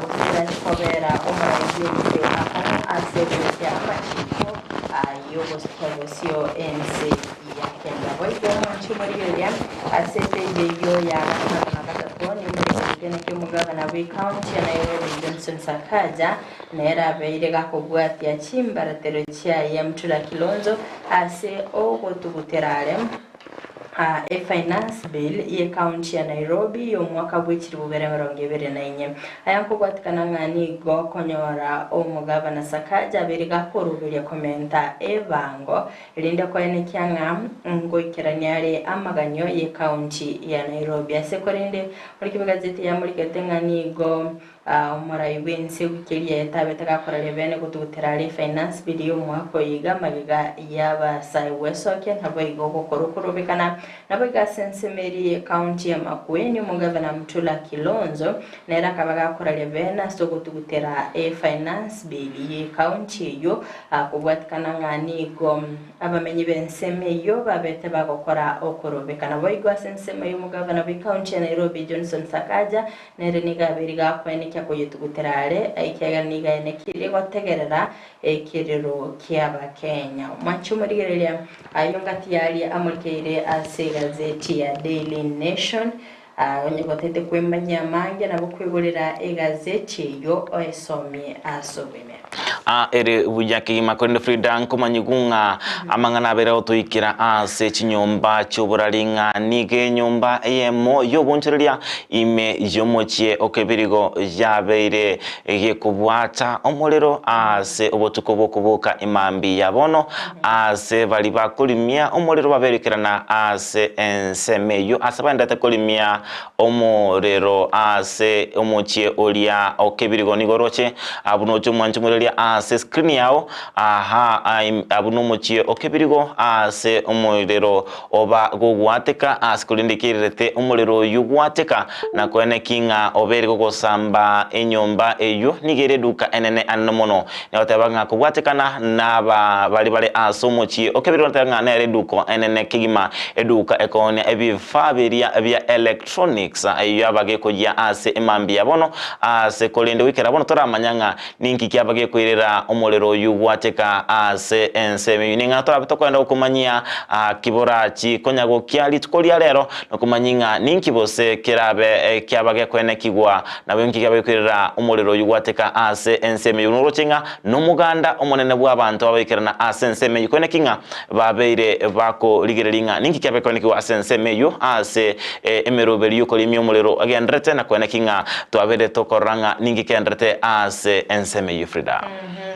gose tirachi kobera omorai bw'ebisio akong'u ase goetia amachiiko ay'ogosika bosio ense. Ya kenda. Boigo omonche omorigereria ase epeji eyio ya gatano na gatato nimorigeretie naki omogavana bw'ecounty ya Nairobi Johnson Sakaja nere abeire gakobwatia chimbaratero chiaye Mutula Kilonzo ase ogotugutera are e Finance Bill y'ecounty ya Nairobi y'omwaka bwe chilifu bibere emerongo ebere na inye. Aya nkobwatikana ng'a nigo okonyora omogavana Sakaja abeire gakoroberia komenta ebango Erinde koenekia ng'a ngoikerania are amaganio y'ecounty ya Nairobi. Ase korende, orikebe egazeti yamorikete ng'a nigo omorai bw'ense wiki eria yaetabete gakoraria bene gotugutera are efinance bill y'omwaka oyo iga magega y'abasae gwesokia naboigo gokora okorobekana naboigo ase ensemo eria y'ecounty ya Makueni omogavana Mutula Kilonzo nere akaba gakoraria bene ase ogotugutera efinance bill y'ecounty eyio Kobwatikana ng'a nigo abamenyi b'ensemo eyio babete bagokora okorobeka. Naboigo ase ensemo y'omogavana bw'ecounty ya Nairobi Johnson Sakaja nere nigo abeire gakoenekia koyetugutera are ekiagera nigo aenekirie gotegerera ekerero ki'Abakenya. Omwanchi omorigereria ayio ngati yaria amorikeire ase egazeti ya Daily Nation. Onye gotete kwemanyia amange nabo kwegorera egazeti eyio oesomie ase oboime. Aa ere buya kegima korende Frida nkomanyigwe ng'a amang'ana abere agotoikera ase chinyomba chi'oborari ng'a nigo enyomba eyemo y'obonchoreria ime y'omochie o Kebirigo yabeire gekobwata omorero ase obotuko bw'okoboka imambia ya bono Aase baria bakorimia omorero baberekerana ase ensemo eyio, ase baendete korimia omorero ase omochie oria o kebirigo nigo oroche abwo noche omwanche omoreria ase screen yao aha abwo nomochie o kebirigo ase omorero oba gogwateka ase korende kererete omorero oyio gwateka na koeneki ng'a obeire gogosamba enyomba eyio nigo ere eduka enene anene mono Nagoteba ng'a kobwatekana naba baria bare ase omochie o kebere nagoteba ng'a nere eduko enene kegima, eduka ekoonia ebifaa biria bia electronics eyio abagekoyia ase emambia ya bono ase korende goikera bono toramanya ng'a ninki kiaba gekoirera omorero oyio gwateka ase ensemo eyio. Ning'ana torabe tokoenda gokomanyia ki borachi konya gokia rituko ria rero nokomanyia ng'a ninki bose kerabe kiaba gekoenekigwa Nabo inki kiabaikwerera omorero oyio gwateka ase ensemo eyio? Noroche ng'a nomoganda omonene bw'abanto babaikerana ase ensemo eyio, koeneki ng'a babeire bakorigereria ng'a ninki kiabaikoenekigwa ase ensemo eyio ase emeroberi y'okorimia omorero egendererete, na koeneki ng'a twabeire tokorora ng'a ninki kegendererete ase ensemo eyio. Frida.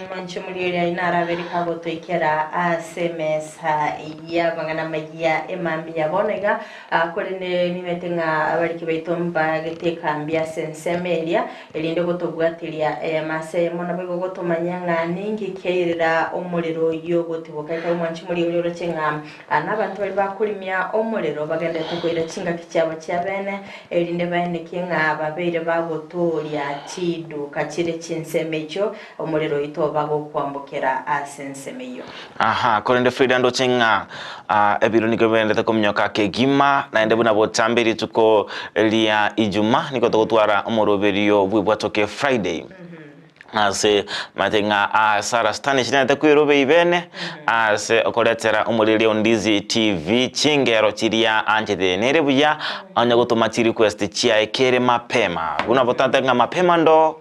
Mwanche omorigereria aye narabe rikagotoikera ase emesa y'amang'ana amayia emambia bono iga. Korende nimanyete ng'a abariki baito mbagete ekambi ase ensemo eria, erinde gotobwatiria eyemo ase eyemo, naboigo gotomanya ng'a ninki kiairera omorero oyio gotiboka. Ekero omwanchi moria oria oroche ng'a nabanto baria bakorimia omorero bagenderete koira chingaki chiabo chiabene, erinde baenekie ng'a babeire bagotooria chiduka chire chinsemo echio, omorero oyio toba gokwambokera ase ensemo eyio. Aha, korende Frida ndoche ng'a ebiro nigo bigenderete kominyoka kegima, naende buna botambe rituko ria Ijuma nigo togotwara omoroberio bw'ebwatoke Friday. Ase maete ng'a Sarah Stanish nete kwerobe ibene ase okoretera omorigereria o Ndizi TV chingero chiria anchete nere buya onye gotoma chirequest chiaye kere mapema buna botate ng'a mapema ndo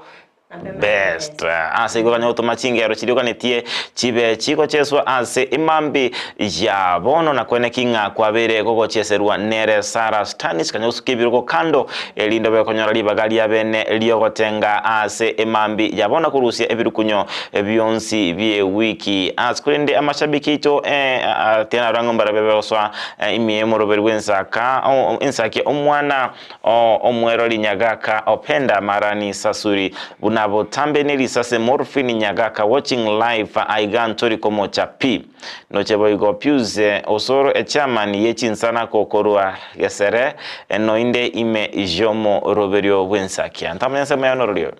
Best. Ase igo kanya gotoma chingero chiria oganetie chibe chigocheswa ase emambi ya bono na koeneki ng'a kwabeire gogocheserwa nere Sarah Stanis kanya gosuka ebirogo kando erinde obe okonyora ribaga ria bene riogotenga ase emambi ya bono korusia ebirukunyo bionsi bi'ewiki. Ase korende amashabiki aito eh, tiga narora ng'a mbarabe begosoa ime y'omoroberi bw'ensaka ensaki omwana O omwerori Nyagaka Openda Marani Sasuri buna. Botambe ne risase Morphine Nyagaka watching live aiga ntori komocha pi. Noche boigo Pius Osoro echairman ye chinsanako korwa Gesere noinde ime y'omoroberio bw'ensakia. Ntamanya ensemo yao norori oyo.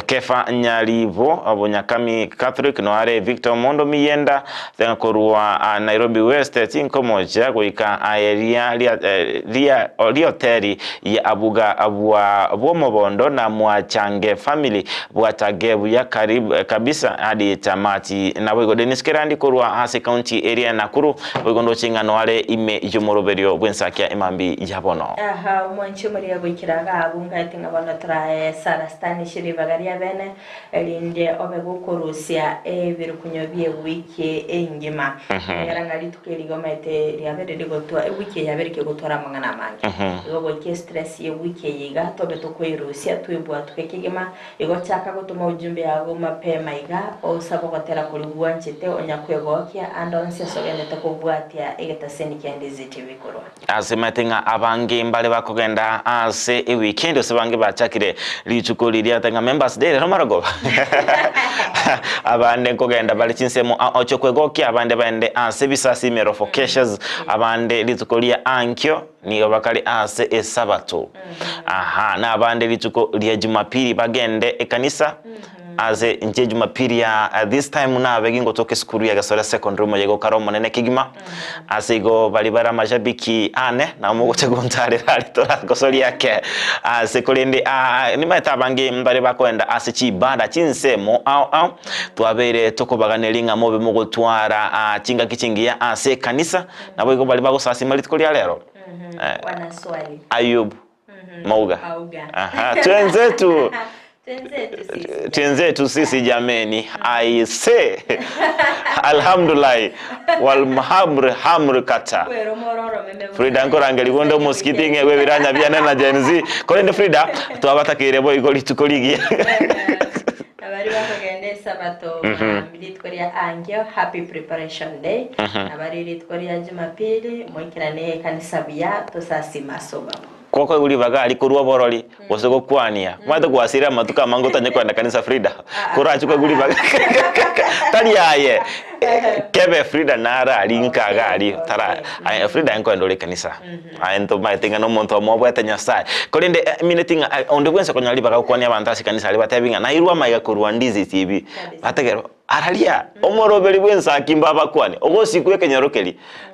Kefa Nyaribo Bonyakami Catholic noare Victor Omondo Miyenda tenga korwa Nairobi West tinkomocha goika aye ria ria rioteri ya abuga bwa bwomobondo na Mwachange family bwatage buya karib kabisa hadi tamati. Naboigo Dennis Kerandi korwa ase county eria ya Nakuru boigo ndoche ng'a noare ime y'omoroberio bw'ensakia emambi ya bono. Aha, omwanchi omoria goikera iga abwo ngaete ng'a bono torae Sarah Stanish ribaga ria bene, erinde obe gokorusia ebirukunyo bi'ewiki engima. Ekiagera ng'a rituko eri iga omanyete riabeire rigotwa ewiki eye yabeire kegotwara amang'ana amange. Igo goika estress y'ewiki eye iga tobe tokoyerusia twebwatuke kegima. Igo chaka gotoma ujumbe yago mapema iga, osabe ogotera koria gwanchete onya kwegokia ande onsi ase ogendete kobwatia egetaseni kia Ndizi TV korwa. Ase maete ng'a abange mbare bakogenda ase eweekend gose bange bachakire rituko riria ate ng'a members day rero marogoba abande nkogenda bare chinsemo oche kwegokia abande baende ase ebisasimero for keshes abande rituko ria ankio nigo bakare ase esabato aha na abande rituko ria jumapili bagende ekanisa Ase inche Jumapili ya this time nabe gingotoka esukuru ya Gesore Secondary omoyega okare omonene kegima. Ase igo baria bare amashabiki ane nabo mogocha gontarera aria toragosoria ake. Ase korende nimaete abange mbare bakoenda ase chiibada chinsemo ao ao twabeire tokobaganeria ng'a mobe mogotwara chingaki chingiya ase ekanisa naboigo baria bagosasima rituko ria rero. Wanaswali. Ayub Mauga. Mauga. Aha, twenzetu. Twenzetu sisi. Twenzetu sisi jameni. I say. Alhamdulillah. Walhamri hamri kata. Kwero mororo meme. Frida nkorangeri gonde omosikiti ng'egwe ebiranya biane na Gen Z. Korende Frida, twabatakeire boigo rituko rigiya. Abari bakogenda esabato rituko ria ankio happy preparation day. Abari rituko ria jumapili moikerane ekanisa buya tosasima ase obamo. Gokoigwa ribaga aria korwa oborori, gose gokwania, omanyete gwasirire amatuko amange otanye kogenda kanisa Frida, korache koigwa ribaga tari aye, kebe Frida naro aria nka iga aria tara aye Frida aye nkoenda ore ekanisa, aye ntomaete ng'a nomonto omo obwate Nyasaye. Korende emineti ng'a onde bwensi okonyora ribaga gokwania abanto ase ekanisa aria batebi ng'a nairwe amaiga korwa Ndizi TV, bategerwe araria omoroberi bw'ensaki mbabakwane, ogosikwa ekenyoro keria,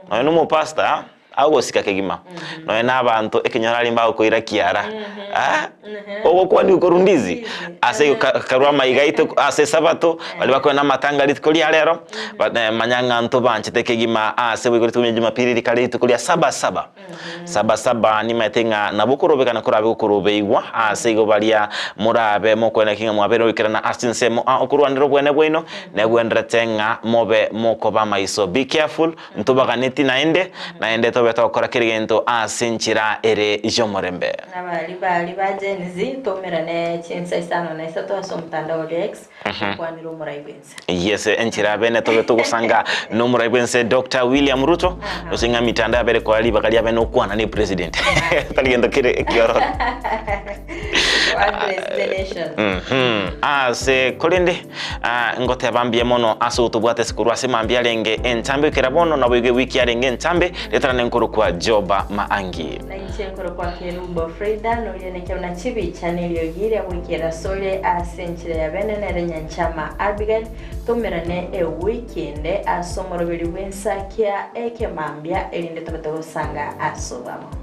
nonya na omopastor. Agogosika kegima, nonya na abanto ekenyoro aria mbagokoira kiara. Ah, ogokwanigwa korwa ndizi ase igo karwa amaiga aito ase esabato, baria bakoenda amatanga rituko ria rero, manya ng'a ntobanchete kegima ase boigo rituko ria jumapili rikare rituko ria saba saba. Saba saba nimaete ng'a nabo okorobekana korabe gokorobeigwa, ase igo baria morabe mokoeneki ng'a mwabeire goikerana ase chinsemo aa okorwanera obwene bwaino, negwenderete ng'a mobe mokoba amaiso. Be careful. Ntobaganeti naende, naende tobe togokora kera egento ase enchera ere y'omorembe. Nabari bari ba Gen Z toumerane chinsa isano na isato ase omotandao oria X gokwanera omorai bw'ense. Yes, enchera bene tobe togosanga nomorai bw'ense Doctor William Ruto, gose ng'a emitandao yabere koa ribaga ria bene okwana ne president. Tari gento kere ekiororo. Address the nation. Ase korende Aa, ngoteba mbuya mono ase ogotobwata ase korwa ase mambia arenge entambe goikera bono, naboigo ewiki yarenge entambe, ritarane nkorokwa Joba Maangi. Na inche nkorokwa Kerubo Frida, noria nekia buna chibicha na eriogi ria goikera asore ase enchera ya bene nere Nyanchama Abigail, toumerane ewiki ende ase omoroberi bw'ensakia ekemambia, erinde tobe togosanga ase obwamo.